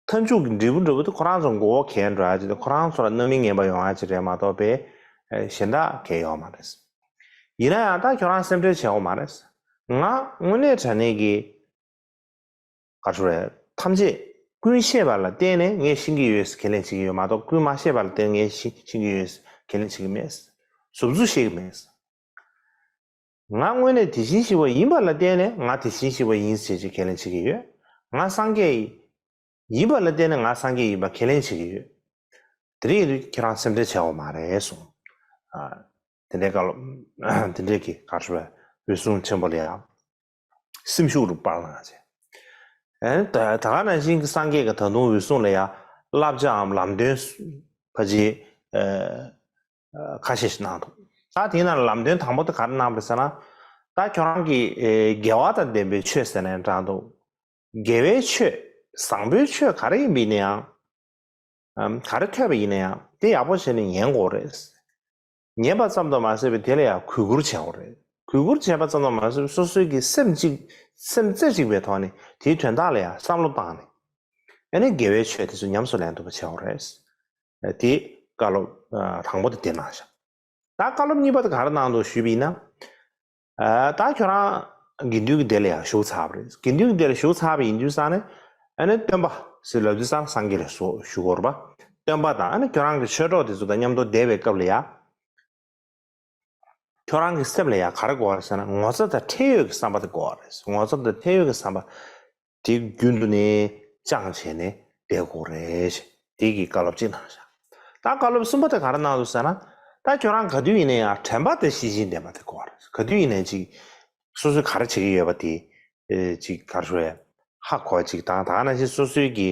མཐའ་མཇུག་གི་འབྲས་བུ་འདྲ་པོ་དེ་ཁོ་རང་ཚོ་མགོ་བོ་གས་འགྲོ་ཡ་ཅིག་དང་། ཁོ་རང་ཚོ་ལ་རྣམ་སྨིན་ངན་པ་ཡོང་ཡ་ཅིག་རེད་མ་གཏོགས་པའི་ཨེ་གཞན་དག་གས་ཡོད་མ་རེད། ཡིན་ན་ཡང་ད་ཁྱོད་རང་སེམས་ཁྲལ་བྱེད་དགོས་མ་རེད། ང་དངོས་གནས་དྲང་གནས་ཀྱི་ག་རེ་ཟེར་རེད། ཐམས་ཅད་ཀུན་ཤེས་པ་ལ་བརྟེན་ནས་ངས་ཤེས་ཀྱི་ཡོད་ཟེར་ཁས་ལེན་བྱེད་ཀྱི་ཡོད་མ་གཏོགས། ཀུན་མ་ཤེས་པ་ལ་བརྟེན་ངས་ཤེས་ཤེས་ཀྱི་ཡོད་ཟེར་ཁས་ལེན་བྱེད་ཀྱི་མེད། ཟུབ་ཚུབ་བཤད་ཀྱི་མེད། ང་དངོས་གནས་དེ་བཞིན་གཤེགས་པ་ཡིན་པ་ལ་བརྟེན་ནས་ང་དེ་བཞིན་གཤེགས་པ་ཡིན་ཞེས་ཀྱི་ཁས་ལེན་བྱེད་ཀྱི་ཡོད། ང་སངས་རྒྱས་ཡིན་པ་ལ་བརྟེན་ནས་ང་སངས་རྒྱས་ཡིན་པ་ཁས་ལེན་བྱེད་ཀྱི་ཡོད། དེ་རིང་ཡིན་དུས་ཁྱེད་རང་སེམས་ཁྲལ་བྱེད་དགོས་མ་རེད་གསུངས། ཨ། དེ་འདྲའི་སྐབས་ལ་དེ་འདྲའི་གི་ག་རེ་ཟེར་བའི་འོད་སྲུང་ཆེན་པོ་ལ་ཡང་སེམས་ཤུགས་རུ་སྤར་གནང་བྱས། ཨ་ནི་ད་ད་ག་ནང་བཞིན་གྱི་སངས་རྒྱས་ཀྱི་ད་དུང་འོད་སྲུང་ལ་ཡང་བསླབ་བྱའམ་ལམ་སྟོན་ཕལ་ཆེར་ཨ་ཁ་ཤས་ཤིག་གནང་འདུག་ད་དེའི་ནང་ལ་ལམ་སྟོན་དང་པོ་དེ་ག་རེ་གནང་བ་རེད་ཟེར་ན། ད་ཁྱོད་རང་གིས་ཨེ་དགེ་བ་དང་ལྡན་པའི་ཆོས་ཟེར་ནའང་འདྲ་འདུག་དགེ་བའི་ཆོས། བཟང་པོའི་ཆོས་ག་རེ་ཡིན་པ་ཡིན་ན་ཡང་། ཨམ་ག་རེ་ཐོས་པ་ཡིན་ན་ཡང་དེ་ཡག་པོ་བྱས་ནས་ཉན་དགོས་རེད། ཉན་པ་ཙམ་དུ་མ་ཟད་པའི་དེ་ལ་ཡང་གུས་བཀུར་བྱེད་དགོས་རེད། གུས་བཀུར་བྱས་པ་ཙམ་དུ་མ་ཟད་པའི་སོ་སོའི་གི་སེམས་གཅིག་སེམས་རྩེ་གཅིག་པའི་ཐོག་ནས་དེའི་དོན་དག་ལ་ཡང་བསམ་བློ་བཏང་ནས། ཨ་ནི་དགེ་བའི་ཆོས་དེ་ཚོ་ཉམས་སུ་ལེན་ཐུབ་པ་བྱེད་དགོས་རེད། དེ་བཀའ་སློབ་དང་པོ་དེ་དེ་གནང་བཞག་ད་བཀའ་སློབ་གཉིས་པ་དེ་ག་རེ་གནང་འདུག་ཞུས་པ་ཡིན་ན། ཨ་ད་ཁྱོད་རང་དགེ་འདུན་གྱི་སྡེ་ལ་ཡང་ཞུགས་ཚར་བ་རེད། དགེ་འདུན་གྱི་སྡེ་ལ་ཞུགས་ཚར་བ་ཡིན་དུས་ཙང་ནས། ཨ་ནི་སྟོན་པ་ཟེར་ལབ་དུས་ཙང་སངས་རྒྱས་ལ་སོགས་ཞུ་དགོས་རེད་པ། སྟོན་པ་དང་ཨ་ནི་ཁྱོད་རང་གི་ཆོས་གྲོགས་དེ་ཚོ་དང་མཉམ་དུ་བསྡད་པའི་སྐབས་ལ་ཡང་། ཁྱོད་རང་གི་སེམས་ལ་ཡང་ག་རེ་དགོས་པ་རེད་ཟེར་ན། ངོ་ཚ་དང་ཁྲེལ་ཡོད་ཀྱི་བསམ་པ་དེ་དགོས་པ་རེད། ངོ་ཚ་དང་ཁྲེལ་ཡོད་ཀྱི་བསམ་པ་དེ་རྒྱུན་དུ་ནས་བཅངས་བྱས་ནས་བསྡད་དགོས་རེད། དེ་གི་བཀའ་སློབ་གཅིག་གནང་བཞག་ད་བཀའ་སློབ་གསུམ་པ་དེ་ག་རེ་གནང་འདུག་ཟེར་ན། ད་ཁྱོད་རང་ག་དུས་ཡིན་ན་ཡང་དྲན་པ་དང་ཤེས་བཞིན་ལྡན་པ་དེ་དགོས་པ་རེད། ག་དུས་ཡིན་ན་ཅིག་སོ་སོས་ག་རེ་བྱེད་ཀྱི་ཡོད་པ་དེ་ཨེ་ཅིག་ག་རེ་ཟེར། ཧ་གོ་ཅིག་དང་། ད་ག་ནང་བཞིན་སོ་སོའི་གི་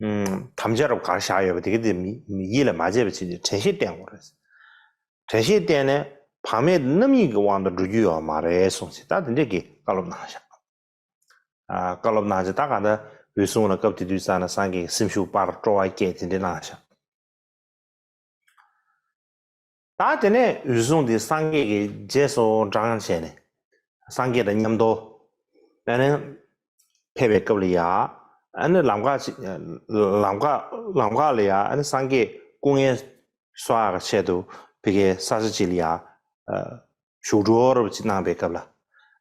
ཨུམ། དམ་བཅའ་རབ་གར་བཞག་ཡོད་པ་དེ་ག་དེ་མི་མི་ཡིད་ལ་མ་བྱས་པ་བྱས་ཏེ་དྲན་ཤེས་བསྟེན་དགོས་རེད། དྲན་ཤེས་བསྟེན་ནས་བག་མེད་རྣམ་གཡེང་གི་དབང་དུ་འགྲོ་རྒྱུ་ཡོད་མ་རེད་གསུངས་བྱས། ད་དེ་འདྲས་ཀྱི་བཀའ་སློབ་གནང་བཞག་ཨ། བཀའ་སློབ་གནང་བྱས། ད་གང་ལྟར་འོད་སྲུང་ལ་སྐབས་དེ་དུས་ཙམ་ན་སངས་རྒྱས་ཀྱི་སེམས་ཤུགས་སྤར་སྤྲོ་བ་བསྐྱེད་དེ་འདྲས་གནང་བཞག་ད་དེ་ནས་འོད་སྲུང་དེ་སངས་རྒྱས་ཀྱི་རྗེས་སུ་འབྲངས་བྱས་ནས་སངས་རྒྱས་དང་མཉམ་དུ་ཨ་ནི་ཕེབས་པའི་སྐབས་ལ་ཡ། ཨ་ནི་ལམ་ཁ་ཅིག་ལམ་ཁ་ལམ་ཁ་ལ་ཡ། ཨ་ནི་སངས་རྒྱས་སྐུ་ངལ་གསོ་ཡག་ཆེད་དུ་ཕ་གིའི་ས་ཆ་ཅིག་ལ་ཡ་བཞུགས་གྲོལ་རབ་ཅིག་གནང་པའི་སྐབས་ལ།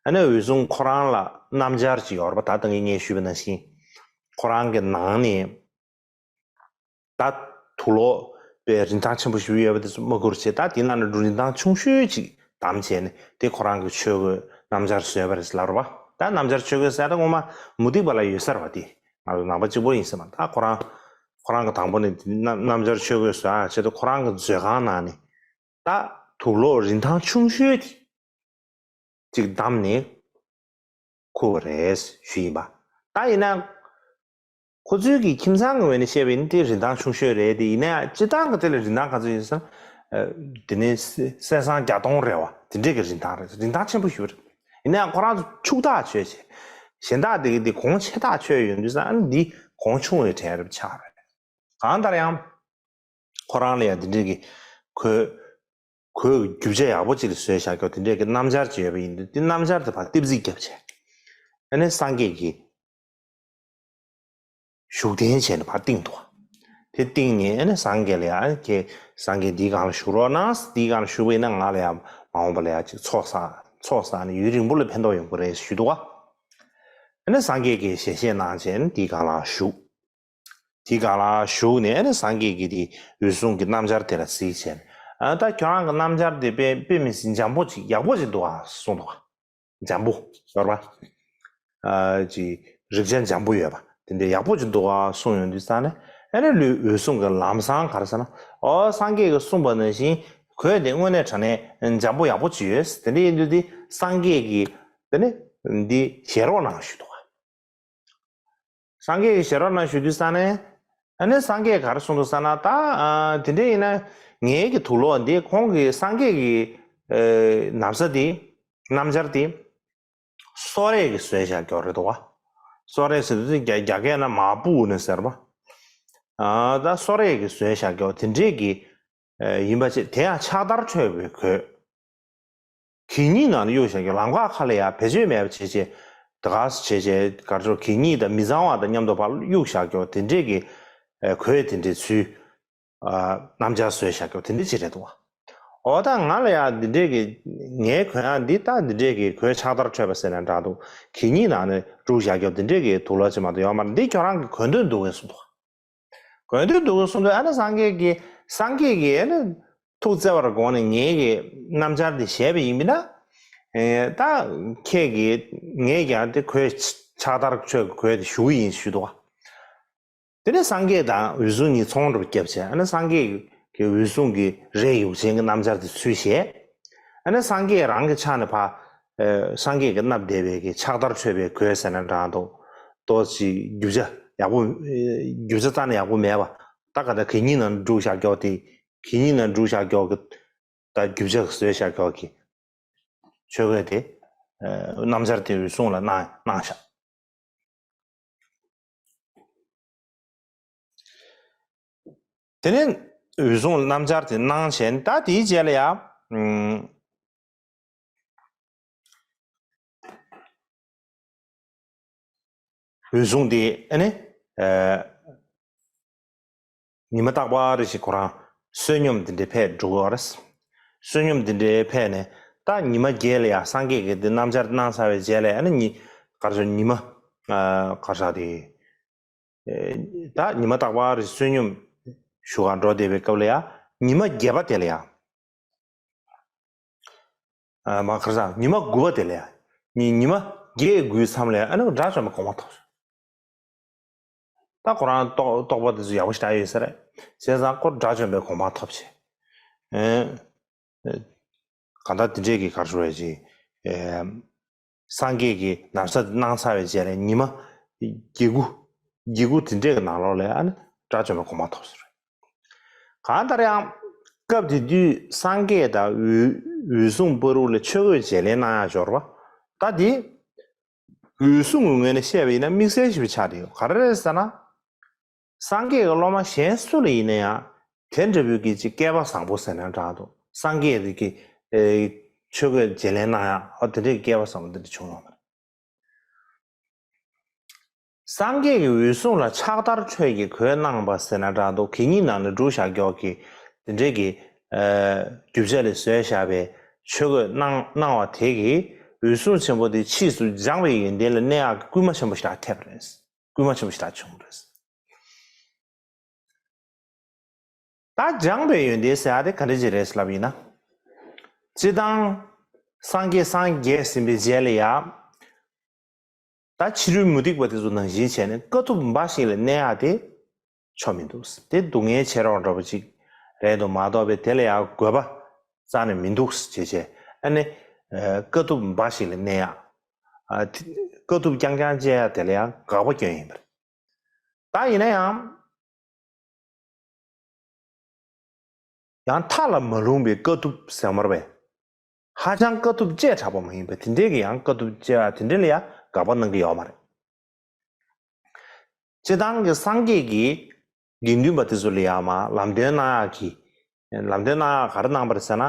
ཨ་ནི་འོད་སྲུང་ཁོ་རང་ལ་སྣམ་སྦྱར་ཅིག་ཡོད་རེད་པ། ད་ད་གིན་ངས་ཞུས་པ་ནང་བཞིན་ཁོ་རང་གི་ནང་ནས། ད་དུག་ལོག་པའི་རིན་ཐང་ཆེན་པོ་ཞིག་ཡོད་པ་དེ་ཚོ་མ་བསྐུར་བྱས། ད་དེ་ནང་ནས་རིན་ཐང་ཆུང་ཤོས་ཅིག་བདམས་བྱས་ནས་དེ་ཁོ་རང་གི་ཆོས་གོས་སྣམ་སྦྱར་བཟོས་པ་རེད་ལབ་རེད་པ། ད་སྣམ་སྦྱར་ཆོས་གོས་ཟེར་ད་ངོ་མ་མུ་སྟེགས་པ་ལ་ཡོད་ས་རེད་པ། དེ་ང་ཚོ་ནང་པ་གཅིག་པོ་ཡིན་ས་མ་རེད། ད་ཁོ་རང་ཁོ་རང་གི་དང་པོ་ནས་དེ་སྣམ་སྣམ་སྦྱར་ཆོས་གོས་བཟོ་ཡག་ཆེད་དུ་ཁོ་རང་གི་མཛོད་ཁང་ནང་ནས་ད་དུག་ལོག་རིན་ཐང་ཆུང་ཤོས་དེ་ཅིག་བདམས་ནས་ཁུར་བ་རེད་ཞུས་ཡིན་པ། ད་ཡིན་ན། ཁོ་ཚོའི་གི་ཁྱིམ་ཚང་གི་ངོས་ནས་བཤད་པ་ཡིན་ན་དེ་རིན་ཐང་ཆུང་ཤོས་རེད་དེ། ཡིན་ན་ཡང་སྤྱིར་བཏང་གི་དེ་ལ་རིན་ཐང་ག་ཚོད་ཡིན་ཟེར་ན། ཨ། དེ་ནས་གསེར་སྲང་བརྒྱ་སྟོང་རེ་བ་དེ་འདྲས་ཀྱི་རིན་ཐང་རེད། རིན་ཐང་ཆེན་པོ་ཞིག་རེད། ཡིན་ན་ཡང་ཁོ་རང་ཚོ་ཕྱུག་ཐག་ཆོད་བྱས། གཞན་དག་དེ་གི་དེ་གོང་ཆེ་ཐག་ཆོད་ཡོང་དུས་ཙང་ཨ་ནི་འདི་གོང་ཆུང་བའི་གྲས་རེད་ཆགས་རེད། གང་ལྟར་ཡང་ཁོ་རང་ལ་ཡང་དེ་འདྲས་ཀྱི་གོས་གོས་ཀྱི་རྒྱུ་ཆ་ཡག་པོ་ཅིག་ལ་བཟོས་བཞག་ཀྱོག་དེ་འདྲས་ཀྱི་སྣམ་སྦྱར་ཅིག་ཡོད་པ་ཡིན་དུས། དེ་སྣམ་སྦྱར་དེ་ཕར་ལྟེབ་རྩེག་བརྒྱབ་བྱས། ཨ་ནི་སངས་རྒྱས་ཀྱི་བཞུགས་གདན་བྱས་ནས་ཕར་བཏིང་འདུག་དེ་བཏིང་ནས་ཨ་ནི་སངས་རྒྱས་ལ་ཡ། ཨ་ནི་ཁྱེད་སངས་རྒྱས་འདིའི་སྒང་ལ་བཞུགས་རོགས་གནང་། འདིའི་སྒང་ལ་བཞུགས་པ་ཡིན་ན་ང་ལ་ཡ་མ་འོངས་པ་ལ་ཡ་ཅིག་ཚོགས་བསགས་ཚོགས་བསགས་ནས་ཡུན་རིང་པོ་ལ་ཕན་ཐོགས་ཡོང་གི་རེད་ཞུས་འདུག་ཨ་ནི་སངས་རྒྱས་ཀྱིས་ཞལ་བཞེས་གནང་བྱས་ནས་འདིའི་སྒང་ལ་བཞུགས། དེའི་སྒང་ལ་བཞུགས་ནས་ཨ་ནི་སངས་རྒྱས་ཀྱིས་དེ་འོད་སྲུང་གི་སྣམ་སྦྱར་དེ་ལ་གཟིགས་བྱས་ནས། ཨ། ད་ཁྱོད་རང་གི་སྣམ་སྦྱར་དེ་དཔེ་དཔེ་མི་སྲིད་འཇམ་པོ་ཅིག་ཡག་པོ་ཅིག་འདུག་ཨ་གསུངས་འདུག་ཨ། འཇམ་པོ་ཡོད་རེད་པ། ཨ། ཅིག་རིགས་ཅན་འཇམ་པོ་ཡོད་པ་དེ་འདྲའི་ཡག་པོ་ཅིག་འདུག་ཨ་གསུངས་ཡོང་དུས་ཙང་ནས། ཨ་ནི་ལུས་འོད་སྲུང་གི་ལམ་སང་ག་རེ་ཟེར་ན། ཨོ། སངས་རྒྱས་ཀྱིས་གསུངས་པ་ནང་བཞིན་གོས་དེ་དངོས་གནས་དྲང་གནས་འཇམ་པོ་ཡག་པོ་ཅིག་ཡོད། དེ་འདྲ་ཡིན་དུས་དེ་སངས་རྒྱས་ཀྱིས་དེ་ནི་འདི་བཞེས་རོགས་གནང་ཞུས་འདུག་ཨ། སངས་རྒྱས་ཀྱིས་བཞེས་རོགས་གནང་ཞུ་དུས་ཙང་ནས། ཨ་ནི་སངས་རྒྱས་ག་རེ་གསུངས་འདུག་ཟེར་ན། ད། ཨ། དེ་འདྲ་ཡིན་ན་ངའི་གི་དུག་ལོག་འདི་ཁོང་གི་སངས་རྒྱས་ཀྱི། ཨེ། ན་བཟའ་འདི། སྣམ་སྦྱར་འདི་སོ་རས་ཀྱིས་བཟོས་བཞག་ཀྱོག་རེད་འདུག་བ། སོ་རས་ཟེར་དུས་རྒྱ་རྒྱ་སྐད་ན་མ་པུ་ནི་ཟེར་བ། ཨ། ད་སོ་རས་ཀྱིས་བཟོས་བཞག་ཀྱོག་དེ་འདྲས་ཀྱི། ཨེ། ཡིན་པ་བྱས། དེ་ཡང་ཕྱག་དར་འཕྲོད་པའི་གོས། གད་སྙིགས་ནང་ནས་གཡུགས་བཞག་ཀྱོག་ལམ་ཁ་ཁ་ལ་ཡ་བེད་སྤྱོད་མེད་པ་བྱས་བྱས། ད་ག་ཟེ་བྱས་བྱས་ག་རེ་ཟེར། གད་སྙིགས་དང་མི་གཙང་བ་དང་མཉམ་དུ་ཕར་གཡུགས་བཞག་ཀྱོག་དེ་འདྲས་ཀྱི། ཨེ། གོས་དེ་འདྲས་ཚུལ། ཨ། སྣམ་སྦྱར་བཟོས་བཞག་ཀྱོག་དེ་འདྲས་ཅིག་རེད་འདུག་བ། འོ། ད་ང་ལ་ཡ་འདི་འདྲས་ཀྱི་ངའི་གོས་ཡང་འདི་ད་འདི་འདྲས་ཀྱི་གོས་ཕྱག་དར་འཕྲོད་པ་ཟེར་ན་འདྲ་འདུག་གད་སྙིགས་ནང་ནས་བླུགས་བཞག་ཀྱོག་དེ་འདྲས་ཀྱི་དུག་ལོག་ཅིག་མ་གཏོགས་ཡོད་མ་རེད། འདི་ཁྱོད་རང་གི་གོན་འདོད་འདུག་གས་གསུངས་འདུག་བ། གོན་འདོད་འདུག་གསུངས་དུས། ཨ་ནི་སངས་རྒྱས་ཀྱིས་སངས་རྒྱས་ཀྱིས་ཨ་ནི་ཐུགས་བརྩེ་བར་དགོངས་ནས་ངའི་གི་སྣམ་སྦྱར་འདི་བཞེས་པ་ཡིན་པས་ན། ཨེ། ད་ཁྱེད་ཀྱིས་ངས་ཀྱང་དེ་གོས་ཕྱག་དར་འཕྲོད་གོས་དེ་ཞུ་གི་ཡིན་ཞུས་འདུག་བ། དེ་ནས་སངས་རྒྱས་དང་འོད་སྲུང་གཉིས་ཚོང་འགྲུབ་བརྒྱབ་བྱས། ཨ་ནི་སངས་རྒྱས་ཀྱིས་འོད་སྲུང་གི་རས་ཡུག་ཅན་གྱི་སྣམ་སྦྱར་དེ་ཚུར་བཞེས། ཨ་ནི་སངས་རྒྱས་རང་གི་ཕྱག་ནས་ཕར། ཨེ། སངས་རྒྱས་ཀྱིས་མནབས་བསྡད་པའི་གི་ཕྱག་དར་འཕྲོད་པའི་གོས་ཟེར་ན་འདྲ་འདུག་ཏོག་ཙམ་རྒྱུ་ཆ་ཡག་པོ། ཨེ། རྒྱུ་ཆ་རྩ་ནས་ཡག་པོ་མེད་པ། ད་ག་ད་གད་སྙིགས་ནང་བླུགས་བཞག་ཀྱོག་དེ། གད་སྙིགས་ནང་བླུགས་བཞག་ཀྱོག་གི། ད་རྒྱུ་ཆ་བཟོས་བཞག་ཀྱོག་གི་ཆོས་གོས་དེ། ཨེ། སྣམ་སྦྱར་དེ་འོད་སྲུང་ལ་གནང་གནང་བཞག་དེ་ནས་འོད་སྲུང་ལ་སྣམ་སྦྱར་དེ་གནང་བྱས། ད་དེའི་རྗེས་ལ་ཡ། ཨུམ། འོད་སྲུང་དེ་ཨ་ནི། ཨེ། ཉི་མ་རྟག་པར་རེ་བཞིན་ཁོ་རང་བསོད་སྙོམས་དེ་འདྲའི་ཕེབས་འགྲོ་གི་ཡོད་རེད། བསོད་སྙོམས་དེ་འདྲའི་ཕེབས་ནས་ད་ཉི་མ་བརྒྱད་ལ་ཡ་སངས་རྒྱས་ཀྱིས་དེ་སྣམ་སྦྱར་གནང་ཚར་བའི་རྗེས་ལ། ཨ་ནི་ཉི་ག་རེ་ཟེར། ཉི་མ། ཨ། ག་རེ་ཟེར་དེ། ཨེ། ད་ཉི་མ་རྟག་པར་རེ་བསོད་སྙོམས་ཞུ་གར་འགྲོ་བསྡད་པའི་སྐབས་ལ་ཡ། ཉི་མ་བརྒྱད་པ་དེ་ལ་ཡ། ཨ། མ་ག་རེ་ཟེར། ཉི་མ་དགུ་པ་དེ་ལ་ཡ། ཉི་ཉི་མ་བརྒྱད་དགུའི་མཚམས་ལ་ཡ། ཨ་ནི་དགྲ་བཅོམ་པའི་གོ་འཕང་ཐོབ་སོང་། ད་ཁོ་རང་རྟོགས་རྟོགས་པ་དེ་ཚོ་ཡག་པོ་ཞེ་དྲག་ཡོད་ས་རེད། བྱས་ཙང་ཁོ་དགྲ་བཅོམ་པའི་གོ་འཕང་ཐོབ་བྱས། ཨེ། གང་ལྟར་དེ་འདྲས་ཀྱི་ག་རེ་ཟེར་བ་ཅིག་ཨེ། སངས་རྒྱས་ཀྱིས་ན་བཟའ་གནང་ཚར་བའི་རྗེས་ལ་ཉི་མ་ བརྒྱད་དགུ། བརྒྱད་དགུ་དེ་འདྲས་ཀྱི་ནང་ལོགས་ལ་ཨ་ནི་དགྲ་བཅོམ་པའི་གོ་འཕང་ཐོབ་ཟེར། གང་ལྟར་ཡང་སྐབས་དེ་དུས་སངས་རྒྱས་དང་འོད་འོད་སྲུང་བར་དུ་ལ་ཆོས་གོས་བརྗེ་ལེན་གནང་ཡག་འབྱོར་བ། ད་དེ་འོད་སྲུང་གི་ངོས་ནས་བཤད་པ་ཡིན་ན་དམིགས་བསལ་ཞིག་ཆགས་བསྡད་ཡོད། ག་རེ་རེད་ཟེར་ན། སངས་རྒྱས་ཀྱི་སློབ་མ་གཞན་སུ་ལ་ཡིན་ན་ཡང་དེ་འདྲ་བོའི་གི་ཅིག་སྐལ་པ་བཟང་པོ་ཟེར་ན་འདྲ་འདུག་སངས་རྒྱས་རིགས་ཀྱི་ཨེ་ཆོས་གོས་བརྗེ་ལེན་གནང་ཡག་ཨ་དེ་འདྲའི་སྐལ་པ་བཟང་པོ་འདི་འདྲ་བྱུང་ཡོད་མ་རེད། སངས་རྒྱས་ཀྱིས་འོད་སྲུང་ལ་ཕྱག་དར་ཁྲོད་ཀྱི་གོས་གནང་བ་ཟེར་ན་འདྲ་འདུག་གད་སྙིགས་ནང་ནས་བསྒྲུགས་བཞག་མཁན་གྱི་དེ་འདྲའི་གི་ཨེ་རྒྱུ་ཆ་ལས་བཟོས་བཞག་པའི་ཆོས་གོས་གནང་གནང་བ་དེ་གིས་འོད་སྲུང་ཆེན་པོ་དེ་ཕྱིས་སུ་སྦྱངས་པའི་ཡོན་ཏན་ལ་གནས་ཡག་གི་སྐུལ་མ་ཆེན་པོ་ཞིག་ཐེབས་པ་རེད། སྐུལ་མ་ཆེན་པོ་ཞིག་བྱུང་བ་རེད། ད་སྦྱངས་པའི་ཡོན་ཏན་ཟེར་ཡག་དེ་ག་འདྲ་ཅིག་རེད་ལབ་ཡིན་ན། སྤྱིར་བཏང་སངས་རྒྱས་སངས་རྒྱས་ཟིན་པའི་རྗེས་ལ་ཡང་ད་ཕྱི་རོལ་མུ་སྟེགས་པ་དེ་ཚོ་ནང་བཞིན་བྱས་ནས་དཀའ་ཐུབ་འབའ་ཞིག་ལ་གནས་ཡག་དེ་ཆོ་མི་འདུག་དེ་སྡུག་བསྔལ་ཆེ་རོགས་འདྲ་པོ་ཅིག་རེད་འདུག་མ་གཏོགས་པའི་དེ་ལ་ཡང་དགོས་པ་རྩ་ནས་མི་འདུག་ཅེས་བྱས་ཨ་ནི་དཀའ་ཐུབ་འབའ་ཞིག་ལ་གནས་ཡག་དཀའ་ཐུབ་རྐྱང་རྐྱང་སྤྱད་ཡག་དེ་ལ་ཡང་དགག་པ་སྐྱོན་ཡིན་པ་རེད། ད་ཡིན་ན་ཡང་། ཡང་མཐའ་ལ་མ་ལྷུང་བའི་དཀའ་ཐུབ་ཟེར་མར་བས། ཧ་ཅང་དཀའ་ཐུབ་བཅས་དྲག་པོ་མ་ཡིན་པ་དེ་འདྲས་ཀྱི་ཡང་དཀའ་ཐུབ་བཅས་པ་དེ་འདྲས་ལ་ཡང་དགག་པ་གནང་གི་ཡོད་མ་རེད། སྤྱིར་བཏང་གི་སངས་རྒྱས་ཀྱིས་དགེ་འདུན་པ་དེ་ཚོ་ལ་ཡང་མ་ལམ་སྟོན་གནང་ཡག་གི་ལམ་སྟོན་གནང་ཡག་ག་རེ་གནང་བ་རེད་ཟེར་ན།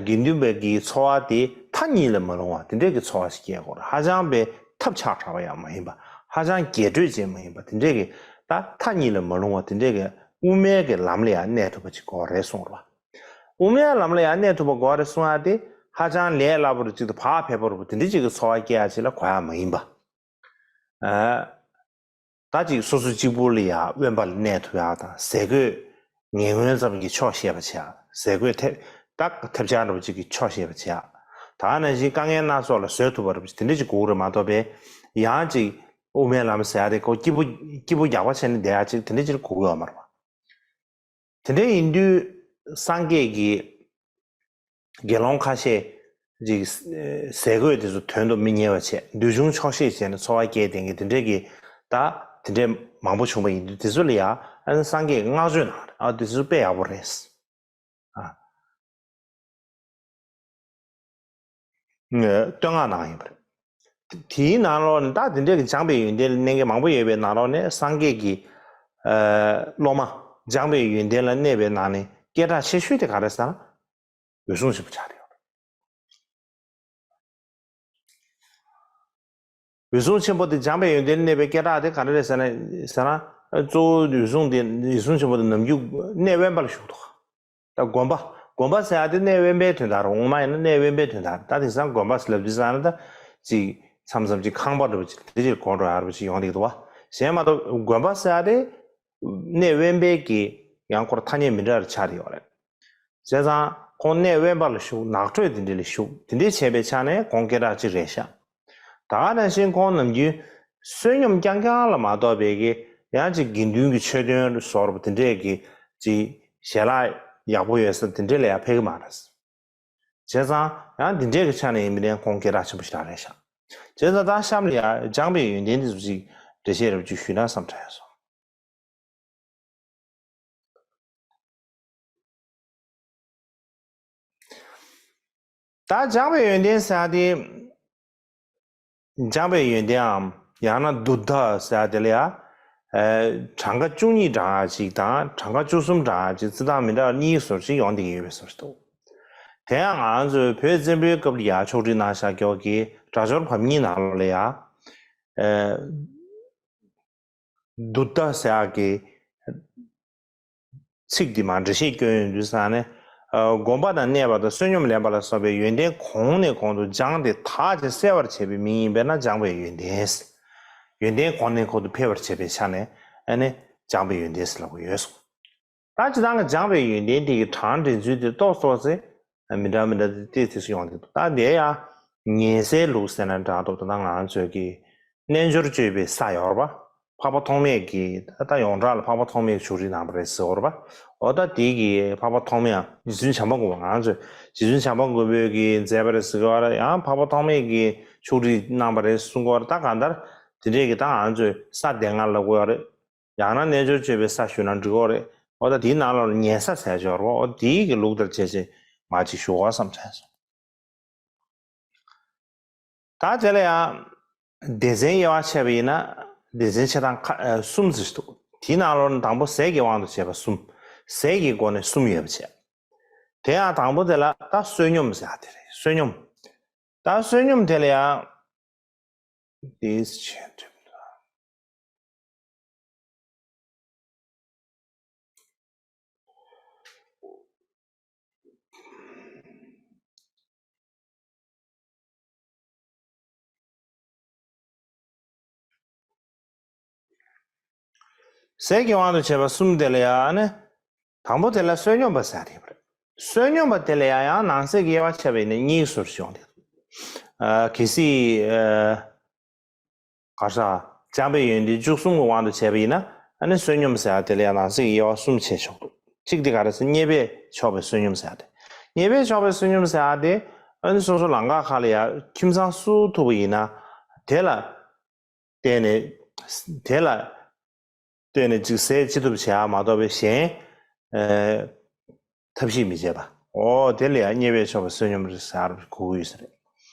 དགེ་འདུན་པའི་གི་འཚོ་བ་དེ་མཐའ་གཉིས་ལ་མ་ལྷུང་བ་དེ་འདྲས་ཀྱི་འཚོ་བ་ཞིག་སྐྱེལ་དགོས་རེད། ཧ་ཅང་པའི་ཐབས་ཆག་དྲགས་པ་ཡང་མ་ཡིན་པ། ཧ་ཅང་རྒྱས་སྤྲོས་ཅན་མ་ཡིན་པ་དེ་འདྲས་ཀྱི་ད་མཐའ་གཉིས་ལ་མ་ལྷུང་བ་དེ་འདྲས་ཀྱི་དབུ་མའི་གི་ལམ་ལ་ཡང་གནས་ཐུབ་པ་ཅིག་དགོས་རེད་གསུངས་རེད་བ། དབུ་མའི་ལམ་ལ་ཡང་གནས་ཐུབ་པ་དགོས་རེད་གསུང་ཡག་དེ་ཧ་ཅང་ལས་སླ་པོ་རུ་ཅིག་ཏུ་བག་ཕེབས་པོ་རུ་དེ་འདྲས་ཅིག་གི་འཚོ་བ་སྐྱེལ་ཡག་ཅིག་ལ་གོ་ཡག་མ་ཡིན་པ། ཨ། ད་ཅིག་སོ་སོ་གཅིག་པུ་ལ་ཡང་དབེན་པ་ལ་གནས་ཐུབ་ཡག་དང་ཟས་གོས་ངན་ངོན་ཙམ་གྱི་ཆོག་ཤེས་པ་བྱེད་ཡག་ཟས་གོས་ཐེབས་ད་ཐེབས་ཆག་འདྲ་པོ་ཅིག་གི་ཆོག་ཤེས་པ་བྱེད་ཡག་ད་ག་ནང་བཞིན་དཀའ་ངལ་སྣ་ཚོགས་ལ་བཟོད་ཐུབ་པ་འདྲ་པོ་ཅིག་དེ་འདྲ་ཅིག་དགོས་ཀྱི་རེད་མ་གཏོགས་པའི་ཡང་ཅིག་དབུ་མའི་ལམ་ཟེར་ཡག་དེ་ཁོ་སྐྱིད་པོ་སྐྱིད་པོ་རྒྱག་པ་བྱས་ནས་བསྡད་ཡག་ཅིག་དེ་འདྲ་ཅིག་དགོས་ཀྱི་ཡོད་མ་རེད་བ། དེ་འདྲ་ཡིན་དུས་སངས་རྒྱས་ཀྱིས་དགེ་སློང་ཁ་ཤས་ཅིག་ཟས་གོས་དེ་ཚོ་དོན་དུ་མི་གཉེར་བ་བྱས་འདོད་ཆུང་ཆོག་ཤེས་བྱས་ནས་འཚོ་བ་སྐྱེལ་བསྡད་མཁན་དེ་འདྲས་ཀྱི་ད་དེ་འདྲས་མང་པོ་བྱུང་བ་ཡིན་དུས་དེ་ཚོ་ལ་ཡང་ཨ་ནི་སངས་རྒྱས་ཀྱིས་བསྔགས་བརྗོད་གནང་རེད། ཨ་དེ་ཚོ་དཔེ་ཡག་པོ་རེད། ཨ། བསྟོད་བསྔགས་གནང་ཡོད་པ་རེད། དེའི་ནང་ལོགས་ནས་ད་དེ་འདྲའི་གི་སྦྱངས་པའི་ཡོན་ཏན་ལ་གནས་མཁན་མང་པོ་ཡོད་པའི་ནང་ལོགས་ནས་སངས་རྒྱས་ཀྱི་ཨ་སློབ་མ་སྦྱངས་པའི་ཡོན་ཏན་ལ་གནས་པའི་ནང་ནས་སྐད་གྲགས་ཆེ་ཤོས་དེ་ག་རེ་ཟེར་ན་འོད་སྲུང་ཆེན་པོ་ཆགས་ཡོད་རེད། འོད་སྲུང་ཆེན་པོ་དེ་སྦྱངས་པའི་ཡོན་ཏན་ལ་གནས་པའི་སྐད་གྲགས་དེ་ག་རེ་རེད་ཟེར་ན་ཟེར་ན་གཙོ་བོ་འོད་སྲུང་དེ་འོད་སྲུང་ཆེན་པོ་དེ་ནམ་རྒྱུན་གནས་དབེན་པ་ལ་བཞུགས་འདུག་ད་དགོན་པ། དགོན་པ་ཟེར་ཡག་དེ་གནས་དབེན་པའི་དོན་དག་རེད། དབུ་མ་ཡིན་ན་གནས་དབེན་པའི་དོན་དག་རེད། ད་དེང་སང་དགོན་པ་ཟེར་ལབ་དུས་ཙང་ན་ད་ཅིག་མཚམས་མཚམས་ཅིག་ཁང་པ་འདྲ་པོ་ཅིག་དེ་ཅིག་གོ་འགྲོ་ཡག་འདྲ་པོ་ཅིག་ཡོང་བསྡད་ཀྱི་འདུག་བ། གཞན་མ་གཏོགས་དགོན་པ་ཟེར་ཡག་དེ་གནས་དབེན་པའི་གི་ཡང་ཁོ་རང་ཐ་སྙད་མི་འདྲ་རུ་ཆགས་བསྡད་ཡོད་རེད། བྱས་ཙང་ཁོང་གནས་དབེན་པ་ལ་བཞུགས། ནགས་ཁྲོད་དེ་འདྲ་ལ་བཞུགས། དེ་འདྲ་བྱས་པའི་ཆ་ནས་ཁོང་སྐད་གྲགས་ཅིག་རེད་ཤག་ད་ག་ནང་བཞིན་ཁོང་ནམ་རྒྱུན་བསོད་སྙོམས་རྐྱང་རྐྱང་ལ་མ་གཏོགས་པའི་གི་ཡང་ཅིག་དགེ་འདུན་གྱི་ཆོས་སྟོན་བཟོ་འདྲ་པོ་དེ་འདྲས་ཀྱི་ཅིག་ཞལ་ལག་ཡག་པོ་ཡོད་ས་དེ་འདྲས་ལ་ཡང་ཕེབས་ཀྱི་མ་རེད། བྱས་ཙང་ཡང་འདི་འདྲས་ཀྱི་ཆ་ནས་ཡིན་པ་ཡིན་ན་ཁོང་སྐད་གྲགས་ཆེན་པོ་ཞེ་དྲག་རེད་ཤག་བྱས་ཙང་ད་གཤམ་ལ་ཡང་སྦྱངས་པའི་ཡོན་ཏན་དེ་ཚོ་ཅིག་འགྲེལ་བཤད་འདྲ་པོ་ཅིག་ཞུས་ན་བསམ་དྲན་སོང་། ད་སྦྱངས་པའི་ཡོན་ཏན་ཟེར་ཡག་དེ། སྦྱངས་པའི་ཡོན་ཏན་འམ་ཡང་ན་དུར་ད་ཟེར་ཡག་དེ་ལ་ཡང་གྲངས་ཀ་བཅུ་གཉིས་འདྲ་ཅིག་དང་གྲངས་ཀ་བཅུ་གསུམ་འདྲ་ཅིག་རྩི་སྟངས་མི་འདྲ་བ་གཉིས་བཟོ་ཅིག་ཡོང་བསྡད་ཀྱི་ཡོད་པའི་བཟོ་ཅིག་འདུག་དེ་ཡང་ང་ཚོའི་བོད་བཙན་པོའི་སྐབས་ལ་ཡང་ཕྱོགས་སྒྲིག་གནང་བཞག་རྒྱུ་གི་སྒྲ་སྦྱོར་བམ་གཉིས་ནང་ལོགས་ལ་ཡང་། དུར་ད་ཟེར་ཡག་གི་ཚིག་འདི་མར་འགྲེལ་བཤད་སྐྱོན་ཡོང་དུས་ཙང་ནས། སྒོམ་པ་དང་གནས་པ་དང་བསོད་སྙོམས་ལེན་པ་ལ་སོགས་པའི་ཡོན་ཏན་གོང་ནས་གོང་དུ་སྦྱངས་ཏེ་དག་ཅིང་གསལ་བར་བྱེད་པའི་མིང་ཡིན་པས་ན་སྦྱངས་པའི་ཡོན་ཏན། ཡོན་ཏན་གོང་ནས་གོང་དུ་འཕེལ་བར་བྱེད་པའི་ཆ་ནས་ཨ་ནི་སྦྱངས་པའི་ཡོན་ཏན་ཟེར་ལབ་ཀྱི་ཡོད་གསུངས། ད་སྤྱིར་བཏང་གི་སྦྱངས་པའི་ཡོན་ཏན་དེ་གི་གྲངས་འདྲེན་ཚུལ་དེ་ཏོག་ཙམ་ཙམ་མི་འདྲ་མི་འདྲ་དེ་ཏོག་ཙམ་ཡོང་གི་འདུག་ད་དེ་ཡང་ཉན་སའི་ལུགས་ཟེར་ན་འདྲ་འདུག་ད་ང་ཚོས་ཀྱི་རྣལ་འབྱོར་སྤྱོད་པའི་ས་ཡོད་རེད་པ། འཕགས་པ་ཐོགས་མེད་ཀྱིས་ད་ཡོངས་གྲགས་ལ་འཕགས་པ་ཐོགས་མེད་ཀྱིས་ཕྱོགས་སྒྲིག་གནང་བ་རེད་ཟེར་བ་རེད་པ། འོ་ད་དེ་གི་འཕགས་པ་ཐོགས་མེད་ཡང་རྗེ་བཙུན་བྱམས་པ་མགོན་པོ་ང་ཚོས་རྗེ་བཙུན་བྱམས་པ་མགོན་པོས་ཀྱིས་མཛད་པ་རེད་ཟེར་གྱི་ཡོད་རེད། ཡང་འཕགས་པ་ཐོགས་མེད་ཀྱིས་ཕྱོགས་སྒྲིག་གནང་བ་རེད་གསུང་གི་ཡོད་རེད། ད་གང་ལྟར། དེ་འདྲས་ཀྱི་ད་ང་ཚོས་ས་སྡེ་ལྔ་ལབ་དགོས་ཡོད་རེད། ཡང་ན་རྣལ་འབྱོར་སྤྱོད་པའི་ས་ཞུས་ན་འགྲིག་གི་རེད། འོ་ད་དེའི་ནང་ལོགས་ལ་ཉལ་ས་ཟེར་ཡག་ཅིག་ཡོད་རེད་པ། འོ་དེའི་གི་ལུགས་ལྟར་བྱས་བྱས་མར་ཅིག་ཞུ་དགོས་བསམ་དྲན་སོང་། ད་དེ་ལ་ཡང་སྡེ་ཚན་དབྱེ་བ་ཕྱེ་བ་ཡིན་ན་སྡེ་ཚན་ཕྱེ་སྟངས་ཁ་ཨ་གསུམ་ཙམ་ཞིག་འདུག། དེའི་ནང་ལོགས་ནས་དང་པོ་ཟས་ཀྱི་དབང་དུ་བྱས་པ་གསུམ། ཟས་ཀྱི་སྒོ་ནས་གསུམ་ཡོད་པ་བྱས། དེ་ཡང་དང་པོ་དེ་ལ་ད་བསོད་སྙོམས་ཟེར་ཡག་དེ་རེད། བསོད་སྙོམས། ད་བསོད་སྙོམས་དེ་ལ་ཡང་དེས་བྱས་འགྲིག་འདུག། ཟས་ཀྱི་དབང་དུ་བྱས་པ་གསུམ་དེ་ལ་ཡང་ནི། དང་པོ་དེ་ལ་བསོད་སྙོམས་པ་ཟེར་ཡག་དེ་ཡོད་པ་རེད། བསོད་སྙོམས་པ་དེ་ལ་ཡང་ཡང་ནང་གསེས་ཀྱི་དབྱེ་བ་ཕྱེ་བ་ཡིན་ན་གཉིས་སུ་ཡོང་དེ། ཨ་གལ་སྲིད་ཨ་ག་རེ་ཟ། འཇམ་པའི་ཡོན་ཏན་བཅུ་གསུམ་གྱི་དབང་དུ་བྱས་པ་ཡིན་ན་ཨ་ནི་བསོད་སྙོམས་ཟེར་ཡག་དེ་ལ་ཡང་ནང་གསེས་ཀྱི་དབྱེ་བ་གསུམ་ཕྱེ་ཆོག་འདུག། གཅིག་དེ་ག་རེ་ཟེར། རྙེད་པས་ཆོག་པའི་བསོད་སྙོམས་ཟེར་ཡག་དེ། རྙེད་པས་ཆོག་པའི་བསོད་སྙོམས་ཟེར་ཡག་དེ་ཨ་ནི་སོ་སོ་ལམ་ཁ་ཁག་ལ་ཡང་ཁྱིམ་ཚང་སུ་ཐུག་པ་ཡིན་ན་དེ་ལ་བརྟེན་ནས་དེ་ལ་བརྟེན་ནས་ཅིག་ཟས་ཅི་ཐུབ་བྱེད་ཡག་མ་གཏོགས་པའི་གཞན་ཨ་ཐབས་ཤེས་མི་བྱེད་པ། འོ་དེ་ལ་ཡང་རྙེད་པས་ཆོག་པའི་བསོད་སྙོམས་རེད་ཟེར་གོ་གི་ཡོད་ས་རེད།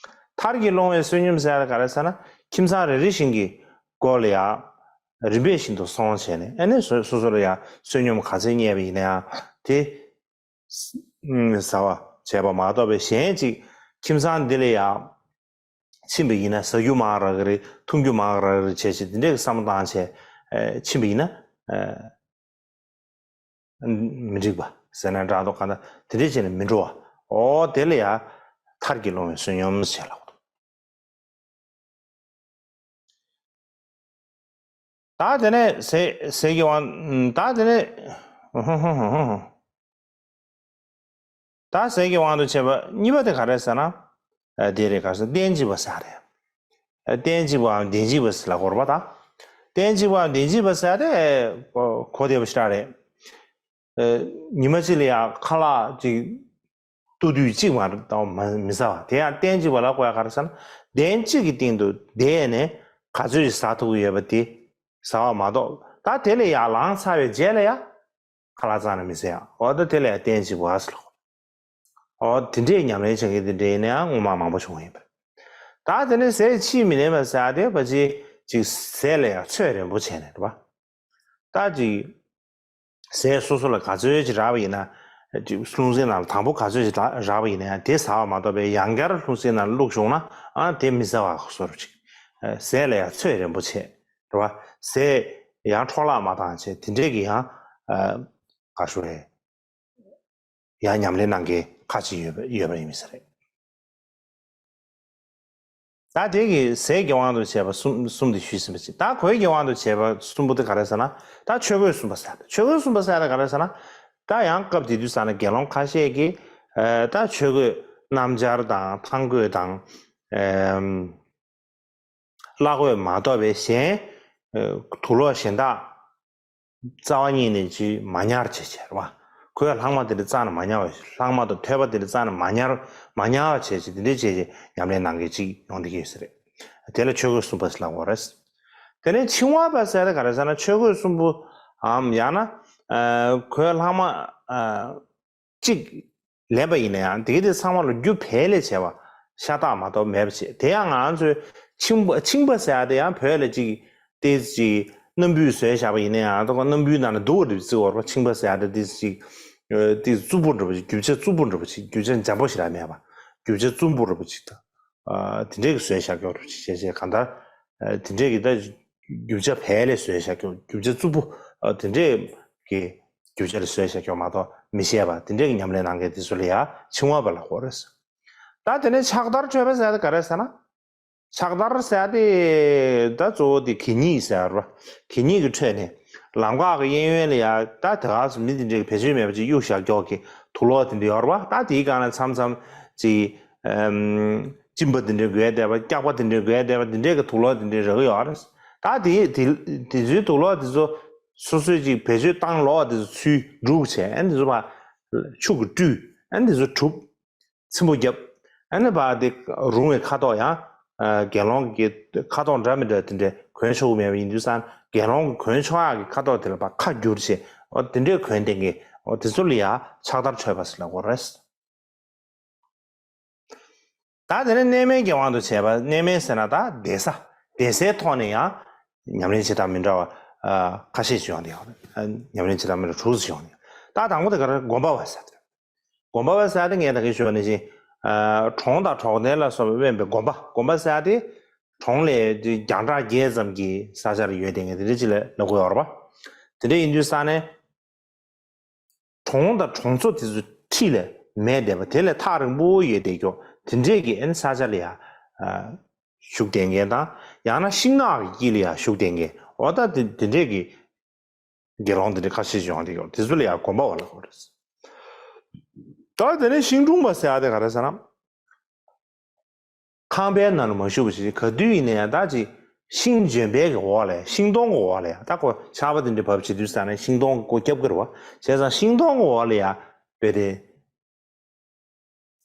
མཐར་གྱིས་ལོང་བའི་བསོད་སྙོམས་ཟེར་ཡག་ག་རེ་ཟེར་ན་ཁྱིམ་ཚང་རེ་རེ་བཞིན་གྱི་སྒོ་ལ་ཡང་རིམ་པས་བཞིན་དུ་སོང་བྱས་ནས་ཨ་ནི་སོ་སོ་སོ་ལ་ཡང་བསོད་སྙོམས་ག་ཚད་རྙེད་པ་ཡིན་ན་ཡང་དེ་ཟ་བ་བྱས་པ་མ་གཏོགས་པའི་གཞན་ཅིག་ཁྱིམ་ཚང་འདི་ལ་ཡང་ཕྱིན་པ་ཡིན་ན་ཟ་རྒྱུ་མང་རག་གི་རེད། འཐུང་རྒྱུ་མང་རག་གི་རེད་བྱས་བྱས་དེ་འདྲས་ཀྱི་བསམ་བློ་བཏང་བྱས་ཨ་ཕྱིན་པ་ཡིན་ན་ཨ་མི་འགྲིག་པ་ཟེར་ན་འདྲ་འདུག། གང་ལྟར་དེ་འདྲས་བྱས་ནས་མི་འགྲོ་བ། འོ་དེ་ལ་ཡང་མཐར་གྱིས་ལོང་བའི་བསོད་སྙོམས་ཟེར་ལབ་འདུག། ད་དེ་ནས་ཟས་ཟས་ཀྱི་དབང་། ད་དེ་ནས་ད་ཟས་ཀྱི་དབང་དུ་བྱས་པ་གཉིས་པ་དེ་ག་རེ་ཟེར་ན། ཨ་དེ་རེད། ག་རེ་ཟེར། རྟེན་གཅིག་པ་ཟེར་རེད། ཨ་རྟེན་གཅིག་པའམ་བདེན་གཅིག་པ་ཟེར་ལབ་དགོས་རེད་པ་ད། རྟེན་གཅིག་པའམ་བདེན་གཅིག་པ་ཟེར་དེ་གོ་བདེ་པོ་ཞེ་དྲག་རེད། ཨ་ཉི་མ་གཅིག་ལ་ཡང་ཁ་ལག་ཅིག་ལྟོ་དུས་གཅིག་མ་གཏོགས་མ་མི་ཟ་བ་དེ་ཡང་རྟེན་གཅིག་པ་ལབ་དགོས་ཡག་ག་རེ་ཟེར་ན། གདན་གཅིག་གི་སྟེང་དུ་བསྡད་ནས་ག་ཚོད་ཅིག་ཟ་ཐུབ་ཀྱི་ཡོད་པ་དེ་ཟ་བ་མ་གཏོགས། ད་དེ་ལས་ཡར་ལངས་ཚར་བའི་རྗེས་ལ་ཡང་ཁ་ལག་རྩ་ནས་མི་ཟ་ཡག། འོ་ད་དེ་ལ་ཡང་རྟེན་གཅིག་པ་ཟེར་ལབ། འོ་དེ་འདྲའི་ཉམས་ལེན་བྱེད་མཁན་དེ་འདྲ་ཡིན་ན་ཡང་སྔོན་མ་མང་པོ་བྱུང་བ་ཡིན་པ་རེད། ད་དེ་ནས་ཟས་ཕྱིས་མི་ལེན་པ་ཟེར་ཡག་དེ་ཕལ་ཆེར་ཅིག་ཟས་ལ་ཡང་ཚོད་རན་པོ་བྱས་ནས་རེད་པ། ད་ཅིག་ཟས་སོ་སོ་ལ་ག་ཚོད་ཅིག་རག་པ་ཡིན་ན། ཅིག་ལྷུང་བཟེད་ནང་ལ་དང་པོ་ག་ཚོད་ཅིག་རག་རག་པ་ཡིན་ན་ཡང་དེ་ཟ་བ་མ་གཏོགས་པའི་ཡང་བསྐྱར་ལྷུང་བཟེད་ནང་ལ་བླུགས་བྱུང་ན་ཨ་དེ་མི་ཟ་བ་བཟོ་འདྲ་ཅིག། ཟས་ལ་ཡང་ཚོད་རན་པོ་བྱས་རེད་པ། ཟས་ཡང་འཕྲོ་བརླག་མ་བཏང་བྱས་དེ་འདྲས་ཀྱི་ཡང་ཨ་ག་རེ་ཞུ་རེད། ཡང་ཉམས་ལེན་གནང་མཁན་ཁག་ཅིག་ཡོད་པ་ཡོད་པ་ཡིན་ས་རེད། ད་དེ་གི་ཟས་ཀྱི་དབང་དུ་བྱས་པ་གསུམ་གསུམ་དེ་ཞུས་ཟིན་པ་ཅིག། ད་གོས་ཀྱི་དབང་དུ་བྱས་པ་གསུམ་པོ་དེ་ག་རེ་ཟེར་ན། ད་ཆོས་གོས་གསུམ་པ་ཟེར། ཆོས་གོས་གསུམ་པ་ཟེར་ན་ག་རེ་ཟེར་ན། ད་ཡང་སྐབས་དེ་དུས་ཙམ་ན་དགེ་སློང་ཁ་ཤས་ཀྱིས་ཨ་ད་ཆོས་གོས་སྣམ་སྦྱར་དང་ཐང་གོས་དང་ཨ་བླ་གོས་མ་གཏོགས་པའི་གཞན་ཨ་དུག་ལོག་གཞན་དག་རྩ་བ་ཉིད་ནས་ཅིག་མ་ཉར་བྱས་བྱས་རེད་པ། གོས་ལྷག་མ་དེ་འདྲ་རྩ་ནས་མ་ཉར་བ། ལྷག་མ་དང་ཐོད་པ་དེ་འདྲ་རྩ་ནས་མ་ཉར་མ་ཉར་བ་བྱས་བྱས་དེ་འདྲ་བྱས་བྱས་ཉམས་ལེན་གནང་མཁན་ཅིག་ཡོང་བསྡད་ཀྱི་ཡོད་ས་རེད། དེ་ལ་ཆོས་གོས་གསུམ་པ་ཟེར་ལབ་དགོས་རེད། དེ་ནས་འཆིང་བ་པ་ཟེར་དེ་ག་རེ་ཟེར་ན། ཆོས་གོས་གསུམ་པོའམ་ཡང་ན་ཨ་གོས་ལྷག་མ་ཨ་གཅིག་ལེན་པ་ཡིན་ན་ཡང་དེ་ག་དེ་ཚང་མ་ལ་རྒྱུ་བལ་ལས་བྱས་པ་ཤ་སྟག་མ་གཏོགས་མེད་པ་བྱས། དེ་ཡང་ང་ཚོས་འཆིང་བ་འཆིང་བ་ཟེར་ཡག་དེ་ཡང་བོད་ལ་ཅིག་ཏོག་ཙམ་ཅིག་སྣམ་བུས་བཟོས་བཞག་པ་ཡིན་ན་ཡང་ད་ག་སྣམ་བུའི་ནང་ན་སྡུག་པ་འདྲ་བོ་བརྩི་བར་བ། འཆིང་བ་ཟེར་ཡག་དེ་ཏོག་ཙམ་ཅིག་ཨ་ཏོག་ཙམ་རྩུབ་པོ་འདྲ་བོ་ཅིག། རྒྱུ་ཆ་རྩུབ་པོ་འདྲ་བོ་ཅིག། རྒྱུ་ཆ་འཇམ་པོ་ཞིག་རང་མེད་པ། རྒྱུ་ཆ་རྩུབ་པོ་འདྲ་བོ་ཅིག་དང་། ཨ་དེ་འདྲས་ཀྱི་བཟོས་བཞག་ཀྱོག་རུ་ཅིག་བྱས་བྱས་གང་ལྟར། ཨ་དེ་འདྲས་ཀྱི་ད་རྒྱུ་ཆ་བལ་ལས་བཟོས་བཞག་ཀྱོག། རྒྱུ་ཆ་རྩུབ་པོ་ཨ་དེ་འདྲས་ཀྱི་རྒྱུ་ཆ་ལས་བཟོས་བཞག་ཀྱོག་མ་གཏོགས་མི་ཤེས་པ་དེ་འདྲས་ཀྱི་ཉམས་ལེན་གནང་མཁན་དེ་ཚོ་ལ་ཡ་འཆིང་བ་པ་ལབ་དགོས་རེད། ད་དེ་ནས་ཕྱག་དར་འཕྲོད་པ་ཟེར་ཡ་དེ་ག་རེ་ཟེར་ན། ཕྱག་དར་ཟེར་ཡ་དེ་ད་གཙོ་བོ་དེ་གད་སྙིགས་ཟེར་ཡ་རེད་པ། གད་སྙིགས་ཀྱི་ཁྲོད་ནས་ལམ་ཁ་གི་གཡས་གཡོན་ལ་ཡ་ད་དེ་ག་སེ་མི་དེ་འདྲས་ཀྱི་བེད་སྤྱོད་མེད་པ་ཅིག་གཡུགས་བཞག་ཀྱོག་གི་དུག་ལོག་དེ་འདྲས་ཡོད་རེད་པ། ད་དེའི་སྒང་ལ་མཚམས་མཚམས་ཅིག་ཨམ་གཅིན་པ་དེ་འདྲའི་འགོས་བསྡད་པ། སྐྱག་པ་དེ་འདྲའི་འགོས་བསྡད་པ། དེ་འདྲའི་གི་དུག་ལོག་དེ་འདྲའི་རག་གི་ཡོད་རེད། ད་དེ་དེ་དེ་ཚོའི་དུག་ལོག་དེ་ཚོ་སོ་སོས་ཅིག་བེད་སྤྱོད་བཏང་ལོག་དེ་ཚོ་ཚུར་སྒྲུག་བྱས། ཨ་ནི་དེ་ཚོ་ཕར་ཆུ་གིས་བཀྲུས། ཨ་ནི་དེ་ཚོ་གྲུབ། ཚིམ་པོ་བརྒྱབ། ཨ་ནི་ཕར་དེ་རུང་བའི་ཁ་དོག་ཡང་ དགེ་སློང་གི་ཁ་དོག་འདྲ་མི་འདྲ་དེ་འདྲའི་གོན་ཆོག་གི་མེད་པ་ཡིན་དུས་ཙང་དགེ་སློང་གི་གོན་ཆོག་ཡག་གི་ཁ་དོག་དེ་ལ་ཕར་ཁ་བསྒྱུར་བྱས་འོ་དེ་འདྲའི་གོན་བསྡད་མཁན་འོ་དེ་ཚོ་ལ་ཡ་ཕྱག་དར་འཁྲོད་པ་ཟེར་ལབ་དགོས་རེད། ད་དེ་ནས་གནས་མལ་གྱི་དབང་དུ་བྱས་པ་གནས་མལ་ཟེར་ན་ད་བསྡད་ས་བསྡད་སའི་ཐོག་ནས་ཡང་ཉམས་ལེན་བྱེད་སྟངས་མི་འདྲ་བ་ཁ་ཤས་ཤིག་ཡོང་དེ་ཡང་ཉམས་ལེན་བྱེད་སྟངས་མི་འདྲ་དྲུག་ཙམ་ཡོང་དེ་ད་དང་པོ་དེ་ག་རེ་སྒོམ་པ་བ་ཟེར་ཏེ། སྒོམ་པ་བ་ཟེར་ཏེ་ངས་ད་གིན་ཞུས་པ་ནང་བཞིན་གྲོང་དང་གྲོང་རྡལ་ལ་སོགས་པའི་དབེན་པའི་སྒོམ་པ་སྒོམ་པ་ཟེར་ཏེ་གྲོང་ལས་རྒྱང་གྲགས་བརྒྱད་ཙམ་གྱི་ས་ཆ་ལ་ཡོད་དེ་ངས་དེ་འདྲ་ཅིག་ལ་ལབ་དགོས་ཡོད་རེད་པ། དེ་འདྲ་ཡིན་དུས་ས་ནས། གྲོང་དང་གྲོང་ཚོ་དེ་ཚོ་འཁྲིས་ལ་མེད་བསྡད་པ་དེ་ལས་ཐག་རིང་པོ་ཡོད་བསྡད་ཀྱོག་དེ་འདྲས་ཀྱི་ཨན་ས་ཆ་ལ་ཡ་བཞུགས་བསྡད་མཁན་དང་ཡང་ན་ཤིང་ནགས་ཀྱི་དཀྱིལ་ལ་ཡ་བཞུགས་བསྡད་མཁན་འོ་ད་དེ་དེ་འདྲས་ཀྱི་དགེ་སློང་དེ་འདྲས་ཁ་ཤས་ཤིག་ཡོང་བསྡད་ཀྱོག་དེ་ཚོ་ལ་ཡ་སྒོམ་པ་བ་ལབ་དགོས་རེད། ད་དེ་ནས་ཤིང་དྲུང་པ་ཟེར་ཡ་དེ་ག་རེ་ཟེར་ན། ཁང་པའི་ནང་ལ་མ་བཞུགས་པ་ཞིག་ག་དུས་ཡིན་ན་ཡང་ད་ཅིག་ཤིང་ལྗོན་པའི་གི་འོག་ལ་ཤིང་སྡོང་གི་འོག་ལ་ཡང་ད་ཁོ་ཆར་པ་དེ་འདྲ་བབས་བྱེད་དུས་ཙང་ནས་ཤིང་སྡོང་གི་སྒོ་རྒྱབ་ཀྱི་རེད་བ། བྱས་ཙང་ཤིང་སྡོང་གི་འོག་ལ་ཡང་བེ་དེ་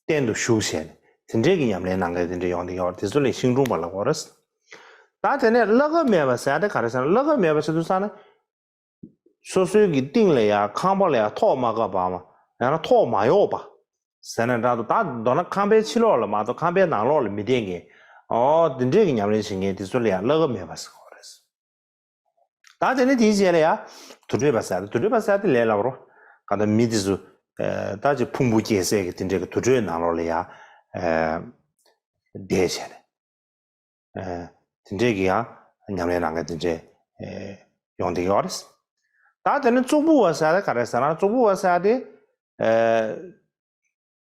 སྟེང་དུ་བཞུགས་བྱས་ནས་དེ་འདྲས་ཀྱི་ཉམས་ལེན་གནང་མཁན་དེ་འདྲས་ཡོང་དེ་ཡོད་རེད། དེ་ཚོ་ལ་ཤིང་དྲུང་པ་ལབ་དགོས་རེད། ད་དེ་ནས་བླ་གབ་མེད་པ་ཟེར་ཡ་དེ་ག་རེ་ཟེར་ན་བླ་གབ་མེད་པ་བྱེད་དུས་ཙང་ནས། སོ་སོའི་གི་སྟེང་ལ་ཡ་ཁང་པ་ལ་ཡ་ཐོག་མ་བཀབ་པའམ་ཡང་ན་ཐོག་མ་གཡོགས་པ་ཟེར་ན་འདྲ་འདུག་ད་མདོར་ན་ཁང་པའི་ཕྱི་ལོགས་ལ་མ་གཏོགས་ཁང་པའི་ནང་ལོགས་ལ་མི་བསྡད་མཁན་ཨོ་དེ་འདྲས་ཀྱི་ཉམས་ལེན་བྱེད་མཁན་དེ་ཚོ་ལ་ཡ་བླ་གབ་མེད་པ་ཟེར་གྱི་ཡོད་རེད། ད་དེ་ནས་དེའི་རྗེས་ལ་ཡ་དུར་ཁྲོད་པ་ཟེར་ཡ་དེ་དུར་ཁྲོད་པ་ཟེར་ཡ་དེ་ལས་སླ་པོ་རེད། གང་ལྟར་མི་དེ་ཚོ་ད་ཅིག་ཕུང་པོ་སྐྱེ་སའི་གི་དེ་འདྲས་ཀྱི་དུར་ཁྲོད་ནང་ལོགས་ལ་ཡ་བསྡད་བྱས་ནས། དེ་འདྲས་ཀྱི་ཡང་ཉམས་ལེན་གནང་མཁན་དེ་འདྲས་ཡོང་བསྡད་ཡོད་རེད། ད་དེ་ནི་གཙུག་ཕུད་པ་ཟེར་ཡ་དེ་ག་རེ་ཟེར་ན་གཙུག་ཕུད་པ་ཟེར་ཡ་དེ་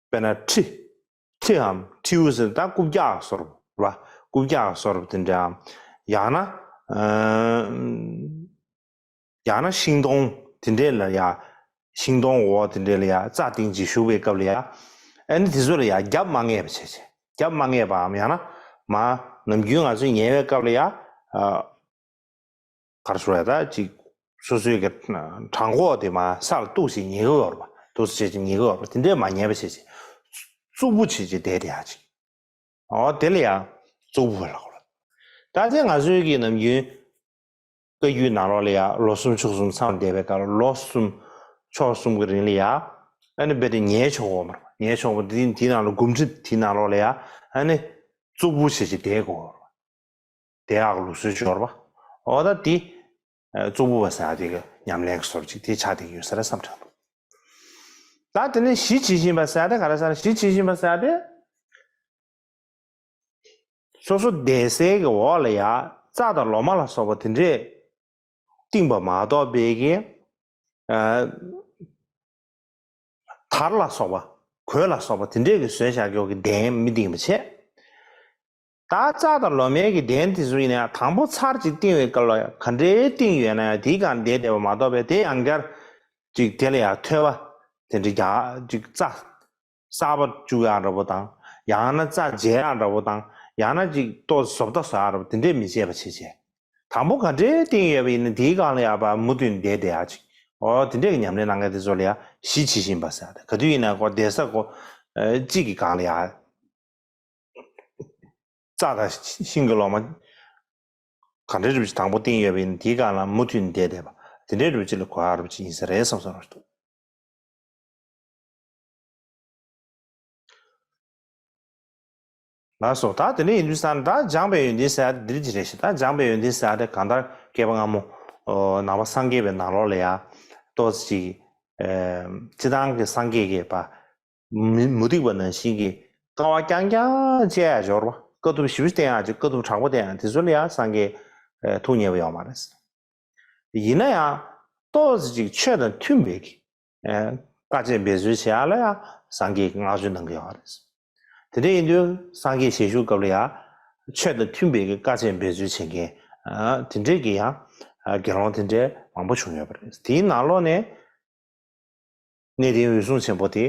དཔེར་ན་ཁྲི་ཁྲིའམ་ཁྲིའུ་ཟེར་ད་རྐུབ་བཀྱག་བཟོ་རབས་ར་རྐུབ་བཀྱག་བཟོ་རབས་དེ་འདྲའམ་ཡང་ན། ཡང་ན་ཤིང་སྡོང་དེ་འདྲས་ལ་ཡ། ཤིང་སྡོང་འོག་དེ་འདྲས་ལ་ཡ་རྩྭ་སྟེང་ཅིག་བཞུགས་པའི་སྐབས་ལ་ཡ། ཨ་ནི་དེ་ཚོ་ལ་ཡ་རྒྱབ་མ་ངེས་པ་བྱས་བྱས། རྒྱབ་མ་ངེས་པའམ་ཡང་ན་མ་ནམ་རྒྱུན་ང་ཚོས་ཉལ་བའི་སྐབས་ལ་ཡ། ག་རེ་ཟེར་ཡ་ད་ཅིག་སོ་སོའི་གི་བྲང་ཁོག་དེ་མ་ས་ལ་གཏུགས་བྱས་ཉལ་གི་ཡོད་རེད་པ། འདུག་སེ་བྱས་བྱས་ཉལ་གི་ཡོད་རེད་པ། དེ་འདྲས་མ་ཉལ་བ་བྱས་བྱས། རྩུབ་པོ་བྱས་བྱས་བསྡད་བསྡད་ཡ་ཅིག་ཨོ་དེ་ལ་ཡ་གཙུག་ཕུད་ལབ་དགོས་རེད། ད་ཆ་ང་ཚོའི་གི་ནམ་རྒྱུན་བཀའ་བརྒྱུད་ནང་ལོགས་ལ་ཡ་ལོ་གསུམ་ཕྱོགས་གསུམ་མཚམས་བསྡད་པའི་སྐབས་ལ་ལོ་གསུམ་ཕྱོགས་གསུམ་གི་རིང་ལ་ཡ་ཨ་ནི་རྦད་དེ་ཉལ་ཆོག་གོ་མ་རེད། ཉལ་ཆོག་པ་དེ་དེའི་ནང་ལ་སྒོམ་ཁྲིད་དེའི་ནང་ལོགས་ལ་ཡ་ཨ་ནི་གཙུག་ཕུད་བྱས་བྱས་བསྡད་དགོས་རེད། བསྡད་ཡག་ལུགས་སྲོལ་ཅིག་ཡོད་རེད་པ། ཨོ་ད་དེ་གཙུག་ཕུད་པ་ཟེར་ཡ་དེ་གི་ཉམས་ལེན་གྱི་སྲོལ་ཅིག་དེ་ཆགས་བསྡད་ཀྱི་ཡོད་ས་རེད་བསམ་དྲན་འདུག་ད་དེ་ནས་གཞི་ཇི་བཞིན་པ་ཟེར་ཡ་དེ་ག་རེ་ཟེར་ན་གཞི་ཇི་བཞིན་པ་ཟེར་ཡ་དེ། སོ་སོ་བསྡད་སའི་གི་འོག་ལ་ཡ་རྩྭ་དང་ལོ་མ་ལ་སོགས་པ་དེ་འདྲས་བཏིང་པ་མ་གཏོགས་པའི་གི་ཨ། དར་ལ་སོགས་པ་གོས་ལ་སོགས་པ་དེ་འདྲས་ཀྱི་བཟོས་བཞག་ཀྱོག་གི་གདན་མི་བཏིང་བ་བྱས། ད་རྩྭ་དང་ལོ་མའི་གི་གདན་དེ་ཚོ་ཡིན་ན་ཡང་དང་པོ་ཚར་གཅིག་བཏིང་བའི་སྐབས་ལ་ཡང་ག་འདྲའི་བཏིང་ཡོད་ན་ཡང་དེའི་སྒང་བསྡད་བསྡད་པ་མ་གཏོགས་པའི་དེ་ཡང་བསྐྱར་གཅིག་དེ་ལ་ཡང་ཐོད་པ་དེ་འདྲ་རྒྱག་གཅིག་རྩྭ་གསར་པ་བཅུག་ཡག་འདྲ་པོ་དང་ཡང་ན་རྩྭ་བརྗེ་ཡག་འདྲ་པོ་དང་ཡང་ན་གཅིག་ཏོག་བཟོ་ལྟ་བཟོ་ཡག་འདྲ་པོ་དེ་འདྲས་མི་བྱེད་པ་བྱེད་བྱས། དང་པོ་ག་འདྲའི་བཏིང་ཡོད་པ་ཡིན་ན་དེའི་སྒང་ལ་ཡང་པ་མུ་མཐུད་བསྡད་བསྡད་ཡག་ཅིག་ཨོ་དེ་འདྲས་ཀྱི་ཉམས་ལེན་གནང་མཁན་དེ་ཚོ་ལ་ཡང་གཞི་ཇི་བཞིན་པ་ཟེར་ཡག་དེ་ག་དུས་ཡིན་ན་ཁོ་བསྡད་ས་ཁོ་གཅིག་གི་སྒང་ལ་ཡང་། རྩྭ་དང་ཤིང་གི་ལོ་མ་ག་འདྲའི་རིགས་ཀྱི་དང་པོ་བཏིང་ཡོད་པ་ཡིན་དེའི་སྒང་ལ་མུ་མཐུད་བསྡད་བསྡད་པ་དེ་འདྲའི་རིགས་ཅིག་ལ་གོ་ཡག་རིགས་ཅིག་ཡིན་ས་རེད་བསམ་བསམ་རེད་འདུག་ལགས་སོ། ད་དེ་འདྲ་ཡིན་དུས་ཙང་ད་སྦྱངས་པའི་ཡོན་ཏན་ཟེར་ཡག་དེ་འདྲ་ཅིག་རེད་ཤག་ད་སྦྱངས་པའི་ཡོན་ཏན་ཟེར་ཡག་དེ་གང་ལྟར་བསྐལ་པ་སྔ་མོ་ནང་པ་སངས་རྒྱས་པའི་ནང་ལོགས་ལ་ཡང་ཏོག་ཙམ་ཅིག་སྤྱིར་བཏང་གི་སངས་རྒྱས་ཀྱི་པ། མི་མུ་སྟེགས་པ་ནང་བཞིན་གྱི་དཀའ་བ་རྐྱང་རྐྱང་སྤྱད་ཡག་འབྱོར་བ་དཀའ་ཐུབ་ཞེ་པོ་བསྟེན་ཡག་ཅིག་དཀའ་ཐུབ་དྲག་པོ་བསྟེན་ཡག་དེ་ཚོ་ལ་ཡང་སངས་རྒྱས་ཐུགས་མཉེས་པ་ཡོད་མ་རེད། ཡིན་ན་ཡང་ཏོག་ཙམ་ཅིག་ཆོས་དང་མཐུན་པའི་གི་དཀའ་སྤྱད་འབད་རྩོལ་བྱེད་ཡག་ལ་ཡང་སངས་རྒྱས་ཀྱིས་བསྔགས་བརྗོད་གནང་གི་ཡོད་རེད། དེ་འདྲ་ཡིན་དུས་སངས་རྒྱས་ཞལ་བཞུགས་སྐབས་ལ་ཡང་ཆོས་དང་མཐུན་པའི་གི་དཀའ་སྤྱད་འབད་རྩོལ་བྱེད་མཁན་དེ་འདྲའི་གི་ཡང་དགེ་སློང་དེ་འདྲའི་མང་པོ་བྱུང་ཡོད་པ་རེད། དེའི་ནང་ལོགས་ནས། གནས་བརྟན་འོད་སྲུང་ཆེན་པོ་དེ་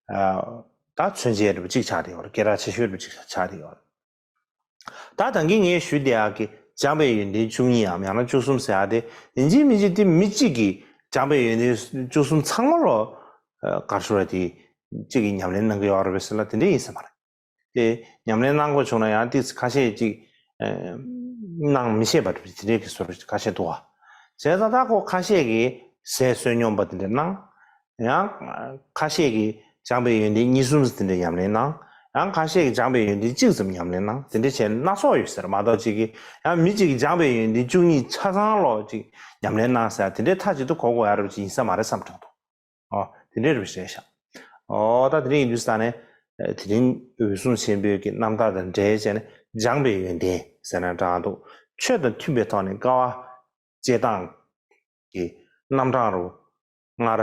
ད་མཚོན་བྱེད་འདྲ་པོ་གཅིག་ཆགས་བསྡད་ཡོད་རེད། སྐད་གྲགས་ཆེ་ཤོས་འདྲ་པོ་གཅིག་ཆགས་བསྡད་ཡོད་རེད། ད་ད་གིན་ངས་ཞུས་བསྡད་ཡག་གི་སྦྱངས་པའི་ཡོན་ཏན་བཅུ་གཉིས་འམ་ཡང་ན་བཅུ་གསུམ་ཟེར་ཡག་དེ་ཡིན་གཅིག་མིན་གཅིག་དེ་མི་གཅིག་གིས་སྦྱངས་པའི་ཡོན་ཏན་བཅུ་གསུམ་ཚང་མ་ལོ་ག་རེ་ཟེར་བ་དེ་གཅིག་གིས་ཉམས་ལེན་གནང་གི་ཡོད་རེད་པས་ཟེར་ན་དེ་འདྲ་ཡིན་ས་མ་རེད། དེ་ཉམས་ལེན་གནང་དགོས་བྱུང་ན་ཡང་ཏིས་ཁ་ཤས་ཅིག་ཨ་གནང་མི་ཤེས་པ་དེ་འདྲའི་གི་བཟོ་འདྲ་ཁ་ཤས་འདུག་བ། བྱས་ཙང་ད་ཁོ་ཁ་ཤས་ཀྱིས་ཟས་བསོད་སྙོམས་པ་དེ་འདྲ་གནང་། ཡང་ཁ་ཤས་ཀྱིས་སྦྱངས་པའི་ཡོན་ཏན་གཉིས་གསུམ་དེ་འདྲ་ཉམས་ལེན་གནང་། ཡང་ཁ་ཤས་ཀྱིས་སྦྱངས་པའི་ཡོན་ཏན་གཅིག་ཙམ་ཉམས་ལེན་གནང་། དེ་འདྲ་བྱས་ནས་སྣ་ཚོགས་ཡོད་ཟེར་མ་གཏོགས་གཅིག་གིས་ཡང་མི་གཅིག་གིས་སྦྱངས་པའི་ཡོན་ཏན་བཅུ་གཉིས་ཆ་ཚང་ལོ་གཅིག་ཉམས་ལེན་གནང་ཟེར་དེ་འདྲའི་མཐའ་གཅིག་ཏུ་གོ་དགོས་ཡ་རབས་ཅིག་ཡིན་ས་མ་རེད་བསམ་དྲན་འདུག་ཨོ་དེ་འདྲའི་རེད་བཤད་ཤག་ཨོ་ད་དེ་རིང་ཡིན་དུས་ས་ནས་དེ་རིང་འོད་སྲུང་ཆེན་པོའི་གི་རྣམ་ཐར་དང་འབྲེལ་བྱས་ནས་སྦྱངས་པའི་ཡོན་ཏན་ཟེར་ན་འདྲ་འདུག་ཆོས་དང་མཐུན་པའི་ཐོག་ནས་དཀའ་བ་སྤྱད་སྟངས་ཀྱི་རྣམ་གྲངས་རུ། སྔར་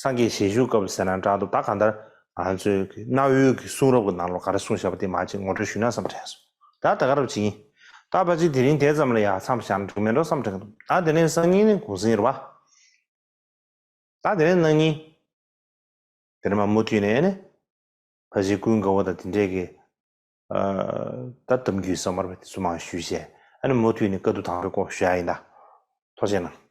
སངས་རྒྱས་ཞལ་བཞུགས་སྐབས་ཟེར་ན་འདྲ་འདུག་ད་གང་ལྟར་ང་ཚོའི་གི་གནའ་བོའི་གི་གསུང་རབ་ཀྱི་ནང་ལོགས་ག་རེ་གསུངས་བཞག་པ་དེ་མ་ཅིག་ངོ་སྤྲོད་ཞུས་ན་བསམ་དྲན་སོང་། ད་ད་ག་རབ་ཅིག་ཡིན། ད་ཕལ་ཆེར་དེ་རིང་དེ་ཙམ་ལ་ཡ་མཚམས་བཞག་ན་འགྲིག་མེད་འགྲོ་བསམ་དྲན་གི་འདུག་ད་དེ་རིང་སང་ཉིན་ནི་གུང་སེང་རེད་བ། ད་དེ་རིང་གནངས་ཉིན། དེ་རིང་མ་མུ་མཐུད་ནས་ནི། ཕ་གཞིས་ཀུན་དགའ་བོ་དང་དེ་འདྲས་ཀྱི། ཨ་ད་གཏམ་རྒྱུད་གསར་མར་བ་དེ་ཚོ་མང་ཞུས་བྱས། ཨ་ནི་མུ་མཐུད་ནས་བཀའ་བསྡུ་དང་པོའི་སྐོར་ཞུ་ཡ་ཡིན་ད། ཐུགས་རྗེ་གནང་།